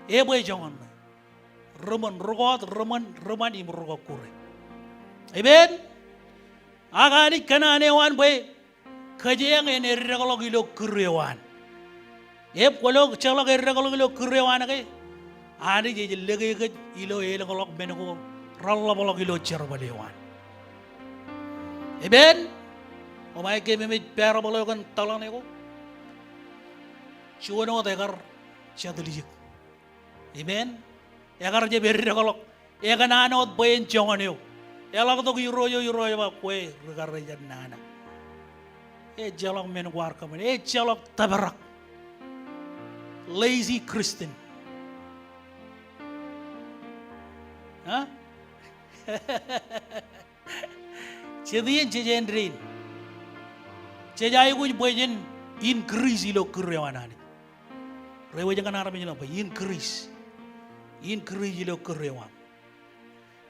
ebwe joñan ṇe. Ri ṃōn, ri kọọt, ri ṃōn, ri ṃōn im ri kọkkure. Amen. Ak Anij kōṇaan eo an bwe kōjeañ en eddekḷọk ilo kūr eo an. Im kwōlo jeḷọk eddekḷọk ilo kūr eo an ke, Anij ej lōke kōj ilo elōñḷọk men ko reḷapḷọk ilo jerbal eo an. Amen. Koṃ aikuj keememej parable eo kōn taḷ ṇe ko. Juon wōt ekar jatūḷ ijik. Amen. Ekar jab eddekḷọk. Ekōṇaan wōt bwe en joñan eo. Eḷak tok irooj eo, irooj eo ej ba, kwe, ri kar ej nana. Ejjeḷọk men ko ar kōṃṃane. Ejjeḷọk tōprak. Lazy Christian. Ha? Jet iien, jej āindein. Jej aikuj bwe jen increase ilo kūr eo an Anij. Reiwōj ñan armej ṇe ba, increase. Increase ilo kūr eo aṃ.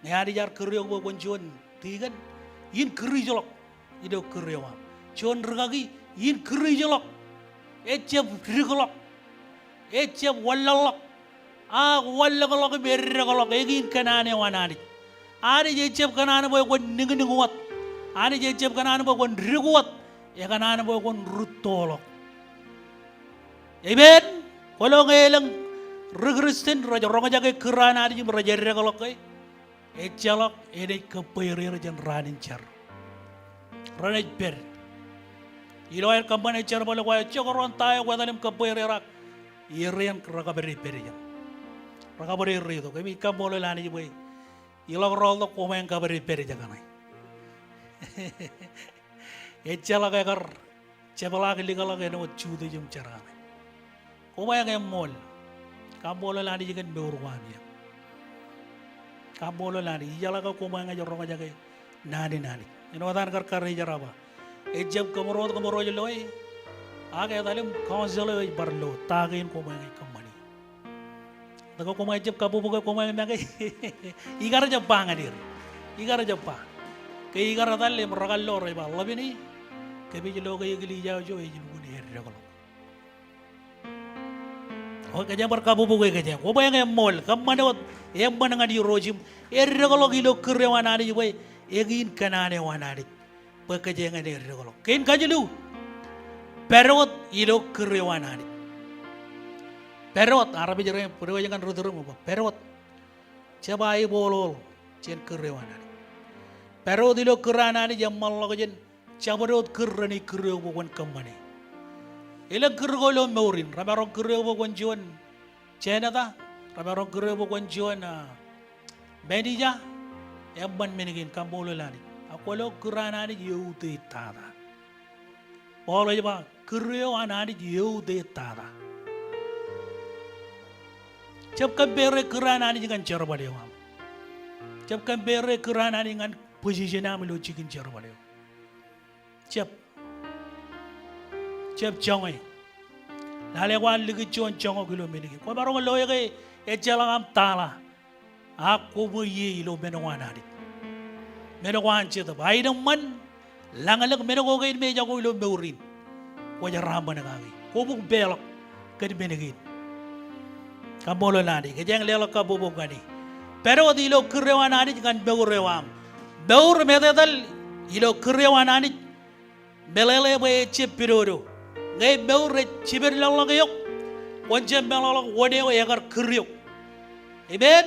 Ñe Anij ear kūr eok bwe kwōn juon tikōn, increase ḷọk ilo kūr eo aṃ. Juon rikaki, increase ḷọk. Ejjab dikḷọk. Ejjab wanlaḷḷọk. Ak wanlōñḷọk im eddekḷọk, eñin kōṇaan eo an Anij. Anij ejjab kōṇaan bwe kwōn niñniñ wōt. Anij ejjab kōṇaan bwe kwōn dik wōt. Ekōṇaan bwe kwōn rūttoḷọk. Amen. Kwōlo ñe elōñ ri Kristian rej roñjake kūr an Anij im rej eddekḷọk ke, ejjeḷọk enaaj kōbbeer er jān raan in jar. Renaaj pād. Ilo aer kōṃṃane jerbal ko aer jekdọọn ta eo kwōj etal im kōbbeer er ak, erien rekabwede pād jān. Rekabwede reitok. Im ij kaṃṃoolol Anij bwe iḷọk rọọltok koṃeañ kab rej pād jekdọọn. Ejjeḷọk ekar jepḷaak likḷọk āinwōt Judas im jeraaṃṃan. Koṃeañ eṃṃool. Kaṃṃoolol Anij kōn mour ko aṃ iien. Kaṃṃoolol Anij. Ijeḷā ke koṃeañ ej roñjake naan in Anij. Āinwōt an kar karijer eo ba, ejjab kōmro wōt kōmro ej loe, ak etal im council eo ej bar lo ta kein koṃeañ ej kōṃṃani. Etke koṃeañ ejjab kabbokbok e koṃeañ make? Ikar jab ba ñan er. Ikar jab ba. Ke ikar etal im rekar lo rej ba, ḷap in e, kōmij lo ke eklejia eo ej lukkuun eddekḷọk. O, kōjeañ bar kabbokbok e kōjeañ. Koṃeañ eṃṃool, kōṃṃan wōt eṃṃan ñan Irooj im eddekḷọk ilo kūr eo an Anij bwe eñin kōṇaan eo an Anij bwe kōjeañ en eddekḷọk. Kein kajilu, pād wōt ilo kūr eo an Anij. Pād wōt, armej ro, ro ej ñan ri-tūriṃ ba, pād wōt. Jab aiboḷoḷ jān kūr eo an Anij. Pād wōt ilo kūr an Anij, eṃṃanḷọk jān jabdewōt kūr renaaj kūr eok bwe kwōn kōṃṃane. Elōñ kūr ko ilo mour in, remaroñ kūr eok bwe kwōn juon janita, Remaroñ kūr eok bwe kwōn juon, ah, manager, eṃṃan men kein, kaṃṃoolol Anij. Ak kwōlo kūr an Anij eutiej tata. Paul ej ba, kūr eo an Anij eutiej tata. Jab compare kūr an Anij ñan jerbal eo aṃ. Jab compare kūr an Anij ñan position eo aṃ ilo jikin jerbal eo. Jab. Jab joñe. Lale kwaar likūt juon joñak ilo men kein. Kwōmaroñ lo ke ejjeḷọk aṃ tala. Ak koṃweiie ilo men ko an Anij. Men ko an Jetōb. Aenōṃṃan, lañlōñ men ko kein me ejako ilo mour in. Kwōj raṃṃan kake. Kobuk peḷọk kōn men kein. Kaṃṃoolol Anij. Kōjeañ leḷọk kabbokbok ñan e. Pād wōt ilo kūr eo an Anij ñan mour eo aṃ. Mour im etetal ilo kūr eo an Anij. Meḷeḷe bwe ejjab pidodo. Ñe mour ej jipenḷọkḷọk eok, kwōn jab meḷọkḷọk wōn eo ekar kūr eok. Amen.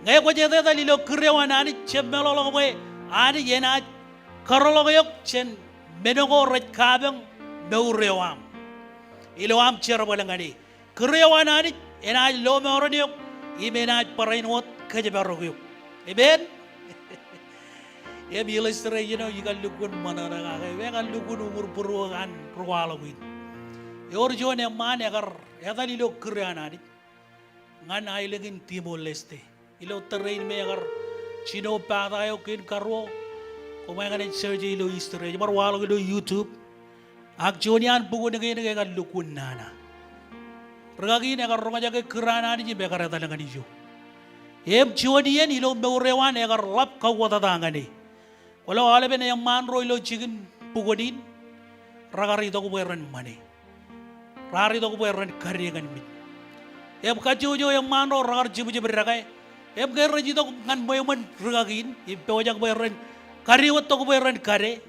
Ñe kwōj etetal ilo kūr eo an Anij, jab meḷọkḷọk bwe Anij enaaj karreoḷọk eok jān men ko rej kapañ mour eo aṃ. Ilo aṃ jerbal ñan e. Kūr eo an Anij enaaj lọmọọren eok im enaaj barāinwōt kōjparok eok. Amen. Im illustration eo ikar lukkuun ṃōṇōṇō kake, ekar lukkuun uñūr būruō an ri-waḷọk in. Ewōr juon eṃṃaan ekar etal ilo kūr eo an Anij ñan aelōñ in Timor-Leste. Ilo tōre in me ekar jino pata eo kein karuo, koṃ ñan search e ilo history, ej bar waḷọk ilo YouTube. Ak juon iaan bukun kein ke ekar lukkuun nana. Rikaki in ekar roñjake kūr an Anij im ekar etal ñan ijo. Im juon iien ilo mour eo an ekar ḷap kauwōtata ñan e. Kwōlo aolepen eṃṃaan ro ilo jikin bukun in, rekar itok bwe ren ṃane. Raar itok bwe ren kade ñan mej. Im kajjojo eṃṃaan ro rekar jibjib dekā. Im ke rej itok ñan ṃweo ṃōn rikaki in, im pojak bwe ren kade wōt tok bwe ren kade.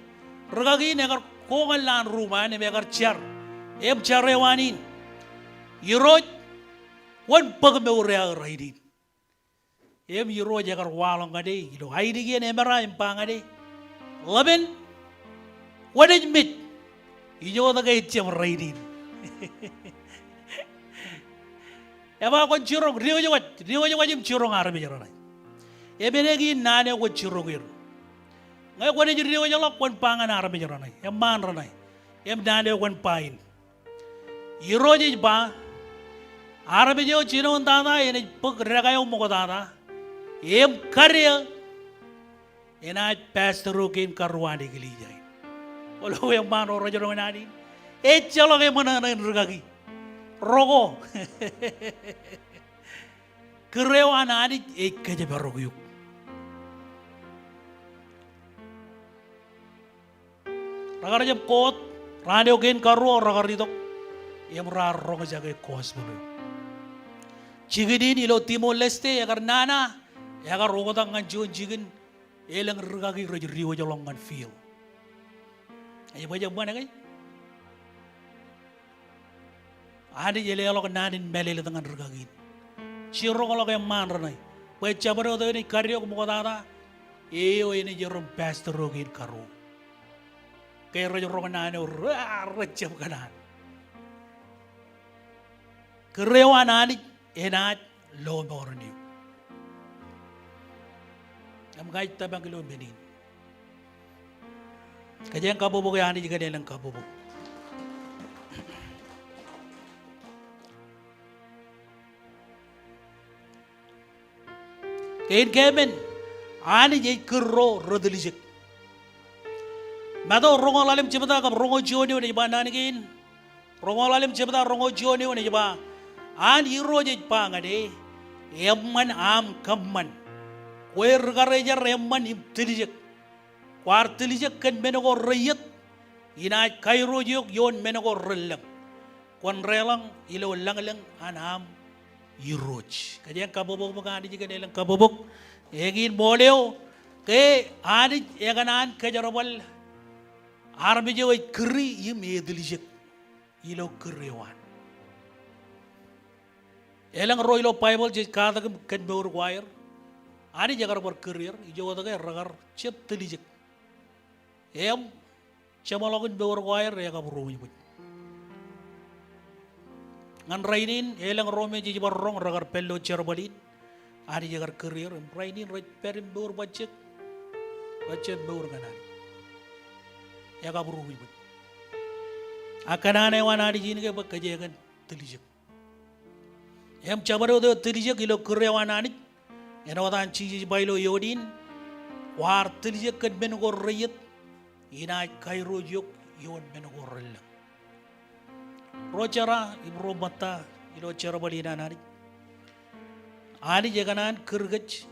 Rikaki in ekar ko ñan lowaan ruuṃ eo an im ekar jar. Im jar eo an in, Irooj, kwōn bōk mour eo aō rainin. Im Irooj ekar waḷọk ñan e ilo ainikien emera im ba ñan e, ḷapen, kwōnaaj mej. Ijoke ejjab rainin. Eba kwōn jiroñ, diwōjwōj, diwōjwōj im jiroñ armej reṇe. Im enaaj kein naan eo kwōj jiroñ er. Ñe kwōnaaj diwōjḷọk kwōn ba ñan armej reṇe, eṃṃaan reṇe. Im naan eo kwōn ba in. Irooj ej ba, armej eo jinoin tata enaaj bōk dekā eo ṃoktata, im kade enaaj pastor eo kein karuo an eklejia in. Kwōlo eṃṃaan ro rej roñ naan in. Ejjeḷọk eṃōṇōṇō in rikaki. Roko. Kūr eo an Anij ej kōjparok eok. Rekar jab koot raan eo kein karuo rekar itok im raar roñjake gospel eo. Jikin in ilo Timor-Leste ekar nana, ekar oktak ñan juon jikin elōñ rikaki rej diwōjḷọk ñan field. Ej bwe jab ṃan ke? Anij e leḷọk naan in mālōtlōt ñan rikaki in. Jiroñḷọk eṃṃaan reṇe. Bwe jabdewōt eo enaaj kade eok ṃoktata, eo enaaj erom pastor eo kein karuo. Ke rej roñ naan eo, rej jab kōṇaan. Kūr eo an Anij enaaj lọmọọren eok. Im ña ij tōmak ilo men in. Kōjeañ kabbokbok e Anij kōn elōñ kabbokbok. Kein keemān, Anij ej kūr ro retiljek. Matu roñoul ḷalem jebta kab roñoul juon eoon ej ba naan kein. Roñoul ḷalem jebta roñoul juon eoon ej ba, an Irooj ej ba ñan e, eṃṃan aṃ kōṃṃan. Kwe ri-karijer eṃṃan im tiljek. Kwaar tiljek kōn men ko reiiet, inaaj kairooj eok ioon men ko relōñ. Kwōn deḷọñ ilo lañlōñ an aṃ Irooj. Kōjeañ kabbokbok Anij kōn elōñ kabbokbok. Eñin ṃool eo, ke Anij ekōṇaan kōjerbal armej eo ej kūri im etiljek ilo kūr eo an. Elōñ ro ilo Baibōḷ jej katak im kōn mour ko aer. Anij ekar bar kūr er, ijo wōt ke rekar jab tiljek. Im jeṃḷọkin mour ko aer ekabūroṃōj bōd. Ñan rainin, elōñ ro me jej bar roñ rekar pād ilo jerbal in. Anij ekar kūr er, im rainin rej pād im mour bajjek. Bajjek mour ñan Anij. Ekabūruwibōj. Ak kōṇaan eo an Anij in ke bwe kōjeañ kōn tiljek. Im jabdewōt eo tiljek ilo kūr eo an Anij. Āinwōt an Jisōs ba ilo eoon in, kwaar tiljek kōn men ko reiiet, inaaj kairooj eok ioon men ko relōñ. Ro jera im ro ṃōtta ilo jerbal in an Anij. Anij ekōṇaan kūr kōj,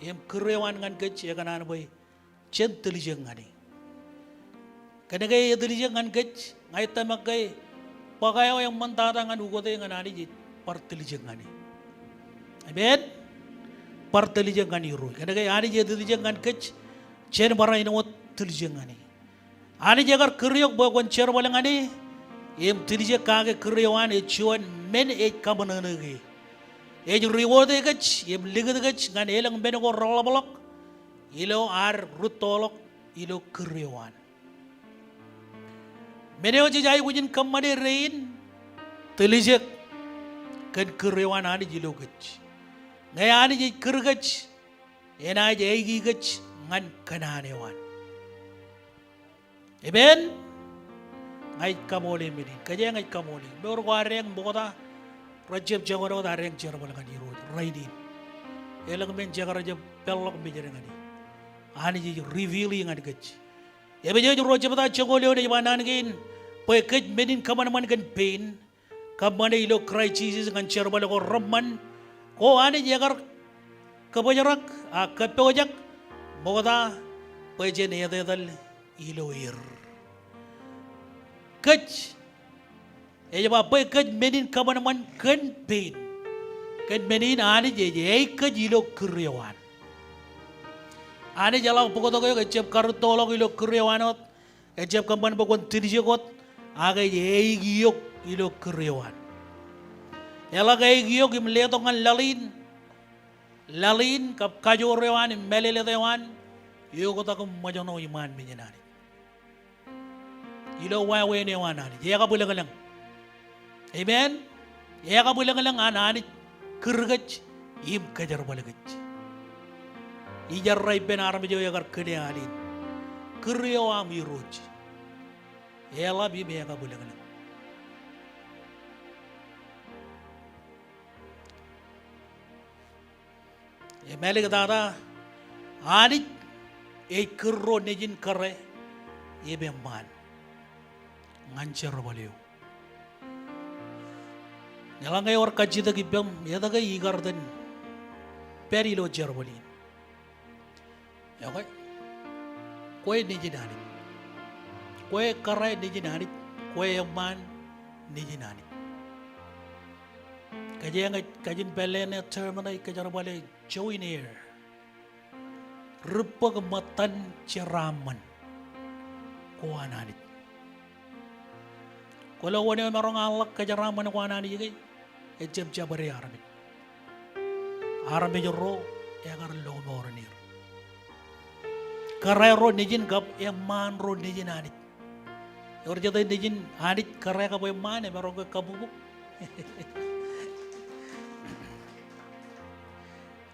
im kūr eo an ñan kōj ekōṇaan bwe jen tiljek ñan e. Kōnke etiljek ñan kōj, ña ij tōmak ke bōk eo eṃṃan tata ñan ukōte ñan Anij ej bar tiljek ñan e. Amen. Bar tiljek ñan Irooj. Kōnke Anij etiljek ñan kōj, jen barāinwōt tiljek ñan e. Anij ekar kūr eok bwe kwōn jerbal ñan e, im tiljek kake kūr eo an ej juon men ej kaṃōṇōṇōik e. Ej reward e kōj, im likūt kōj ñan elōñ men ko reḷapḷọk, ilo ad rūttoḷọk ilo kūr eo an. Men eo jej aikuj in kōṃṃane rein, tiljek kōn kūr eo an Anij ilo kōj. Ñe Anij ej kūr kōj, enaaj aikuj kōj ñan kōṇaan eo an. Amen. Ña ij kaṃool e men in. Kōjeañ ej kaṃool e. Mour ko ad eñ ṃokta, rejjab joñan wōt ad eñ jerbal ñan Irooj rainin. Elōñ men jekar jab peḷḷọk mejed ñan e. Anij ej reveal e ñan kōj. Epesōs ruo jebta joñoul eoon ej ba naan kein, bwe kōj men in kōṃanṃan kōn pein, kōṃṃane ilo Kraist Jisōs ñan jerbal ko reṃṃan, ko Anij ekar kōbōjrak, a kōppojak, ṃokta, bwe jen etetal ilo er. Kōj, ej ba bwe kōj men in kōṃanṃan kōn pein. Kōn men in Anij ej aikuj kōj ilo kūr eo an. Anij eḷak bōktok eok, ejjab karūttoḷọk ilo kūr eo an wōt, ejjab kōṃṃan bwe kwōn tiljek wōt, ak ej aikuj eok ilo kūr eo an. Eḷak aikuj eok im letok ñan laḷ in, laḷ in kab kajoor eo an im mālōtlōt eo an, eoktak im ṃōjṇọ iṃaan mejān Anij. Ilo wāween eo an Anij, ekabwilōñlōñ. Amen. Ekabwilōñlōñ an Anij kūr kōj im kōjerbal kōj. Ijerra ippān armej eo ekar kile al in. Kūr eo aṃ Irooj. Eḷap im ekabwilōñlōñ. Emālōtlōt tata, Anij ej kūr ro nejin kōrā im eṃṃaan ñan jerbal eo. Eḷaññe ewōr kajjitōk ippaṃ, etke ikar itōn pād ilo jerbal in? Okay. Kwe nejin Anij. Kwe kōrā nejin Anij. Kwe eṃṃaan nejin Anij. Kōjeañ ej kajin pālle ṇe term ṇe ej kōjerbale joint heir. Ri bōk ṃōttan jeraaṃṃan ko an Anij. Kwōlo wōn eo emaroñ aḷḷọk kōjeraaṃṃan ko an Anij ke? Ejjab jabdewōt armej. Armej ro ekar lọmọọren er. Kōrā ro nejin kab eṃṃaan ro nejin Anij. Ewōr jete nejin Anij kōrā kab eṃṃaan, emaroñ ke kabubu?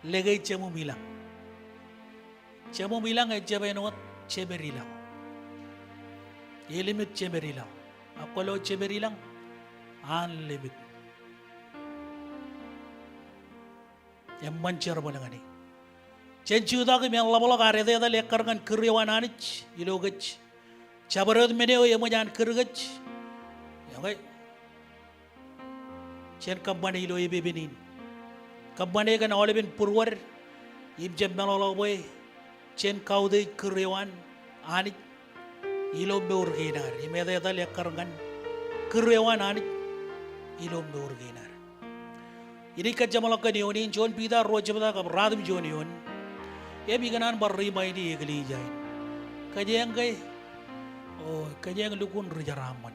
Lōke jeṃōm ilañ. Jeṃōm ilañ ejjab āinwōt jemed ilaḷ. Elimit jemed ilaḷ. Ak kwōlo jemed ilañ, unlimited. Eṃṃan jerbal ñan e. Jen jutak im eḷapḷọk ad etetal ekkar ñan kūr eo an Anij ilo kōj. Jabdewōt men eo eṃōj an kūr kōj. Okay. Jen kōṃṃane ilo epepen in. Kōṃṃane kōn aolepen būruod im jab meḷọkḷọk bwe jen kautiej kūr eo an Anij ilo mour kein ad im etetal ekkar ñan kūr eo an Anij ilo mour kein ad. Inaaj kōjeṃḷọk kōn eoon in, Juon Piter ruo jebta kab ratimjuon eoon. Im ikōṇaan bar remind e eklejia in. Kōjeañ ke, o, kōjeañ lukkuun rijeraaṃṃan.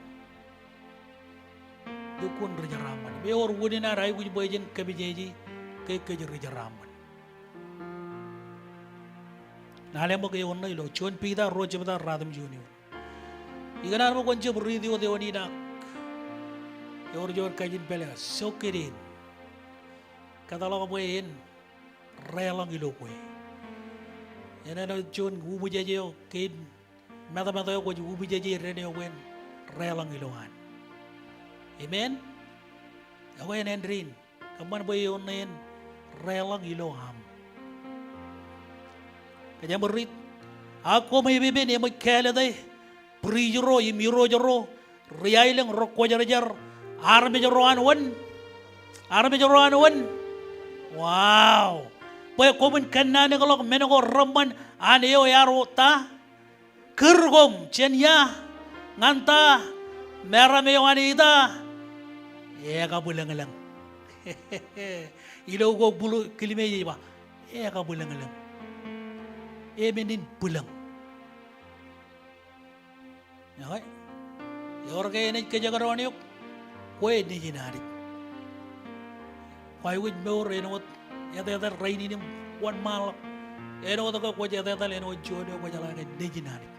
Lukkuun rijeraaṃṃan. Im ewōr unin ad aikuj bwe jen kōmmejeje ke kōj rijeraaṃṃan. Lale ṃōk eoon ṇe ilo Juon Piter ruo jebta ratimjuon eoon. Ikōṇaan bwe kwōn jab riiti wōt eoon in ak Ewōr juon kajin pālle, soak it in. Kōtḷọk bwe en reḷọñ ilo kwe. Āinwōt juon ubōjej eo kein metameta eo kwōj ubōjej dān eo bwe en reḷọñ ilo an. Amen. Ekwe en āindein kōṃṃan bwe eoon ṇe en reḷọñ ilo aṃ. Kōjeañ bōk riit. Ak koṃ epepen eṃōj kāālōte, priest ro im irooj ro, ri aelōñ rekwōjarjar, armej ro an wōn, armej ro an wōn. Wow. Bwe koṃwin kōnnaan ekḷọk men ko reṃṃan an eo ear ta, kūr koṃ jān ia, ñan ta, meram eo an ita, ekabwilōñlōñ. Ilo ko bōl kilime ej ba, ekabwilōñlōñ. Emen in bwilōñ. Ekwe, ewōr ke enaaj kōjekdọọn eok, kwe nejin Anij. Kwaikuj mour āinwōt etetal rainin im wōnṃaanḷọk. Āinwōt ke kwōj etetal āinwōt juon eo kwōjeḷā ke nejin Anij.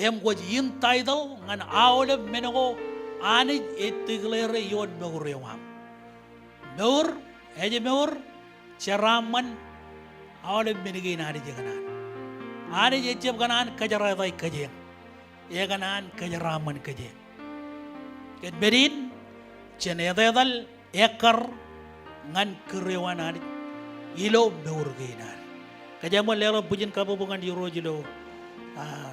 Im kwōj entitle ñan aolep men ko Anij ej declare ioon mour eo aṃ. Mour, ājmour, jeraaṃṃan, aolep men kein Anij ekōṇaan. Anij ejjab kōṇaan kōjerataik kōjeañ. Ekōṇaan kōjeraaṃṃan kōjeañ. Kōn men in, jen etetal ekkar ñan kūr eo an Anij ilo mour kein ad. Kōjeañ bar leḷọk bwijin kabbokbok ñan Irooj ilo, ah,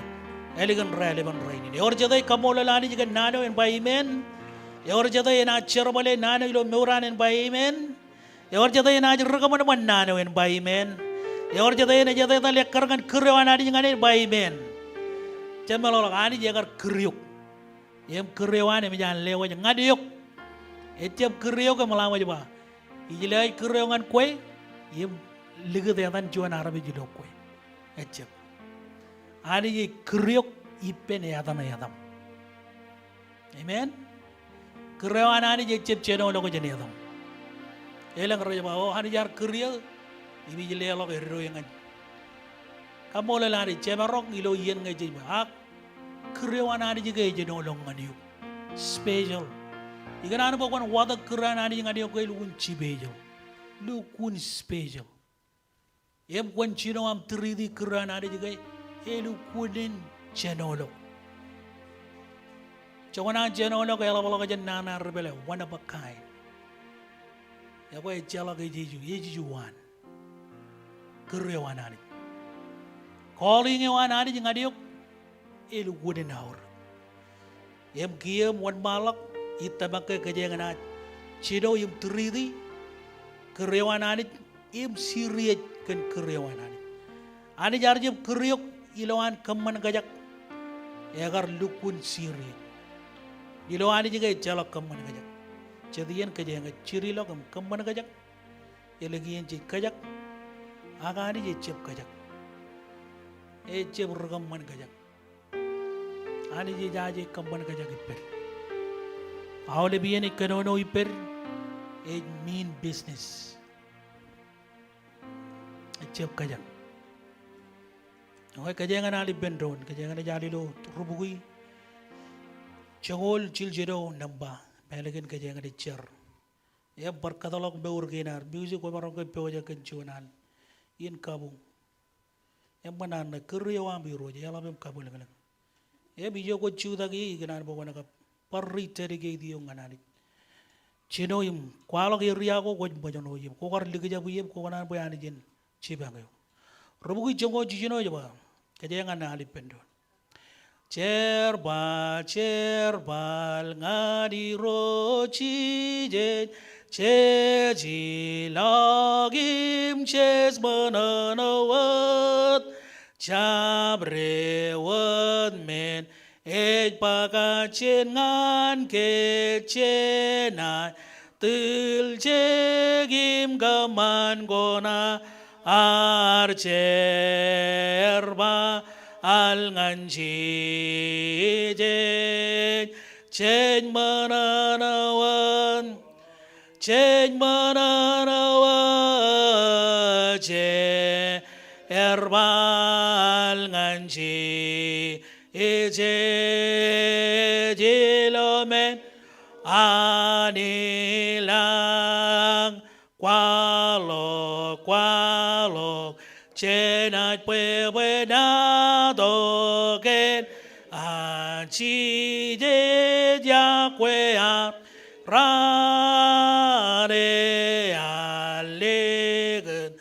ālikin raelepen rainin. Ewōr jete ej kaṃṃoolol Anij kōn naan eo en ba amen. Ewōr jete enaaj jerbale naan eo ilo mour an en ba amen. Ewōr jete enaaj rikōṃanṃan naan eo en ba amen. Ewōr jete enaaj etetal ekkar ñan kūr eo an Anij ñan en ba amen. Jab meḷọkḷọk, Anij ekar kūr eok. Im kūr eo an eṃōj an lewōj ñan eok. Ejjab kūr eok im ḷak ṃōj ba, ij lewōj kūr eo ñan kwe im likūt etan juon armej ilo kwe. Ejjab. Anij ej kūr eok ippān etaṃ etaṃ. Amen. Kūr eo an Anij ejjab jenoḷọk jān etaṃ. Elōñ rej ba, o, Anij ear kūr eō im ij leḷọk eddo eñin. Kaṃṃoolol Anij, jemaroñ ilo iien ñe jej ba, ak kūr eo an Anij ke ejenoḷọk ñan eok. Special. Ikōṇaan bwe kwōn watōk kūr an Anij ñan eok ke elukkuun special. Lukkuun special. Im kwōn jino aṃ treat-i kūr an Anij ke elukkuun in jenoḷọk. Jekōṇaan jenoḷọk eḷapḷọk jān nana ri pālle, one of a kind. Ekwe ejjeḷọk ejejju, ejejju an kūr eo an Anij. Calling eo an Anij ñan eok elukkuun in aorōk. Im kiiō im wōnṃaanḷọk, ij tōmak ke kōjeañ enaaj jino im treat-i kūr eo an Anij im serious kōn kūr eo an Anij. Anij ear jab kūr eok ilowaan kōṃṃan kōjak. Ekar lukkuun serious. Ilo Anij ke ejjeḷọk kōṃṃan kōjak. Jet iien kōjeañ ej jirilọk im kōṃṃan kōjak. Elōñ iien jej kōjak. Ak Anij ejjab kōjak. Ejjab ri kōṃṃan kōjak. Anij ejaje kōṃṃan kōjak ippād. Aolep iien ej kōnono ippād, ej mean business. Ejjab kōjak. Ekwe kōjeañ enaaj al ippān doon, kōjeañ enaaj al ilo rubukwi joñoul jiljino nōṃba, mālōtlōt kōjeañ enaaj jar. Im bar kōtḷọk mour kein ad, music kwōmaroñ ke pojak kōn juon al in kabuñ. Im ṃōṇōṇō kūr eo aṃ Irooj, eḷap im kabwilōñlōñ. Im ijo kwōj jutak ie ikōṇaan bwe kwōn kab bar rededicate eok ñan Anij. Jino im kwaḷọk area ko kwōj ṃōjṇọ ie im kwō kar likjab ie im kwō kōṇaan bwe Anij en jipañ eok. Rubukwi joñoul jiljino ej ba, kōjeañ enaaj al ippān doon. Jerbal, jerbal ñan Irooj Jisōs, jej ilọk im jej ṃōṇōṇō wōt, jabdewōt men ej ba kajjien ñan kōj, jenaaj tiljek im kōṃṃan koṇaad, jerbal ñan Jisōs, jej ṃōṇōṇō wōt, jej ṃōṇōṇō wōt, jerbal ñan Jisōs, ilo men Anij lañ, kwaḷọk, kwaḷọk, jenaaj bwebwenato kōn an Jisōs iọkwe aṃ. Raan ear likin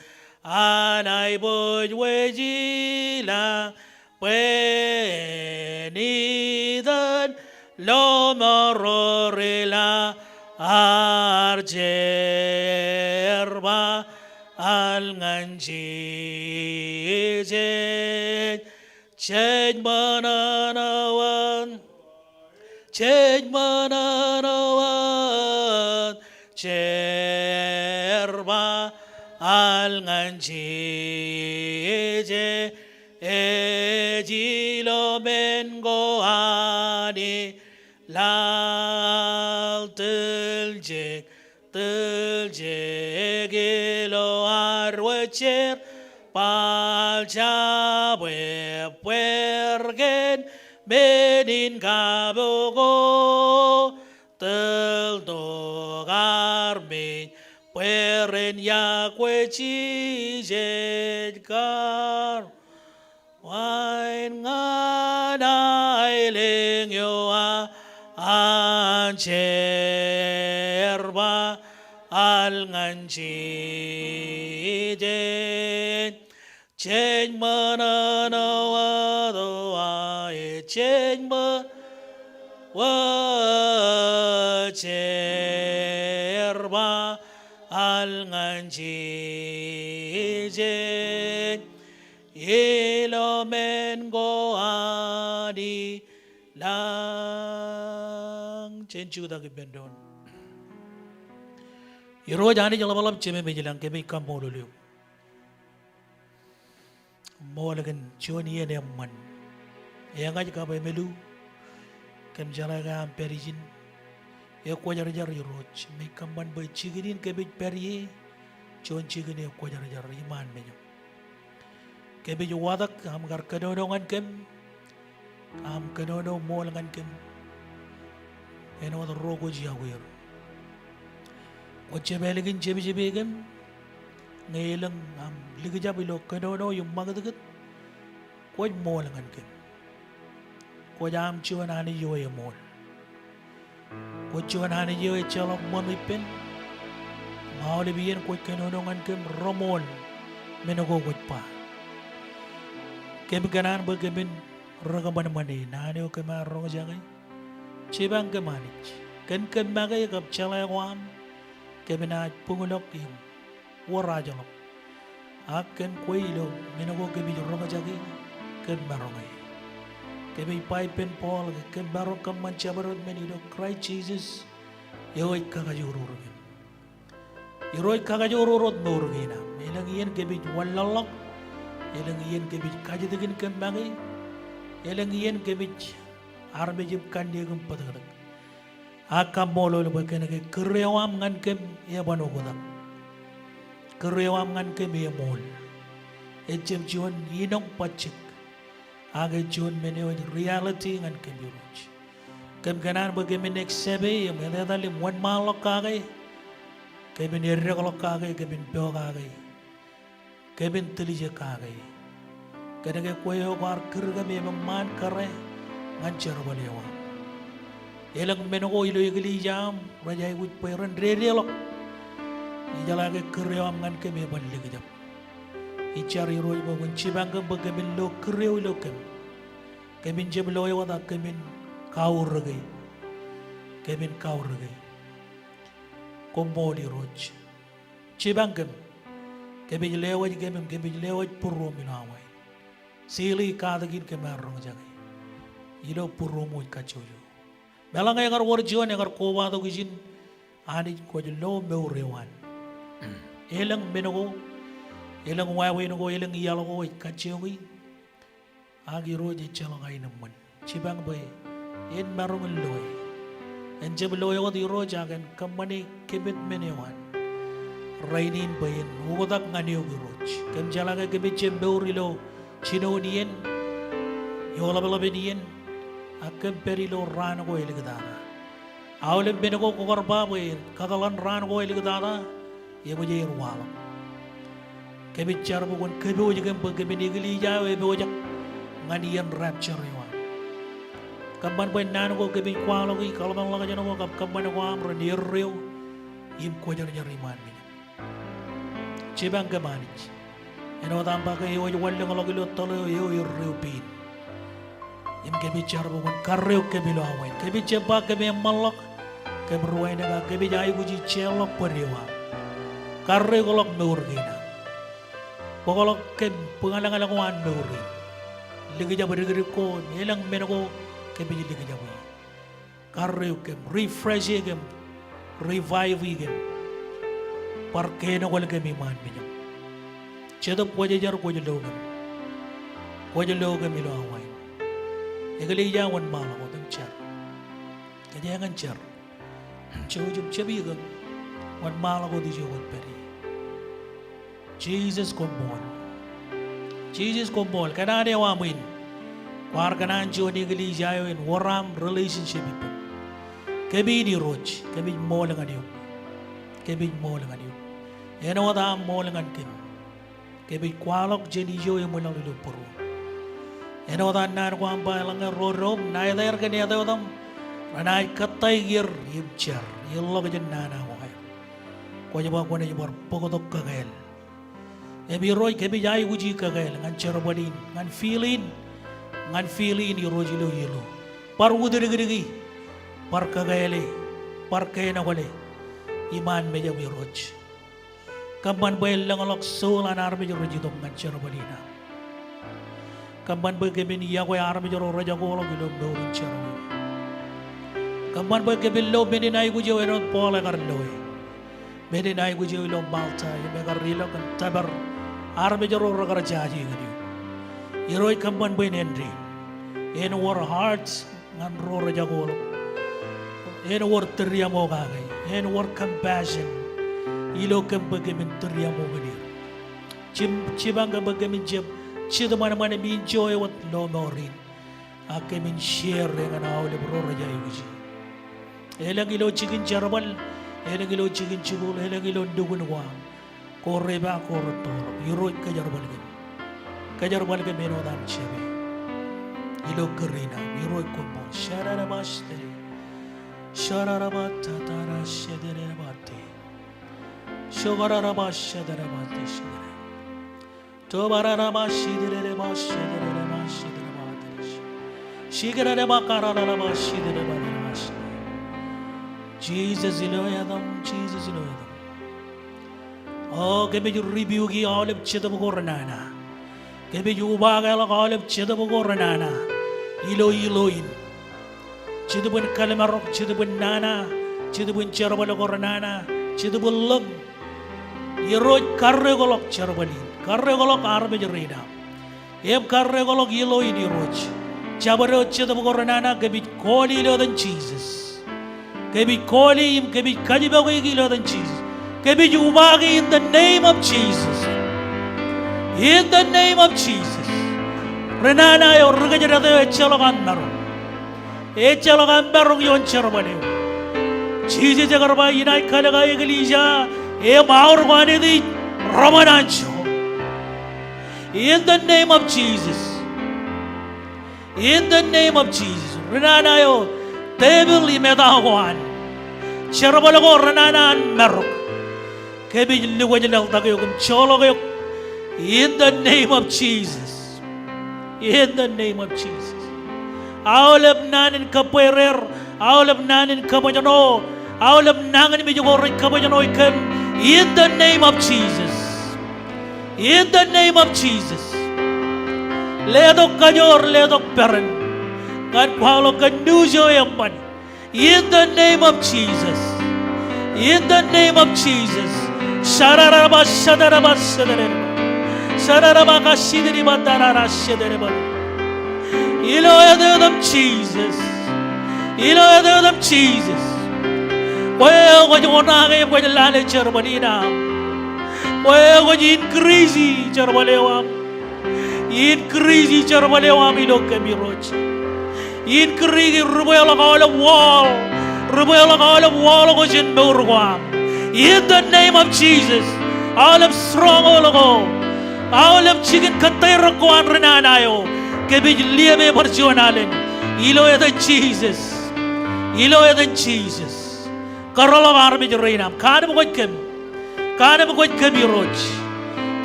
an aiboojoj ilañ bwe en itōn lọmọọr ilañ, ear jerbal ñan Jisōs. Jej ṃōṇōṇō wōt, jej ṃōṇōṇō wōt, jerbal ñan Jisōs. Ej ilo men ko Anij laḷ, tiljek, tiljek ilo ad wōj jerbal, jab ebbeer kōn men in kabuñ ko, tōl tok armej bwe ren iọkwe Jisōs kar. Wain ñan aelōñ eo an jerbal ñan Jisōs. Jej ṃōṇōṇō wōt, jej ṃō- wōt, jerbal ñan Jisōs. Ilo men ko Anij lañ. Jen jutak ippān doon. Irooj Anij ḷapḷap, Jememej ilañ, kōmij kaṃṃoolol eok. Ṃool kōn juon iien eṃṃan. Eñaj kab emāliu, kōm jeḷā ke aṃ pād ijin. Ekwōjarjar Irooj, im ij kōṃṃan bwe jikin in kōmij pād ie, juon jikin ekwōjarjar iṃaan mejaṃ. Kōmij watōk aṃ kar kōnono ñan kōm, aṃ kōnono ṃool ñan kōm. Āinwōt ro kwōj iọkwe er, kwōj jab ālikin jepjepe kōm, ñe elōñ aṃ likjab ilo kōnono im ṃakūtkūt, kwōj ṃool ñan kōm. Kwōj aṃ juon Anij eo eṃool. Kwōj juon Anij eo ejjeḷọk ṃōṃ ippān. Im aolep iien kwōj kōnono ñan kōm reṃool men ko kwōj ba. Kōm kōṇaan bwe kōmin ri kōṃanṃane naan eo kōm ar roñjake. Jipañ kōm Anij. Kōn kōm make kab jeḷā ko aṃ, kōm naaj buñlọk im wōr ajḷọk. Ak kōn kwe ilo men ko kōmij roñjake, kōm maroñe. Kōmij ba ippān Paul ke kōm maroñ kōṃṃan jabdewōt men ilo Kraist Jisōs eo ej kakajoor kōm. Irooj, kakajoor wōt mour kein am. Elōñ iien kōmij wanlaḷḷọk. Elōñ iien kōmij kajjitōk in kōm make. Elōñ iien kōmij armej im kanniōk im bōtōktōk. Ak kaṃṃoolol bwe kōnke kūr eo aṃ ñan kōm eban oktak. Kūr eo aṃ ñan kōm eṃool. Ejjab juon inoñ bajjek. Ak ej juon men eo ej reality ñan kōm Irooj. Kōm kōṇaan bwe kōmin accept e im etetal im wōnṃaanḷọk kake. Kōmin eddekḷọk kake, kōmin pokake. Kōmin tiljek kake. Kōnke kwe eo kwaar kūr kōm eṃṃaan kōrā ñan jerbal eo aṃ. Elōñ men ko ilo eklejia eo aṃ rej aikuj bwe ren dedeḷọk. Ijeḷā ke kūr eo aṃ ñan kōm eban likjab. Ij jar Irooj bwe kwōn jipañ kōm bwe kōmin lo kūr eo ilo kōm. Kōmin jab lo e wōt ak kōmin kaurōke. Kōmin kaurōke. Koṃṃool Irooj. Jipañ kōm. Kōmij lewōj kōm im kōmij lewōj būruōm ilo awa in. Silly katak in kōm ar roñjake. Ilo būruōm wōj kajjojo. Meḷeḷe ñe ekar wōr juon ekar kobatok ijin, Anij kwōj lo mour eo an. Elōñ men ko, elōñ wāween ko, elōñ iaḷ ko ej kajjioñi. Ak Irooj ejjeḷọk aenōṃṃan. Jipañ bwe en maroñ in lo e. En jab lo e wōt Irooj ak en kōṃṃane commitment eo an rainin bwe en oktak ñan eok Irooj. Kōm jeḷā ke kōmij jab mour ilo jinoin iien, ioḷapḷap in iien, ak kōm pād ilo raan ko āliktata. Aolep men ko kwō kar ba bwe kakōḷan raan ko eliktata, eṃōj aer waḷọk. Kōmij jar bwe kwōn kōpooj kōm bwe kōmin eklejia eo epojak ñan iien rapture eo aṃ. Kōṃṃan bwe naan ko kōmij kwaḷọki, kōḷmānḷọkjeṇ ko kab kōṃṃan ko aṃ ren erreo im kwōjarjar iṃaan mejaṃ. Jipañ kōm Anij. Āinwōt aṃ ba ke eo ej wanlōñḷọk ilo tōl eo, eo erreo pein. Im kōmij jar bwe kwōn karreoik kōm ilo awa in. Kōmij jab ba kōm eṃṃanḷọk, kōm ruwaineka, kōmij aikuji jeorḷọk bōd eo aṃ. Karreoikḷọk mour kein aṃ. Bōkḷọk kōm bōñalñal ko an mour in. Likjab dikdik ko im elōñ men ko kōmij likjab ie. Karreoik kōm, refresh e kōm, revive e kōm. Bar kein ko kōm iṃaan mejaṃ. Jetōb Kwōjarjar, kwōj lo kōm. Kwōj lo kōm ilo awa in. Eklejia, wōnṃaanḷọk wōt im jar. Kōj eñin jar. Jouj im jab ikōn. Wōnṃaanḷọk wōt ijo kwōj pād ie. Jisōs koṃṃool. Jisōs koṃṃool. Kōn an eo aṃ in, kwaar kōṇaan juon eklejia eo en wōr aṃ relationship ippān. Kōm in Irooj, kōmij ṃool ñan eok. Kōmij ṃool ñan eok. Āinwōt aṃ ṃool ñan kōm. Kōmij kwaḷọk jān ijo eṃwilaḷ ilo būruōm. Āinwōt an naan ko aṃ ba eḷaññe ro doṃ ṇa etaer kōn āt eo etaṃ, renaaj kōttāik er im jar, ilọk jān nana ko aer. Kwōj ba kwōnaaj bar bōktok kakāāl. Im Irooj, kōmij aikuji kakāāl ñan jerbal in, ñan field in, ñan field in Irooj ilo ilo. Bar utdikdiki, bar kakāāle, bar keinokle iṃaan mejaṃ Irooj. Kōṃṃan bwe en lōñḷọk soul an armej rej itok ñan jerbal in aṃ. Kōṃṃan bwe kōmin yokwe armej ro rej jakoḷọk ilo mour in jerbal in. Kōṃṃan bwe kōmin lo men in aikuj eo āinwōt Paul ekar loe. Men in aikuj eo ilo Malta im ekar ilọk kōn tōpar armej ro rekar jaje ñan eok. Irooj, kōṃṃan bwe en āindein. En wōr hearts ñan ro rej jakoḷọk. En wōr tūriaṃo kake. En wōr compassion ilo kōm bwe kōmin tūriaṃo ñan er. Jim, jipañ kōm bwe kōmin jab jitōṃanṃan im enjoy wōt lọmọọr in. A kōmin share e ñan aolep ro rej aikuji. Elōñ ilo jikin jerbal, elōñ ilo jikin jikuuḷ, elōñ ilo nukun ko aṃ. Ko repaak, ko rettoḷọk. Irooj, kōjerbal kōm. Kōjerbal kōm āinwōt aṃ jab e. Ilo kūr in aṃ, Irooj koṃṃool. Shararaba shetede. Shararaba tatara shetede ba te. Shokararaba shetede ba te shetede. Tobararaba shetede ba shetede ba shetede ba te. Shikerede ba kararaba shetede ba te. Jesus ilo etaṃ, Jesus ilo etaṃ. O, kōmij rebuke aolep jetōb ko renana. Kōmij ubakeḷọk aolep jetōb ko renana. Ilo, ilo in. Jetōb in kallim̧arok, jetōb in nana, jetōb in jerbal ko renana, jetōb in lōñ. Irooj, karreoikḷọk jerbal in. Karreoikḷọk armej rein aṃ. Im karreoikḷọk ilo in Irooj. Jabdewōt jetōb ko renana kōmij kọọle ilo etan Jesus. Kōmij kọọle im kōmij kajjioñ kake ilo etan Jesus. Kōmij ubaake in the name of Jesus. In the name of Jesus. Renana eo, ri-kōjdat eo ejjeḷọk aṃ marok. Ejjeḷọk aṃ marok ioon jerbal eo. Jesus ekar ba inaaj kalōk aō eklejia im aor ko an Irooj reṃōn anjọ. In the name of Jesus. In the name of Jesus. Renana eo, devil im eta ko an jerbal ko renana an marok. Kōmij lukwōj laḷtak eok im joḷọk eok. In the name of Jesus. In the name of Jesus. Aolep naan in kōbbeer, aolep naan in kōbōjṇọ, aolep nañinmej ko rej kōbōjṇọ kōm. In the name of Jesus. In the name of Jesus. Letok kajoor, letok peran. Ñan kwaḷọk kōn news eo eṃṃan. In the name of Jesus. In the name of Jesus. Shararaba, shadaraba, shadaraba. Shararaba, kashidiriba, darara, shidaraba. Ilo etaṃ Jesus. Ilo etaṃ Jesus. Kwe kwōj oṇaake, kwōj lale jerbal in aṃ. Kwe kwōj increase jerbal eo aṃ. Increase jerbal eo aṃ ilo kōm Irooj. Increase, rubweḷọk aolep wall. Ri bweḷọk aolep woḷ ko jān mour ko aṃ. In the name of Jesus. Aolep stronghold ko. Aolep jikin kōttāik ko an ri nana eo. Kōmij liōme bar juon alen. Ilo etan Jesus. Ilo etan Jesus. Kōrḷọk armej rein aṃ. Kaanemkwōj kōm. Kaanemkwōj kōm Irooj.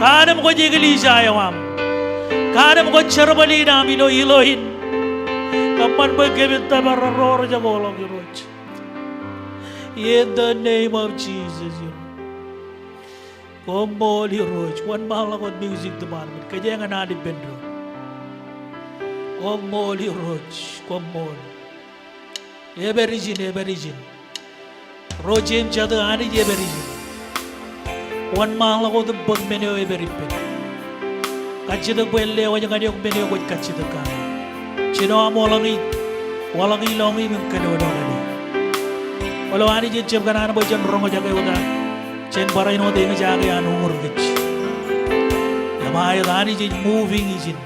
Kaanemkwōj eklejia eo aṃ. Kaanemkwōj jerbal in aṃ ilo, ilo in. Kōṃṃan bwe kōmin tōpar ro rej kōḷọk Irooj. In the name of Jesus, Irooj. Koṃṃool Irooj. Wōnṃaanḷọk wōt music department. Kōjeañ an ippān doon. Koṃṃool Irooj. Koṃṃool. Epād ijin, epād ijin. Ro jeiū im jatū, Anij epād ijin. Wōnṃaanḷọk wōt im bōk men eo epād ippān. Kajjitōk bwe en lewōj ñan eok men eo kwōj kajjitōk kake. Jino aṃ waḷọk e, waḷọk e ilọk im kōnono ñan e. Kwōlo Anij ej jab kōṇaan bwe jen roñjake wōt an, jen barāinwōt eñjake an uñūr kōj. Im aet, Anij ej moving ijin.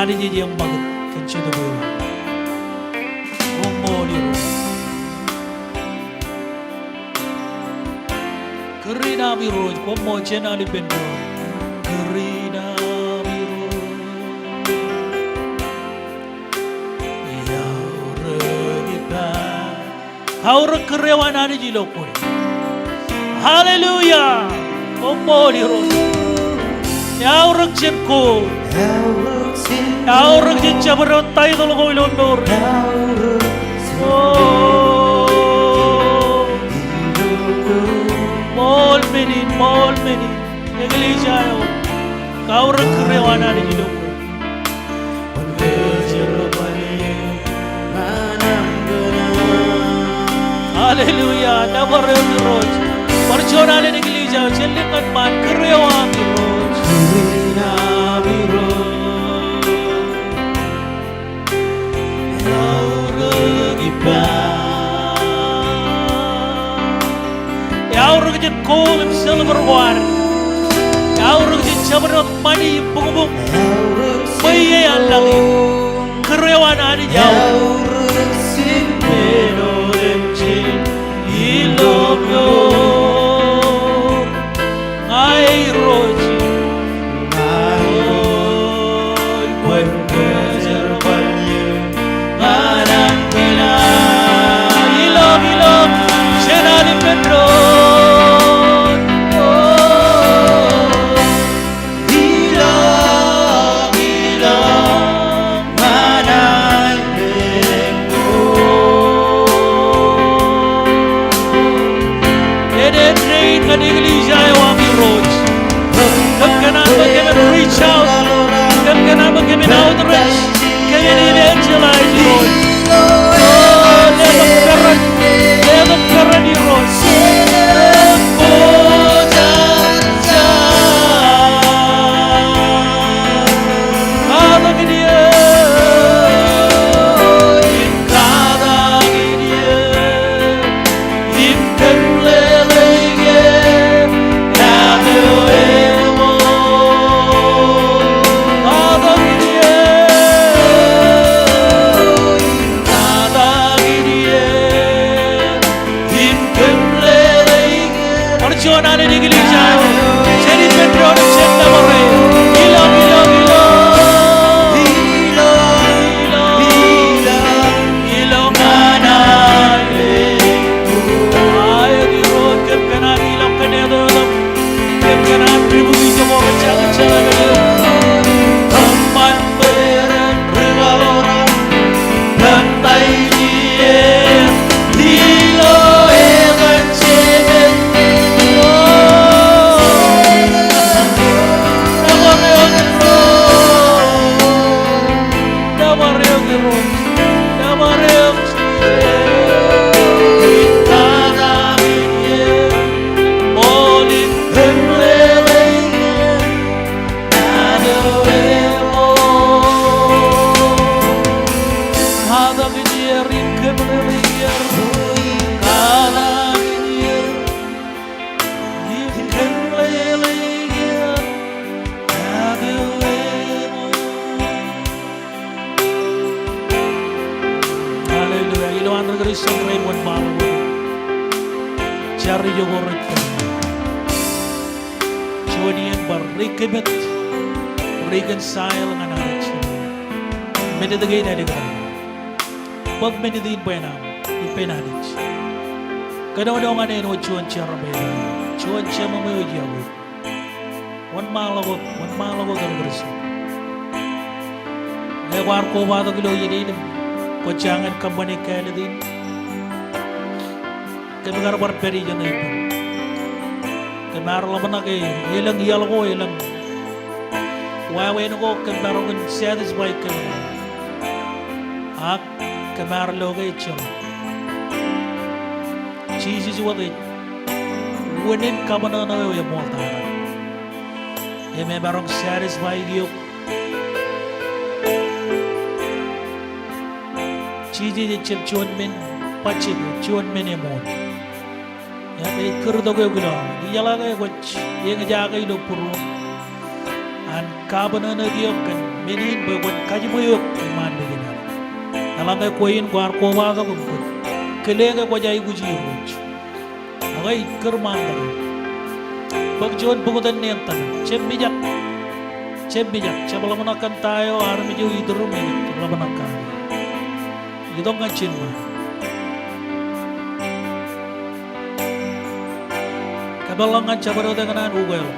Anij ej eṃṃakūt kōn Jetōb eo aṃ. Koṃṃool Irooj. Kūr in aṃ Irooj, koṃṃool jān an ippān doon. Kūr in aṃ Irooj. Eaorōk ippa. Kaorōk kūr eo an Anij ilo kwe. Hallelujah. Koṃṃool Irooj. Eaorōk jān gold. Eaorōk jān jabdewōt title ko ilo mour. O. Ṃool men in, ṃool men in. Eklejia eo. Kaorōk kūr eo an Anij ilo kwe. Hallelujah. Nōbar eok Irooj. Bar juon alen eklejia eo, jen lōñ ñan ṃaan kūr eo aṃ Irooj. Eaorōk jān gold im silver ko ad. Eaorōk jān jabdewōt ṃani im buñbuñ. Bwe ie ear laḷ in. Kūr eo an Anij eaorōk. Ilo mour. Ña Irooj. Ña Irooj. Kwōn kōjerbal eō. Ñan an kōṇaan. Ilọk, ilọk. Jān an ippān doon. O. Ilọk, ilọk. Ñan an Enaaj dein ñan eklejia eo aṃ Irooj. Kōm kōṇaan bwe kōmin reach out. Kōm kōṇaan bwe kōmin outreach. Kōmin evangelize Irooj. O, letok peran. Letok peran Irooj. Katak in eō. Im katak in eō. Im kōmeḷeḷeik eō. Katak in eō. Im katak in eō. Im kōmeḷeḷeik eō. Bar juon alen eklejia eo. Jān ippān doon im jān nōbar e. Ilọk, ilọk, ilọk. Ilọk, ilọk, ilọk. Ilọk ñan an Irooj. Aet Irooj, kōm kōṇaan ilọk kōn etan eo. Kōm kōṇaan ri-bukwi ijoko rej jañin jeḷā kōn eō. Kōṃṃan bwe ren ri-kaḷoran. Kōn ta in ej ilo etan Jemān. jar ijo ko rej pād. Juon iien bar recommit, reconcile ñan Anij. Minit kein ālikin. Bōk minit in bwe en aṃ ippān Anij. Kōnono ñan āinwōt juon jerbal, juon jemem eo ej yokwe. Wōnṃaanḷọk wōt, wōnṃaanḷọk wōt ri Kristian. Ñe kwaar kobatok ilo iien in im kwō jañin kōṃṃane kāālōt in, kōm kar bar pād ijeṇe ippān. Kōm ar ḷōmṇak ke elōñ iaḷ ko, elōñ wāween ko kōm maroñ in satisfy kōm. Ak kōm ar lo ke ejjeḷọk. Jisōs wōt ej unin kabōṇōṇō eo eṃool tata. Im emaroñ satisfy eok. Jisōs ejjab juon men bajjek, juon men eṃool. Im ej kūrtok eok ilo aṃ. Ijeḷā ke kwōj eñjake ilo būruōṃ an kabōṇōṇō eok kōn men in bwe kwōn kajiṃwe eok iṃaan mejeṇ. Eḷaññe kwe in kwaar kobatok im kwōj kile ke kwōj aikuji Irooj. Ak ij kūr ṃaantak. Bōk juon bōktok neen tōl. Jab mijak. Jab mijak. Jab ḷōmṇak kōn ta eo armej eo iturūṃ ej ḷōmṇak kake. Itok ñan ijin ṃaan. Kōpeḷḷọk ñan jabdewōt ekōṇaan ukeḷọk.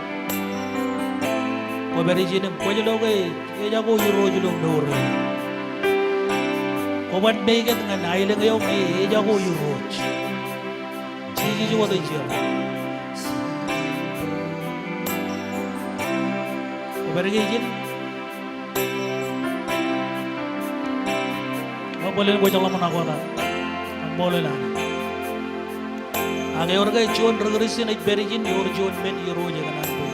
Kwō pād ijin im kwōj lo ke ejako Irooj ilo mour eo. Kwō ban make it ñan aelōñ eo ñe ejako Irooj. Jisōs wōt ej jeḷā. Kwō pād ke ijin. Bōlen kwōj ḷōmṇak wōt ak ṃoolol Anij. Ak ewōr ke juon ri Kristian ej pād ijin, ewōr juon men Irooj ekōṇaan bwe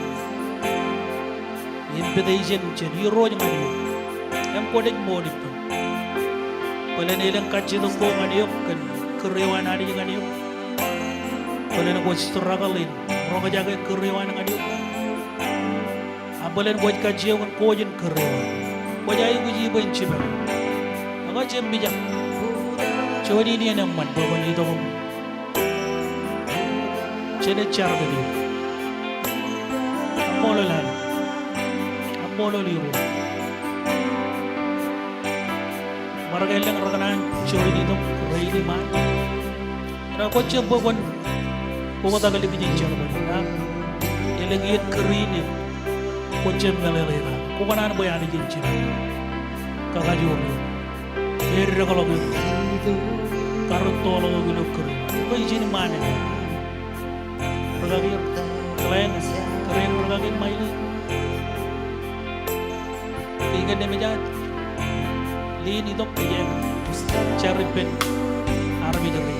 invitation jān Irooj ñan eok. Im kwōnaaj ṃool ippaṃ. Bōlen elōñ kajjitōk ko ñan eok kōn kūr eo an Anij ñan eok. Bōlen kwōj struggle in roñjake kūr eo an ñan eok. Ak bōlen kwōj kajjioñ in koojen kūr eo an. Kwōj aikuji bwe en jipañ. Ak jab mijak. Juon iien eṃṃan bwe kwōn itok im jenaaj jar kōn eok. Ak ṃoolol Anij. Ak ṃoolol Irooj. Ṃōrke elōñ rekōṇaan juon itok rein iṃaan. Eo kwō jab bwe kwōn bōktak ḷọk ijin jerbal in. Ak elōñ iien kūr in im kwō jab meḷeḷe in. Ak kwō kōṇaan bwe Anij en jipañ eok, kakajoor eok, eddekḷọk eok, karūttoḷọk eok ilo kūr in. Bwe ijin ṃaan in. Rikaki Glenn, kōrā in rikaki Miley. Deacon Nemejat, Lynn itok kōjeañ jar ippān armej rein.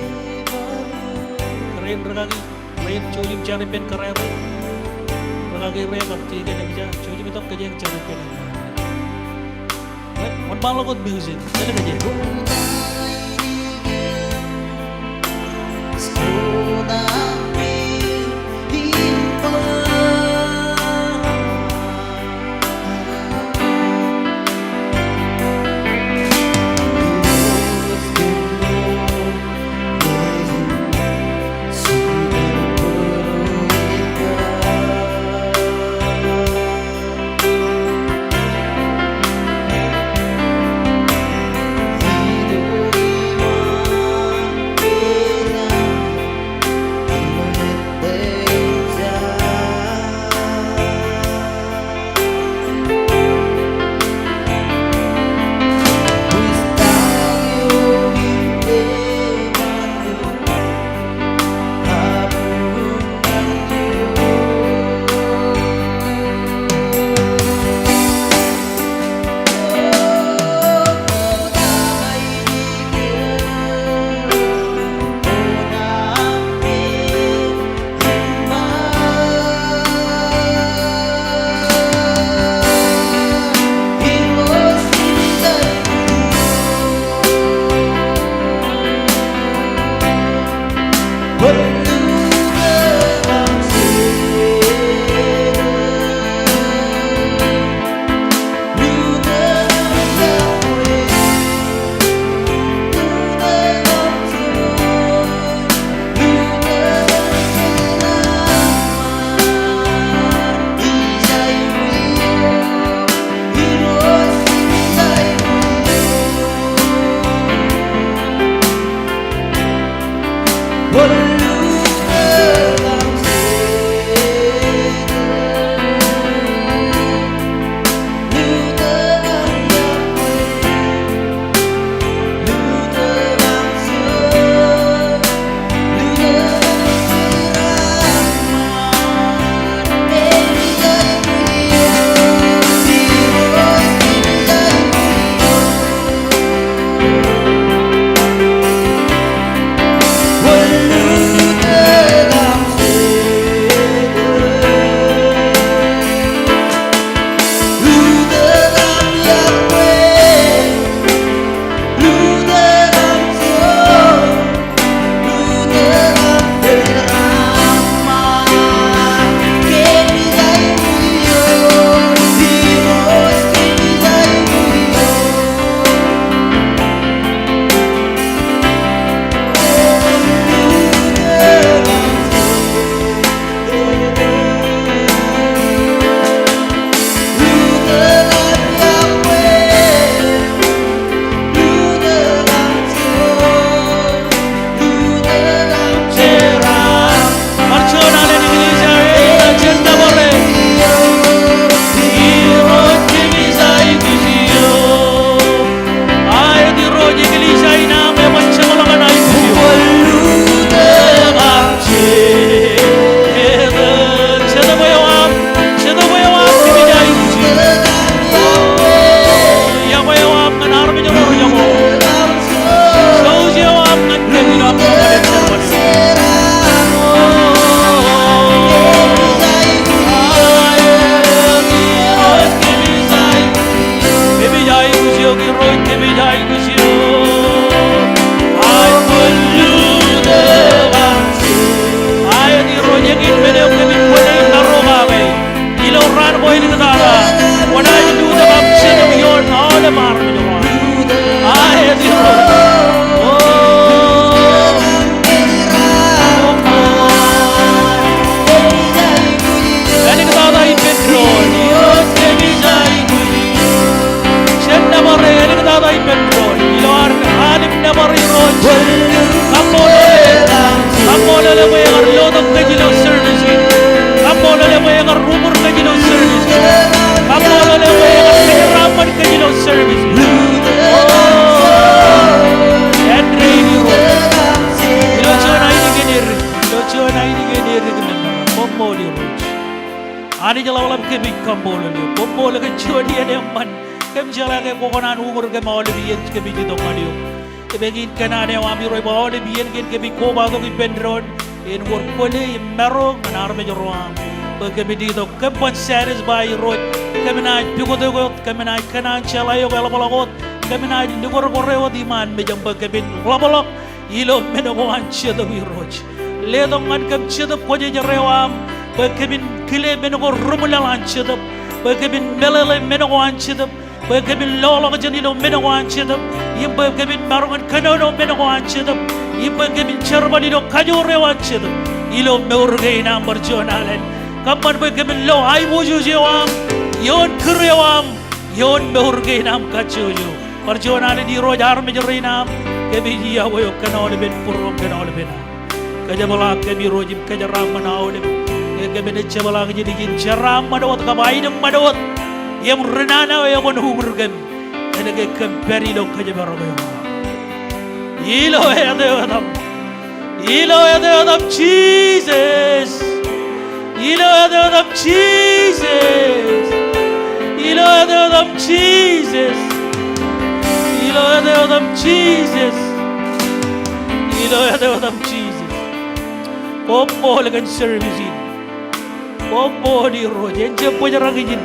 Kōrā in rikaki Lynn, jouj im jar ippān kōrā eo. Rikaki Ray kab Deacon Nemejat, jouj im itok kōjeañ jar ippān. Wōnṃaanḷọk wōt music, kōjeañ. Eñin men eo kōmij kwōle im marokake ilo raan ko āliktata. Kwōnaaj lutōk aṃ Jetōb ioon aolep armej ro aṃ. Aet Irooj. O. Āliktata ippān doon, Irooj kōmij aikuj eok. Jen nōbar eō āliktata ippān doon ilo ad, ad Nōbar Irooj, kaṃṃoolole, kaṃṃoolole bwe ekar lotok kōj ilo service in. Kaṃṃoolole bwe ekar uñūr kōj ilo service in. Kaṃṃoolole bwe ekar kōjeraaṃṃan kōj ilo service in. O, āindein Irooj. Ilo juon ainikien edik, ilo juon ainikien edik, koṃṃool Irooj. Anij ḷapḷap, kōmij kaṃṃoolol eok. Koṃṃool kōn juon iien eṃṃan kōm jeḷā ke kwō kōṇaan uñūr kōm aolep iien kōmij itok ñan eok. Im eñin kōṇaan eo aṃ Irooj bwe aolep iien kein kōmij kobatok ippān doon en wōr kwōle im maroñ ñan armej ro aṃ bwe kōmij itok, kōm ban satisfy Irooj. Kōm naaj pukot eok wōt, kōm naaj kōṇaan jeḷā eok eḷapḷọk wōt, kōm naaj likūrkure wōt iṃaan mejaṃ bwe kōmin ḷapḷọk ilo men ko an Jetōb Irooj. Letok ñan kōm Jetōb Kwōjarjar eo aṃ bwe kōmin kile men ko ri-ṃwilaḷ an Jetōb, bwe kōmin meḷeḷe men ko an Jetōb, bwe kōmin loḷọk jān ilo men ko an Jetōb, im bwe kōmin maroñ in kōnono men ko an Jetōb, im bwe kōmin jerbal ilo kajoor eo an Jetōb ilo mour kein aṃ bar juon alen. Kōṃṃan bwe kōmin lo aiboojoj eo aṃ ioon kūr eo aṃ ioon mour kein aṃ kajjojo. Bar juon alen Irooj, armej rein aṃ kōmij iọkwe eok kōn aolepen būruōṃ, kōn aolepen aṃ. Kōjepḷaak kōm Irooj im kōjeraaṃṃan aolep. Ñe kōmin ejepḷaak jān ijin, jeraaṃṃan wōt kab aenōṃṃan wōt im ri nana eo ekwōn uñūr kōm kōnke kōm pād ilo kōjparok eo aṃ. Ilo āt eo etaṃ. Ilo āt eo etaṃ Jisōs. Ilo āt eo etaṃ Jisōs. Ilo āt eo etaṃ Jisōs. Ilo āt eo etaṃ Jisōs. Ilo āt eo etaṃ Jisōs. Koṃṃool kōn service in. Koṃṃool Irooj, en jab bōjrak ijin.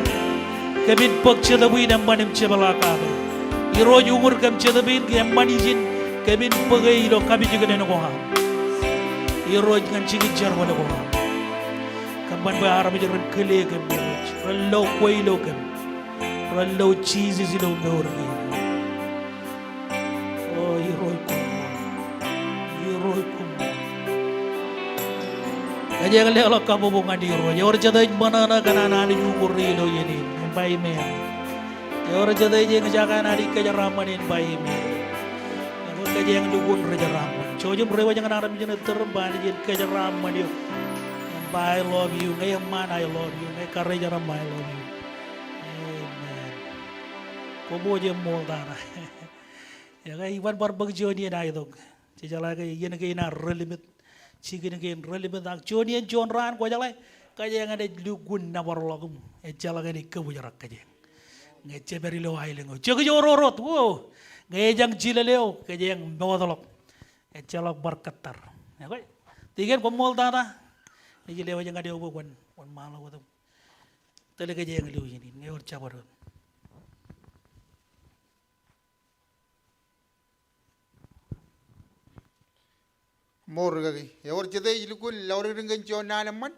Kōmin bōk Jetōb in eṃṃan im jepḷaak kake. Irooj, uñūr kōm Jetōb in eṃṃan ijin, kōmin bōke ilo kapijuknen ko aṃ. Irooj, ñan jikin jerbal ko aṃ. Kōṃṃan bwe armej ren kile kōm Irooj, ren lo kwe ilo kōm, ren lo Jisōs ilo mour kein. O Irooj koṃṃool. Irooj koṃṃool. Kōjeañ leḷọk kabbokbok ñan Irooj. Ewōr jet ej ṃōṇōṇō kōn an Anij uñūr e ilo iien in? Im ba amen. Ewōr jet ej eñjake an Anij kōjeraaṃṃan? Im ba amen. Ekwe kōjeañ lukkuun ri jeraaṃṃan. Jouj im reiwōj ñan armej eo ej tūrūṃ, ba Anij en kōjeraaṃṃan eok. Im ba I love you. Ñe eṃṃan, I love you. Ñe karijer aṃ, I love you. Amen. Koṃ wōj im ṃool tata. Ekwe, iban bar bōk juon iien aetok. Jejeḷā ke iien kein ear relimit. Jikin kein relimit ak juon iien, juon raan, kwōjeḷā, kōjeañ naaj lukkuun nōbar ḷọk im ejjeḷọk enaaj kōbōjrak kōjeañ. Ñe ejepād ilo aelōñ eo, jekjoror wōt, wō. Ñe ejjañ jilel eo, kōjeañ mootḷọk. Ejjeḷọk bar kōttar. Ekwe, tikōn koṃṃool tata. Ij lewōj ñan eok bwe kwōn, kwōn ṃaanḷọk wōt im tōl kōjeañ ilo iien in. Ñe ewōr jabdewōt. Ṃool rikaki. Ewōr jet ej lukkuun lọririn kōn juon naan eṃṃan?